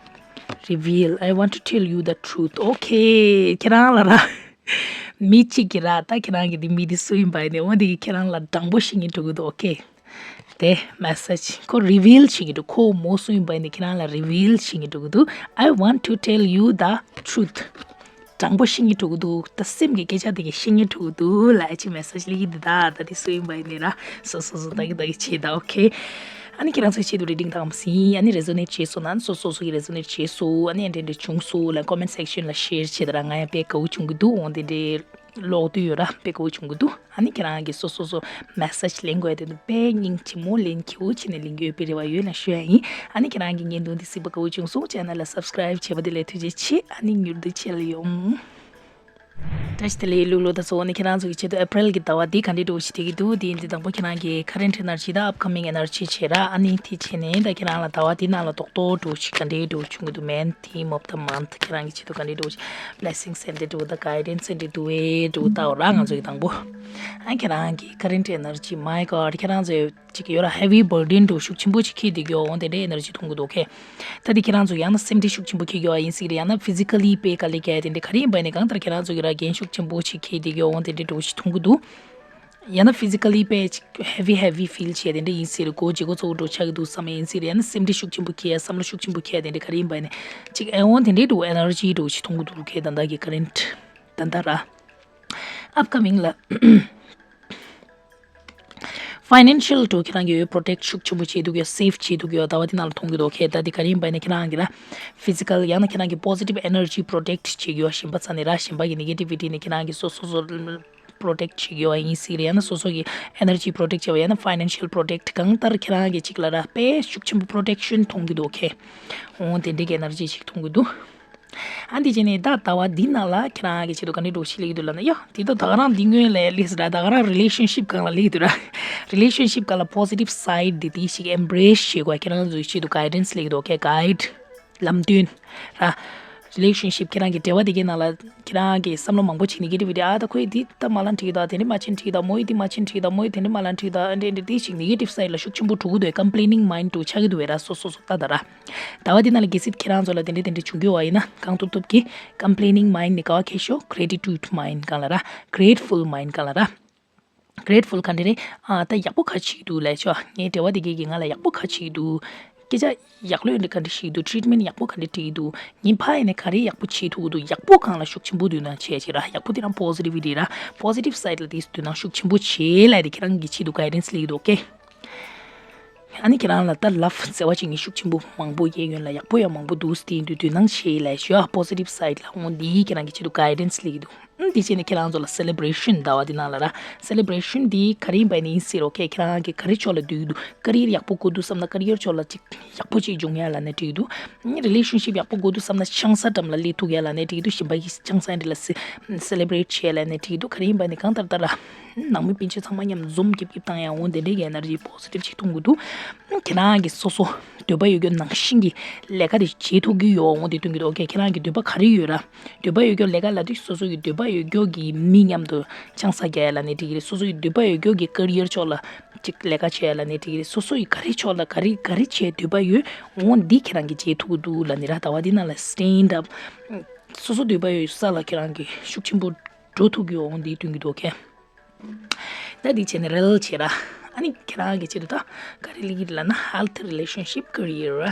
Reveal. I want to tell you the truth. ཨོ་ཁེ། ཁྱེད་རང་ལ་ར། མི་གཅིག་གིས་ར་ད་ཁྱེད་རང་གི་འདི་མི་འདི་སུ་ཡིན་པ་ཡིན་ནས་འོ་འདི་གི་ཁྱེད་རང་ལ་དྲང་པོ་བཤད་སྙིང་འདོད་ཀྱི་འདུག་ཨོ་ཁེ། དེ་message ཁོ་reveal བྱེད་ཀྱི་འདུག་ཁོ་མོ་སུ་ཡིན་པ་ཡིན་ནས་ཁྱེད་རང་ལ་reveal བྱེད་ཀྱི་འདུག་གི་འདུག I want to tell you the truth. དྲང་པོ་བཤད་སྙིང་འདོད་ཀྱི་འདུག་ད་སེམས་ཀྱི་སྐད་ཆ་དེ་གི་བཤད་སྙིང་འདོད་ཀྱི་འདུག་ལ་ཅི་message ལི་གི་འདི་ད་ད་དེ་སུ་ཡིན་པ་ཡིན་ནས་ར་སོ་སོ་སོ་ད་གི་ད་གི་བྱེད་ད་ཨོ་ཁེ། ཨ་ནི་ཁྱེད་རང་ཚོའི་ཆེད་དུ་reading དང་མ་ཟིན་ཨ་ནི་resonate བྱས་སོང་ན་སོ་སོ་སོ་གི་resonate བྱས་སོང་ཨ་ནི་འདྲ་འདྲ་བྱུང་སོང་ལ་comment section ལ་share བྱེད་ད་ར་ང་ཡང་དཔེ་དགའ་བོ་བྱུང་གི་འདུག་འོང་དེ་འདྲའི་ཀློག་དུས་ཡོད་ར་དཔེ་དགའ་བོ་བྱུང་གི་འདུག་ཨ་ནི་ཁྱེད་རང་གིས་སོ་སོ་སོ་message ལེན་དགོས་དེ་འདུག་དཔེ་སྙིང་རྗེ་མོ་ལེན་ཁྱེའུ་ཆེ་ནས་ལེན་རྒྱུ་ཡོད་པའི་རེ་བ་ཡོད་ལ་ཞུ་ཡ་ཡིན། ཨ་ནི་ཁྱེད་རང་གི་བརྙན་ཐུང་འདི་གཟིགས་པ་དགའ་བོ་བྱུང་སོང་channel ལ་subscribe བྱས་པ་དེ་ལ་ཐུགས་རྗེ་ཆེ། ཨ་ནི་མྱུར་དུ་མཇལ་ཡོང་། བཀྲ་ཤིས་བདེ་ལེགས་ལུག་ལོ། ད་གཙོ་བོ་ནི་ཁྱེད་རང་ཚོ་གི་ཆེད་དུ་April གི་ཟླ་བ་འདི་ག་འདྲའི་འདྲ་བོ་ཞིག་བསྡད་ཀྱི་འདུག་དེ་ཡིན་དུས་དང་པོ་ཁྱེད་རང་གི་current energy དང་upcoming energy བྱེད་ར། ཨ་ནི་དེ་བྱས་ནས་ད་ཁྱེད་རང་ལ་ཟླ་བ་འདི་ནང་ལ་རྡོག་རྡོག་འདྲ་བོ་ཞིག་ག་འདྲའི་འདྲ་བོ་བྱུང་གི་འདུག main theme of the month ཁྱེད་རང་གི་ཆེད་དུ་ག་འདྲའི་འདྲ་བོ་ཞིག blessings ཨེ་འདྲའི་འདྲ་བོ་དང་guidance ཨེ་འདྲའི་འདུག་ཨེ་འདྲ་བོ་ལྟ་བ་ར་ང་ཚོ་གི་དང་པོ། ཨ་ཁྱེད་རང་གི་current energy my god ཁྱེད་རང་ཚོའི་ཅིག་ཡོད་ར་heavy burden འདྲ་བོ་ཤུགས་ཆེན་པོ་ཅིག་འཁྱེར་བསྡད་ཀྱི་ཡོད་འོང་དེ་འདྲའི་energy མཐོང་གི་འདུག་ཁེ། ད་དེ་ཁྱེད་རང་ཚོ་ཡང་ན་སེམས་ཁྲལ་ཤུགས་ཆེན་པོ་འཁྱེར་གྱི་ཡོད་ཨ་ཡིན་སྲིད་རེད། ཡང་ན་physically དཔེ་དཀའ་ལས་རྒྱག་ཡ་དེ་འདྲ་ག་རེ་ཡིན་པ་ཡིན་ནའི་གང་ལྟར་ཁྱེད་རང་ཚོ་གི་ར་འགན་ཤུགས་ཆེན་པོ་ཅིག་འཁྱེར་བསྡད་ཀྱི་ཡོད་འོང་དེ་འདྲའི་འདྲ་བོ་ཞིག་མཐོང་གི་འདུག་ཡང་ན་physically དཔེ་ཅིག་heavy heavy feel བྱས་དེ་འདྲ་ཡིན་སྲིད་རེད། མགོ་ལྗིད་ཁོག་ཚ་པོ་འདྲ་ཆགས་ཀྱི་འདུག་བསམ་ཡ་ཡིན་སྲིད་རེད། ཡང་ན་སེམས་ཁྲལ་ཤུགས་ཆེན་པོ་འཁྱེར་ཡ་བསམ་བློ་ཤུགས་ཆེན་པོ་འཁྱེར་ཡ་དེ་འདྲ་ག་རེ་ཡིན་པ་ཡིན་ནའི་ཅིག་ཨེ་འོང་དེ་འདྲའི་འདྲ་བོ་energy འདྲ་བོ་ཞིག་མཐོང་གི་འདུག་ཁེ། ད་ལྟ་གི་current ད་ལྟ་ར་upcoming ལ། financial འདྲ་བོ་ཁྱེད་རང་གི་ཡོད་protect ཤུགས་ཆེན་པོ་བྱེད་འདུག་ཡོད་save བྱེད་འདུག་ཡོད་ཟླ་བ་འདི་ནང་ལ་མཐོང་གི་འདུག་ཁེ། ད་འདི་ག་རེ་ཡིན་པ་ཡིན་ན་ཁྱེད་རང་གི་ར་physical ཡང་ན་ཁྱེད་རང་གི་positive energy protect བྱེད་ཀྱི་ཡོད། གཞན་པ་ཚ་ནས་ར་གཞན་པ་གི་negativity ནས་ཁྱེད་རང་གི་སོ་སོ་སོ་protect བྱེད་ཀྱི་ཡོད་ཡིན་སྲིད་རེད། ཡང་ན་སོ་སོ་གི་energy protect བྱེད་པ་ཡང་ན་financial protect གང་ལྟར་ཁྱེད་རང་གི་ཅིག་ལ་ར་དཔེ་ཤུགས་ཆེན་པོ་protection མཐོང་གི་འདུག་ཁེ། འོང་དེ་འདྲའི་གི་energy ཅིག་མཐོང་གི་འདུག་ཨ་འདི་བྱས་ནས་ད་ཟླ་བ་འདི་ནང་ལ་ཁྱེད་རང་གི་ཆེད་དུ་ག་འདྲའི་འདྲ་བོ་ཞིག་སླེབས་ཀྱི་འདུག་ལབ་ན་ཡ་འདི་ད་ད་ག་རང་འདི་སྔོན་ལ་སླེབས་ཟེར་ད་ག་རང་relationship སྒང་ལ་སླེབས་ཀྱི་འདུག་ར། relationship སྒང་ལ་positive side འདི་དེ་ཞིག་embrace བྱེད་དགོས། ཁྱེད་རང་ཚོའི་ཆེད་དུ་guidance སླེབས་ཀྱི་འདུག་ཁེ། guide ལམ་སྟོན་ར། relationship ཁྱེད་རང་གི་འབྲེལ་བ་དེ་གའི་ནང་ལ་ཁྱེད་རང་གི་བསམ་བློ་མང་པོ་ཅིག་negativity ཨ་ད་ཁོས་འདི་ད་མ་ལབ་འགྲིག་གི་འདུག་དེ་འདྲ་མ་བྱེད་འགྲིག་གི་འདུག་མོ་ཡིས་འདི་མ་བྱེད་འགྲིག་གི་འདུག་མོ་ཡིས་དེ་འདྲ་མ་ལབ་འགྲིག་གི་འདུག་ཨ་འདྲ་འདྲ་དེ་ཞིག་negative side ལ་ཤུགས་ཆེན་པོ་འགྲོ་གི་འདུག complaining mind འདྲ་བོ་ཆགས་ཀྱི་འདུག་བས་ར། སོ་སོ་སོ་ལྟ་ད་ར། ཟླ་བ་འདི་ནང་ལ་གལ་སྲིད་ཁྱེད་རང་ཚོ་ལ་དེ་འདྲ་དེ་འདྲ་བྱུང་གི་ཡོད་པ་ཡིན་ན་གང་ཐུབ་ཐུབ་ཀྱིས་complaining mind ནི་ག་བ་ཁེ་ཤོ་gratitude mind གང་ལ་ར། grateful mind གང་ལ་ར། grateful གང་འདྲ་རེད། ཨ་ད་ཡག་པོ་ག་བྱེད་ཀྱི་འདུག་ལབ་ཤོག་ངའི་འབྲེལ་བ་དེ་གས་ཀྱིས་ང་ལ་ཡག་པོ་ག་བྱེད་ཀྱི་འདུག་སྐད་ཆ་ཡག་ལོས་འདྲ་ག་འདྲ་བྱེད་ཀྱི་འདུག treatment ཡག་པོ་ག་འདྲ་སྤྲད་ཀྱི་འདུག་ངས་ཕ་ཡིན་ནས་ག་རེ་ཡག་པོ་བྱེད་ཐུབ་ཀྱི་འདུག་ཡག་པོ་གང་ལ་ཤུགས་ཆེན་པོ་འདུག་ན་བྱས་ཅིག་ར། ཡག་པོ་དེ་རང་positivity ར། positive side ལ་དེ་འདུག་ན་ཤུགས་ཆེན་པོ་བྱེད་ལབ་དེ་ཁྱེད་རང་གི་ཆེད་དུ་guidance སླེབས་ཀྱི་འདུག་ཨོ་ཁེ། ཨ་ནི་ཁྱེད་རང་ལ་ད་love བརྩེ་བ་བྱེད་མཁན་ཤུགས་ཆེན་པོ་མང་པོ་ཡོད་ཡོད་ལ་ཡག་པོ་ཡང་མང་པོ་འདུག་དེ་ཡིན་དུས་དོ་སྣང་བྱེད་ལབ་ཞུ་ཨ། positive side ལ་འོང་དེ་ཁྱེད་རང་གི་ཆེད་དུ་guidance སླེབས་ཀྱི་འདུག་ཨང་། དེ་བྱས་ནས་ཁྱེད་རང་ཚོ་ལ་celebration ཟླ་བ་འདི་ནང་ལ་ར། celebration འདི་ག་རེ་ཡིན་པ་ནི་ཡིན་སྲིད། ཨོ་ཁེ། ཁྱེད་རང་གི་career་ཕྱོགས་ལ་འདོད་ཀྱི་འདུག career་ཡག་པོ་དགོས་འདུག་བསམ་ན་career་ཕྱོགས་ལ་ཅིག་ཡག་པོ་ཅིག་འབྱུང་ཡ་ལབ་ནས་འགྲིག་གི་འདུག relationship་ཡག་པོ་དགོས་འདུག་བསམ་ན་ཆང་ས་འགྲམ་ལ་སླེབས་ཐུབ་ཡ་ལབ་ནས་འགྲིག་གི་འདུག་གཞན་པ་གི་ཆང་ས་འདི་ལ་སི་celebrate་བྱས་ལབ་ནས་འགྲིག་གི་འདུག་ག་རེ་ཡིན་པ་ནི་གང་ལྟར་ལྟར་ར། ནང་མི་སྤུན་མཆེད་ཚང་མ་མཉམ་འཛོམས་རྒྱབ་རྒྱབ་བཏང་ཡ་འོང་དེ་འདྲའི་གི་energy positive་ཅིག་མཐོང་གི་འདུག་ཁྱེད་རང་གི་སོ་སོ་འདོད་པ་ཡོད་རྒྱུ་ནང་བཞིན་གྱི་ལས་ཀ་དེ་བྱེད་ཐུབ་ཀྱི་ཡོད་འོང་དེ་སྟོན་གྱི་འདུག་ཨོ་ཁེ། ཁྱེད་རང་གི་འདོད་པ་ག་རེ་ཡོད་ར། འདོད་པ་ཡོད་རྒྱུ་ལས་ཀ་ལབ་དུས་སོ་སོ་གི་འདོད་པ་ཡོད་རྒྱུ་གི་མི་མཉམ་དུ་ཆང་ས་རྒྱག་ཡ་ལབ་ནས་འགྲིག་གི་རེད། སོ་སོ་གི་འདོད་པ་ཡོད་རྒྱུ་གི་career་ཕྱོགས་ལ་ཅིག་ལས་ཀ་བྱེད་ཡ་ལབ་ནས་འགྲིག་གི་རེད། སོ་སོ་ཡི་ག་རེ་ཕྱོགས་ལ་ག་རེ་ག་རེ་བྱེད་འདོད་པ་ཡོད་འོང་འདི་ཁྱེད་རང་གི་བྱེད་ཐུབ་ཀྱི་འདུག་ལབ་ནས་ར། ཟླ་བ་འདི་ནང་ལ་stand up་སོ་སོ་འདོད་པ་ཡོད་ས་ལ་ཁྱེད་རང་གི་ཤུགས་ཆེན་པོ་འགྲོ་ཐུབ་ཀྱི་ཡོད་འོང་འདི་སྟོན་གྱི་འདུག་ཨོ་ཁེ། ད་འདི་བྱས་ནས་རེལ་བྱེད་ར། ཨ་ནི་ཁྱེད་རང་གི་ཆེད་དུ་ད་ག་རེ་ལེགས་ཀྱི་ལབ་ན་health relationship career་ར།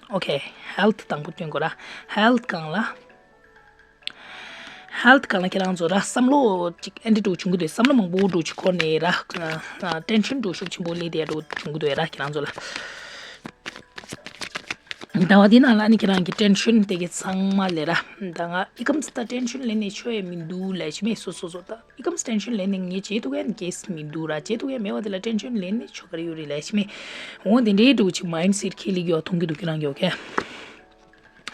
ཨོ་ཁེ། health་དང་པོ་སྟོན་དགོས་ར། health་སྒང་ལ། health་སྒང་ལ་ཁྱེད་རང་ཚོ་ར་བསམ་བློ་ཅིག་ཨེ་འདྲ་འགྲོ་བྱུང་གི་འདུག་བསམ་བློ་མང་པོ་འགྲོ་ཅིག་འཁོར་ནས་ར། tension་འགྲོ་ཤུགས་ཆེན་པོ་སླེབས་དེ་འགྲོ་བྱུང་གི་འདུག་ར་ཁྱེད་རང་ཚོ་ལ། ཟླ་བ་འདི་ནང་ལ་ནི་ཁྱེད་རང་གི་tension་དེ་གི་ཚང་མ་ལས་ར། ད་ང་ཨི་ཀམ་ད་tension་ལེན་ནས་ཆོ་ཡ་མི་འདུག་ལས་ཆི་མེད་སོ་སོ་སོ་ད་ཨི་ཀམ་tension་ལེན་ནས་ངས་བྱེད་ཐུབ་ཡ་གེས་མི་འདུག་ར། བྱེད་ཐུབ་ཡ་མེད་པ་དེ་ལ་tension་ལེན་ནས་ཆོ་ག་རེ་ཡོད་རེད་ལས་ཆི་མེད། འོ་དེ་འདྲའི་འགྲོ་ཆི་mindset་ཁྱེད་ལེགས་ཡོད་མཐོང་གི་འདུག་ཁྱེད་རང་གི་ཨོ་ཁེ།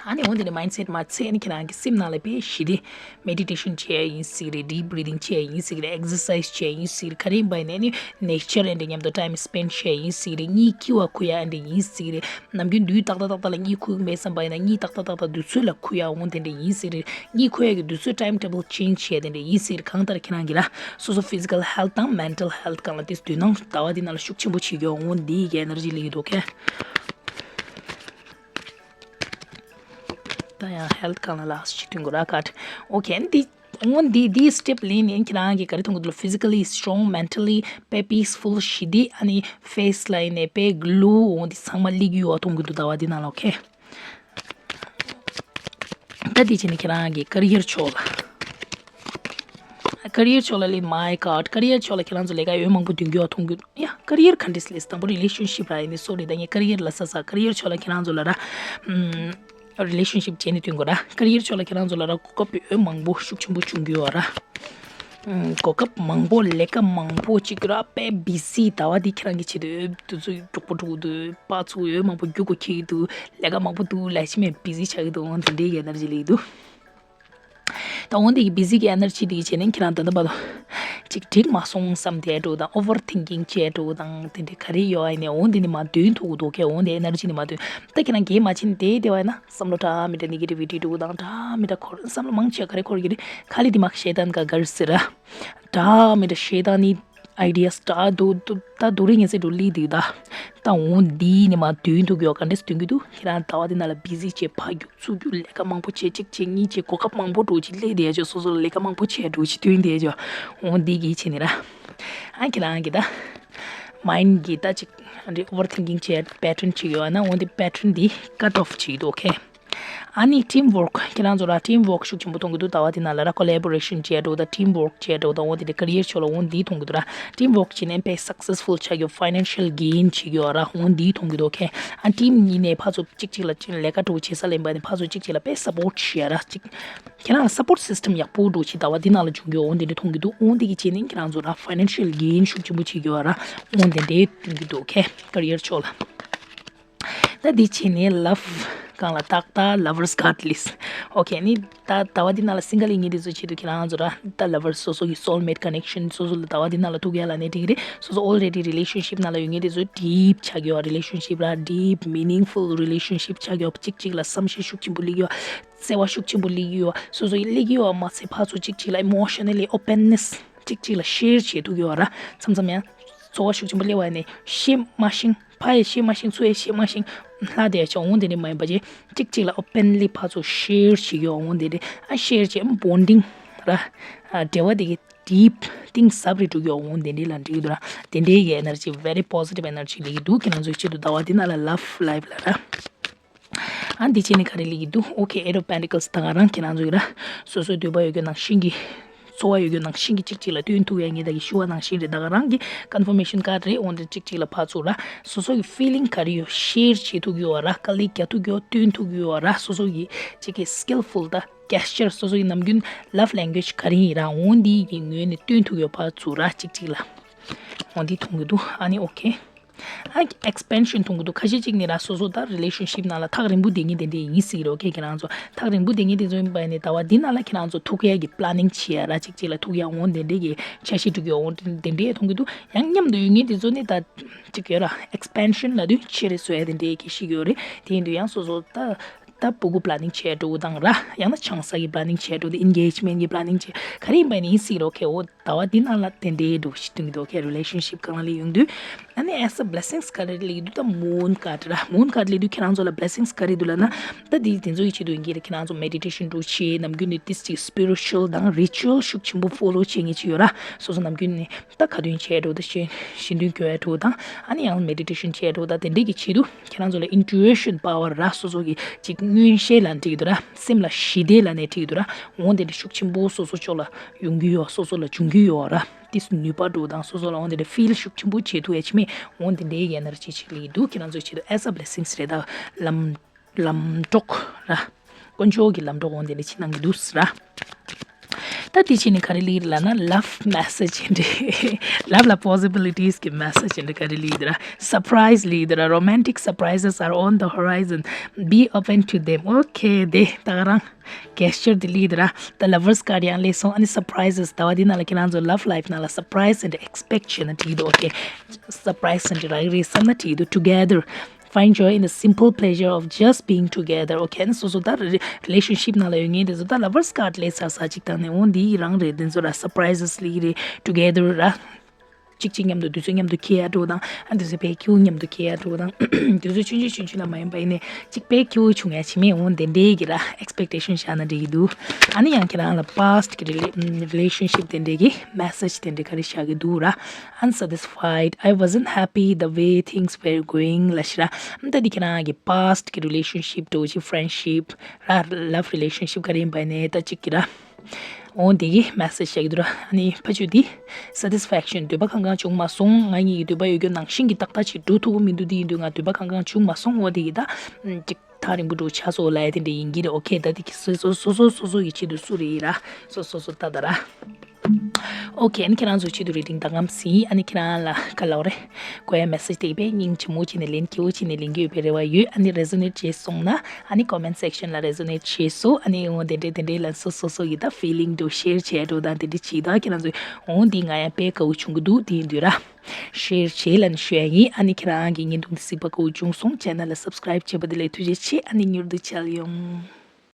ཨ་ནི་འོ་དེ་ནི་mindset་མ་ཚད་ནི་ཁྱེད་རང་གི་སེམས་ནང་ལ་དཔེ་ཞི་བདེ་meditation་བྱས་ཡིན་སྲིད་རེད། deep breathing་བྱས་ཡིན་སྲིད་རེད། exercise་བྱས་ཡིན་སྲིད་རེད། ག་རེ་ཡིན་པ་ཡིན་ནའི་ནི་nature་ཨེ་འདྲ་མཉམ་དུ་time spend་བྱས་ཡིན་སྲིད་རེད། གཉིད་སྐྱིད་པ་ཁུག་ཡ་ཨེ་འདྲ་ཡིན་སྲིད་རེད། ནམ་རྒྱུན་དུས་ཏག་ཏག་ཏག་ཏག་ལ་གཉིད་ཁུག་མེད་བསམ་པ་ཡིན་ན་གཉིད་ཏག་ཏག་ཏག་ཏག་དུས་ཚོད་ལ་ཁུག་ཡ་འོང་དེ་འདྲ་ཡིན་སྲིད་རེད། གཉིད་ཁུག་ཡ་གི་དུས་ཚོད་time table change་བྱས་དེ་འདྲ་ཡིན་སྲིད་རེད། གང་ལྟར་ཁྱེད་རང་གི་ར་སོ་སོ་physical health་དང་mental health་སྒང་ལ་དེ་དོ་སྣང་ཟླ་བ་འདི་ནང་ལ་ཤུགས་ཆེན་པོ་བྱེད་རྒྱུ་འོང་འདི་གི་energy་ལེགས་ཡོད་ཁེ། ད་ཡང་health་སྒང་ལ་last་ཅིག་སྟོན་དགོས་ར་ཀ་ཊ། ཨོ་ཁེ། འདི་འོ་འདི་འདི་step་ལེན་ནས་ཁྱེད་རང་གི་ག་རེ་མཐོང་གི་འདུག་ལ། physically strong, mentally་དཔེ་peaceful་ཞི་བདེ། ཨ་ནི་face་ལ་ཡིན་ནས་དཔེ་glow་འོ་འདི་ཚང་མ་སླེབས་ཀྱི་ཡོད་མཐོང་གི་འདུག་ཟླ་བ་འདི་ནང་ལ། ཨོ་ཁེ། ད་འདི་བྱས་ནས་ཁྱེད་རང་གི་career་ཕྱོགས་ལ། career་ཕྱོགས་ལ་ལེ། my god, career་ཕྱོགས་ལ་ཁྱེད་རང་ཚོ་ལས་ཀ་འོས་མང་པོ་འདོན་རྒྱུ་མཐོང་གི་ཡ། career་ག་འདྲས་ལས་དང་པོ་relationship་ར་ཡིན་ནི་sorry་ད་ངས་career་ལབ་ས་ས། career་ཕྱོགས་ལ་ཁྱེད་རང་ཚོ་ལ་ར་ཨམ་relationship་བྱས་ནས་སྟོན་དགོས་ར། career་ཕྱོགས་ལ་ཁྱེད་རང་ཚོ་ལ་ར་གོ་སྐབས་འོས་མང་པོ་ཤུགས་ཆེན་པོ་བྱུང་གི་ཡོད་ར། ཨམ་གོ་སྐབས་མང་པོ་ལས་ཀ་མང་པོ་ཅིག་ར་དཔེ་busy་ཟླ་བ་འདི་ཁྱེད་རང་གི་ཆེད་དུ་འོས་དུས་ཚོད་མགྱོགས་པོ་འགྲོ་གི་འདུག་པ་ཚུགས་འོས་མང་པོ་རྒྱུག་དགོས་ཁྱེད་ཀྱི་འདུག་ལས་ཀ་མང་པོ་འདུག་ལས་ཆི་མེད་busy་ཆགས་ཀྱི་འདུག་འོང་དེ་འདྲའི་གི་energy་ལེགས་འདུག་ད་འོང་དེ་གི་busy་གི་energy་དེ་གི་བྱས་ནས་ཁྱེད་རང་ད་ལྟ་བར་དུ་ཅིག་འགྲིག་མ་སོང་བསམ་དེ་འགྲོ་དང་overthinking་བྱས་འགྲོ་དང་དེ་འདྲའི་ག་རེ་ཡོད་ཨ་ནི་འོང་དེ་ནི་མ་འདོན་ཐུབ་ཀྱི་འདུག་ཁེ། འོང་དེ་energy་ནི་མ་འདོན། ད་ཁྱེད་རང་གིས་མ་བྱིན་དེ་དེ་བ་ཡིན་ན་བསམ་བློ་འདྲ་མི་འདྲ་negativity་འགྲོ་དང་འདྲ་མི་འདྲ་འཁོར། བསམ་བློ་མང་ཆེ་ག་རེ་འཁོར་གི་རེད། ཁ་ལི་དེ་མ་ཤེ་ཏན་ག་གར་ཟེར་ར། འདྲ་མི་འདྲ་ཤེ་ཏན་ནི་ideas་འདྲ་འདུག་འདུག་ད་འདུག་རེ་ངན་སེ་འགྲོ་ལི་འདུག་ད་ད་འོང་འདི་ནི་མ་འདོན་ཐུབ་ཀྱི་ཡོད། ག་འདྲས་འདོན་གྱི་འདུག་ཁྱེད་རང་ཟླ་བ་འདི་ནང་ལ་busy་བྱས་ཕར་རྒྱུག་ཚུར་རྒྱུག་ལས་ཀ་མང་པོ་བྱས་གཅིག་བྱས་གཉིས་བྱས་གོ་སྐབས་མང་པོ་འགྲོ་ཅིག་སླེབས་བསྡད་ཅོ། སོ་སོ་ལ་ལས་ཀ་མང་པོ་བྱས་འགྲོ་ཅིག་འདོན་བསྡད་ཅོ། འོང་འདི་གི་བྱས་ནི་ར། ཨ་ཁྱེད་རང་གི་ད་mind་གི་ད་ཅིག་འདི་overthinking་བྱས་pattern་ཅིག་ཡོད་ན་འོང་འདི་pattern་འདི་cut off་བྱེད་ཀྱི་འདུག་ཁེ། ཨ་ནི་team work་ཁྱེད་རང་ཚོ་ར་team work་ཤུགས་ཆེན་པོ་གཏོང་གི་འདུག་ཟླ་བ་འདི་ནང་ལ་ར་collaboration་བྱས་འགྲོ་དང་team work་བྱས་འགྲོ་དང་འོ་དེ་འདྲ་career་ཕྱོགས་ལ་འོ་འདི་མཐོང་གི་འདུག་ར། team work་བྱས་ནས་དཔེ་successful་ཆགས་ཡོད། financial gain་བྱེད་ཀྱི་ཡོད་ར། འོ་འདི་མཐོང་གི་འདུག་ཁེ། ཨ་team་གཉིས་ནས་ཕར་ཚུར་གཅིག་གཅིག་ལ་ལས་ཀ་འགྲོ་བྱེད་ས་ལེན་པ་ནས་ཕར་ཚུར་གཅིག་གཅིག་ལ་དཔེ་support་བྱེད་ཡ་ར་གཅིག་ཁྱེད་རང་ལ་support system་ཡག་པོ་འགྲོ་བྱེད་ཟླ་བ་འདི་ནང་ལ་འབྱུང་གི་འོ་འདི་འདྲ་མཐོང་གི་འདུག་འོ་འདི་གི་བྱས་ནས་ཁྱེད་རང་ཚོ་ར་financial gain་ཤུགས་ཆེན་པོ་བྱེད་ཀྱི་ཡོད་ར། འོ་འདི་འདྲ་མཐོང་གི་འདུག་ཁེ། career་ཕྱོགས་ལ། ད་འདི་བྱས་ནས་love་སྒང་ལ་ཏག་ཏག་lovers card list། ཨོ་ཁེ། ནི་ད་ཟླ་བ་འདི་ནང་ལ་single་ཡིན་མཁན་དེ་ཚོའི་ཆེད་དུ་ཁྱེད་རང་ཚོ་ར་ད་lovers་སོ་སོ་གི་soulmate connection་སོ་སོ་ལ་ཟླ་བ་འདི་ནང་ལ་ཐུག་ཡ་ལབ་ནས་འགྲིག་གི་རེད། སོ་སོ་already relationship་ནང་ལ་ཡོད་མཁན་དེ་ཚོ་deep་ཆགས་ཡོད། relationship་ར་deep meaningful relationship་ཆགས་ཡོད། གཅིག་གཅིག་ལ་བསམ་ཤེས་ཤུགས་ཆེན་པོ་སླེབས་ཡོད། བརྩེ་བ་ཤུགས་ཆེན་པོ་སླེབས་ཡོད། སོ་སོ་ཡི་སླེབས་ཡོད་མ་ཚད་ཕར་ཚུར་གཅིག་གཅིག་ལ་emotionally openness་གཅིག་གཅིག་ལ་share་བྱེད་ཐུབ་ཡོད་ར། མཚམས་མཚམས་ཡང་ཚོར་བ་ཤུགས་ཆེན་པོ་སླེབས་པ་ནས་ཤེས་མ་ཤེས། ཕ་ཡི་ཤེས་མ་ཤེས། ཚུ་ཡི་ཤེས་མ་ཤེས། ལྷ་དེ་ཡ་ཆ་འོང་དེ་འདྲ་མ་ཡིན་པ་ཅིག་གཅིག་གཅིག་ལ་openly་ཕར་ཚུར་share་བྱེད་ཀྱི་འོང་དེ་འདྲ། ཨ་share་བྱེད་bonding་ར། ཨ་འབྲེལ་བ་དེ་གི་deep་གཏིང་ཟབ་རེ་འགྲོ་གི་འོང་དེ་འདྲ་ལ་འགྲིག་གི་འདུག་ར། དེ་འདྲའི་གི་energy very positive energy་ལེགས་འདུག་ཁྱེད་རང་ཚོའི་ཆེད་དུ་ཟླ་བ་འདི་ནང་ལ་love life་ལ་ར། ཨ་འདི་བྱས་ནས་ག་རེ་ལེགས་ཀྱི་འདུག་ཨོ་ཁེ། Eight of Pentacles་ད་ག་རང་ཁྱེད་རང་ཚོ་ཡིན་ན་སོ་སོའི་འདོད་པ་ཡོད་རྒྱུ་ནང་བཞིན་གྱི་ ཚོར་བ་ཡོད་རྒྱུ་ནང་བཞིན་གྱི་གཅིག་གཅིག་ལ་སྟོན་ཐུབ་ཡ། ངས་ད་གི་ཞུ་བ་ནང་བཞིན་རེད། ད་ག་རང་གི་confirmation card་རེད། འོན་ཏེ་གཅིག་གཅིག་ལ་ཕར་ཚུར་ར་སོ་སོ་གི་feeling་ག་རེ་ཡོད་share་བྱེད་ཐུབ་ཀྱི་ཡོད་ར། དཀའ་ལས་རྒྱག་ཐུབ་ཀྱི་ཡོད། སྟོན་ཐུབ་ཀྱི་ཡོད་ར། སོ་སོ་གི་གཅིག་གི་skillful་ད་gesture་སོ་སོ་གི་ནམ་རྒྱུན་love language་ག་རེ་ཡིན་ར། འོན་ཏེ་གི་ངོས་ནས་སྟོན་ཐུབ་ཀྱི་ཡོད་ཕར་ཚུར་ར་གཅིག་གཅིག་ལ། འོན་ཏེ་མཐོང་གི་འདུག་ཨ་ནི་okay། ཨ་expansion་མཐོང་གི་འདུག་ཁ་ཤས་ཅིག་ནི་ར་སོ་སོ་ད་relationship་ནང་ལ་ཐག་རིང་པོ་བསྡད་མཁན་དེ་འདྲས་ཡིན་སྲིད་རོ། ཁྱེད་ཁྱེད་རང་ཚོ་ཐག་རིང་པོ་བསྡད་མཁན་དེ་ཚོ་ཡིན་པ་ནི་ཟླ་བ་འདི་ནང་ལ་ཁྱེད་རང་ཚོ་ཐུག་ཡ་གི་planning་བྱེད་ཡ་ར། གཅིག་གཅིག་ལ་ཐུག་ཡ་འོང་དེ་འདྲས་ཀྱི་འཆར་གཞི་སྒྲིག་ཡ་འོང་དེ་འདྲས་མཐོང་གི་འདུག་ཡང་མཉམ་དུ་ཡོད་མཁན་དེ་ཚོ་ནི་ད་ཅིག་ཡོད་ར་expansion་ལབ་དུས་ཆེ་རེ་བཟོ་ཡ་དེ་འདྲས་ཀྱི་ཤིག་ཡོད་རེད། དེ་ཡིན་དུས་ཡང་སོ་སོ་ད་ད་ཕྲུ་གུ་planning་བྱས་འགྲོ་དང་ར། ཡང་ན་ཆང་ས་གི་planning་བྱས་འགྲོ་དེ་engagement་གི་planning་བྱས་ག་རེ་ཡིན་པ་ནི་ཡིན་སྲིད་རོ། ཁྱེད་འོ་ཟླ་བ་འདི་ནང་ལ་དེ་འདྲའི་འགྲོ་ཞིག་སྟོན་གྱི་འདུག་ཁྱེད་relationship་སྒང་ལ་ཡོང་དུས། ཨ་ནི་as a blessings་ག་རེ་ལབ་ཀྱི་འདུག་ད་moon card་ར། moon card་ལབ་དུས་ཁྱེད་རང་ཚོ་ལ་blessings་ག་རེ་འདུག་ལབ་ན། ད་འདི་དེ་ཚོ་ཡི་ཆེད་དུ་ཡིན་གྱི་རེད། ཁྱེད་རང་ཚོ་meditation་འགྲོ་བྱེད་ནམ་རྒྱུན་ནས་ཏིས་ཅིག་spiritual་དང་ritual་ཤུགས་ཆེན་པོ་follow་བྱེད་མཁན་ཅིག་ཡོད་ར། སོ་སོ་ནམ་རྒྱུན་ནས་ད་ཁ་འདོན་བྱས་འགྲོ་ད་ཞེ་བཞིན་དུ་འགྱོ་ཡ་འགྲོ་དང་། ཨ་ནི་ཡང་meditation་བྱས་འགྲོ་ད་དེ་འདྲས་ཀྱི་ཆེད་དུ་ཁྱེད་རང་ཚོ་ལ་intuition power་ར། སོ་སོ་གི་ཅིག་མངོན་ཤེས་ལབ་ན་འགྲིག་གི་འདུག་ར། སེམས་ལ་ཞི་བདེ་ལབ་ན་འགྲིག་གི་འདུག་ར། འོང་དེ་འདྲ་ཤུགས་ཆེན་པོ་སོ་སོ་ཕྱོགས་ལ་ཡོང་གི་ཡོད། སོ་སོ་ལ་འབྱུང་གི་ཡོད་ར། ཏིས་ནུས་པ་འགྲོ་དང་སོ་སོ་ལ་འོང་དེ་འདྲ་feel་ཤུགས་ཆེན་པོ་བྱེད་ཐུབ་ཡ་ཆི་མེད། འོང་དེ་འདྲའི་ཡན་ན་ར་ཅིག་ཅིག་ལ་ཡི་འདུག་ཁྱེད་རང་ཚོའི་ཆེད་དུ་as a blessings་རེད། ད་ལམ་ལམ་གྲོགས་ར། དཀོན་མཆོག་གི་ལམ་གྲོགས་འོང་དེ་འདྲ་ཅིག་གནང་གི་འདུག་ར། ད་དེ་ཕྱིན་ནས་ག་རེ་ལབ་ཀྱི་ལབ་ན་love message་འདྲ། love་ལ་possibilities་གི་message་འདྲ་ག་རེ་ལབ་ཀྱི་འདུག་ར། surprise་ལབ་ཀྱི་འདུག་ར། romantic surprises are on the horizon, be open to them. Okay དེ་ད་ག་རང་gesture་དེ་ལབ་ཀྱི་འདུག་ར། ད་lovers card་ཡང་སླེབས་སོང་། ཨ་ནི་surprises་ཟླ་བ་འདི་ནང་ལ་ཁྱེད་རང་ཚོ་love life་ནང་ལ་surprise་འདྲ་expect་བྱེད་ན་འགྲིག་གི་འདུག okay surprise་འདྲ་རག་གི་རེད་བསམ་ན་འགྲིག་གི་འདུག together Find joy in the simple pleasure of just being together. Okay ཨ་ནི་སོ་སོ་ད་རི་relationship་ནང་ལ་ཡོད་མཁན་དེ་ཚོ་ད་lovers card་ལས་ཚར་ས་ཅིག་བཏང་ནས་འོ་འདི་རང་རེད། དེ་ཚོ་ར་surprises་ལི་རེད། together་ར་གཅིག་གཅིག་མཉམ་དུ་དུས་ཚོད་མཉམ་དུ་འཁྱེར་ཡ་འགྲོ་དང་། ཨ་དུས་ཚོད་དཔེ་ཁྱིའུ་མཉམ་དུ་འཁྱེར་ཡ་འགྲོ་དང་། དུས་ཚོད་ཆུང་ཆུང་ཆུང་ཆུང་ལ་མ་ཡིན་པ་ཡིན་ནས་གཅིག་དཔེ་ཁྱིའུ་བྱུང་ཡ་ཆི་མེད། འོ་དེ་འདྲའི་གི་ར་expectation་བཞག་ན་འགྲིག་གི་འདུག་ཨ་ནི་ཡང་ཁྱེད་རང་ལ་past་གི་rela- relationship་དེ་འདྲའི་གི་message་དེ་འདྲའི་ག་རེ་བཞག་གི་འདུག་ར། Unsatisfied. I wasn't happy the way things were going ལབ་ཤི་ར། ད་འདི་ཁྱེད་རང་གི་past་གི་relationship་འདྲ་བོ་ཅིག friendship་ར་love relationship་ག་རེ་ཡིན་པ་ནས་ད་ཅིག་གི་ར། འོ་འདི་གི་message་བྱ་གི་འདུག་ར། ཨ་ནི་ཕ་ཆུ་འདི་satisfaction་འདོད་པ་ཁང་ཁང་བྱུང་མ་སོང་། ང་གཉིས་ཀྱི་འདོད་པ་ཡོད་རྒྱུ་ནང་བཞིན་གྱི་ཏག་ཏག་ཅིག་འགྲོ་ཐུབ་ཀྱི་མི་འདུག་འདི་ཡིན་དུས་ང་འདོད་པ་ཁང་ཁང་བྱུང་མ་སོང་། འོ་འདི་གི་ད་ཅིག་ཐག་རིང་པོ་འགྲོ་ཆ་སོགས་ལ་ཡ་དེ་འདྲ་ཡིན་གྱི་རེད། okay ད་དེ་གི་སོ་སོ་སོ་སོ་སོ་སོ་ཡི་ཆེད་དུ་སུ་རེད་ཡིན་ར། སོ་སོ་སོ་ལྟ་ད་ར། okay ཨ་ནི་ཁྱེད་རང་ཚོའི་ཆེད་དུ་reading་ད་གམ་ཟིན། ཨ་ནི་ཁྱེད་རང་ལ་ག་ལབ་རེད། དགོས་ཡ་message་དེ་དཔེ་སྙིང་རྗེ་མོ་བྱས་ནས་ལན་སྐྱིད་པོ་བྱས་ནས་ལེན་གྱི་ཡོད་པའི་རེ་བ་ཡོད། ཨ་ནི་resonate་བྱས་སོང་ན་ཨ་ནི་comment section་ལ་resonate་བྱས་སོ། ཨ་ནི་འོ་དེ་འདྲས་དེ་འདྲས་ལ་སོ་སོ་སོ་ཡི་ད་feeling་དུ་share་བྱས་འགྲོ་དང་དེ་འདྲས་བྱས་ད་ཁྱེད་རང་ཚོས་འོ་འདི་ང་ཡང་དཔེ་དགའ་བོ་བྱུང་གི་འདུག་དེ་ཡིན་དུས་ར། share་བྱེད་ལབ་ནས་ཞུ་ཡ་ཡིན། ཨ་ནི་ཁྱེད་རང་གི་བརྙན་ཐུང་འདི་གཟིགས་པ་དགའ་བོ་བྱུང་སོང་། channel་ལ་subscribe་བྱས་པ་དེ་ལ་ཐུགས་རྗེ་ཆེ། ཨ་ནི་མྱུར་དུ་མཇལ་ཡོང་།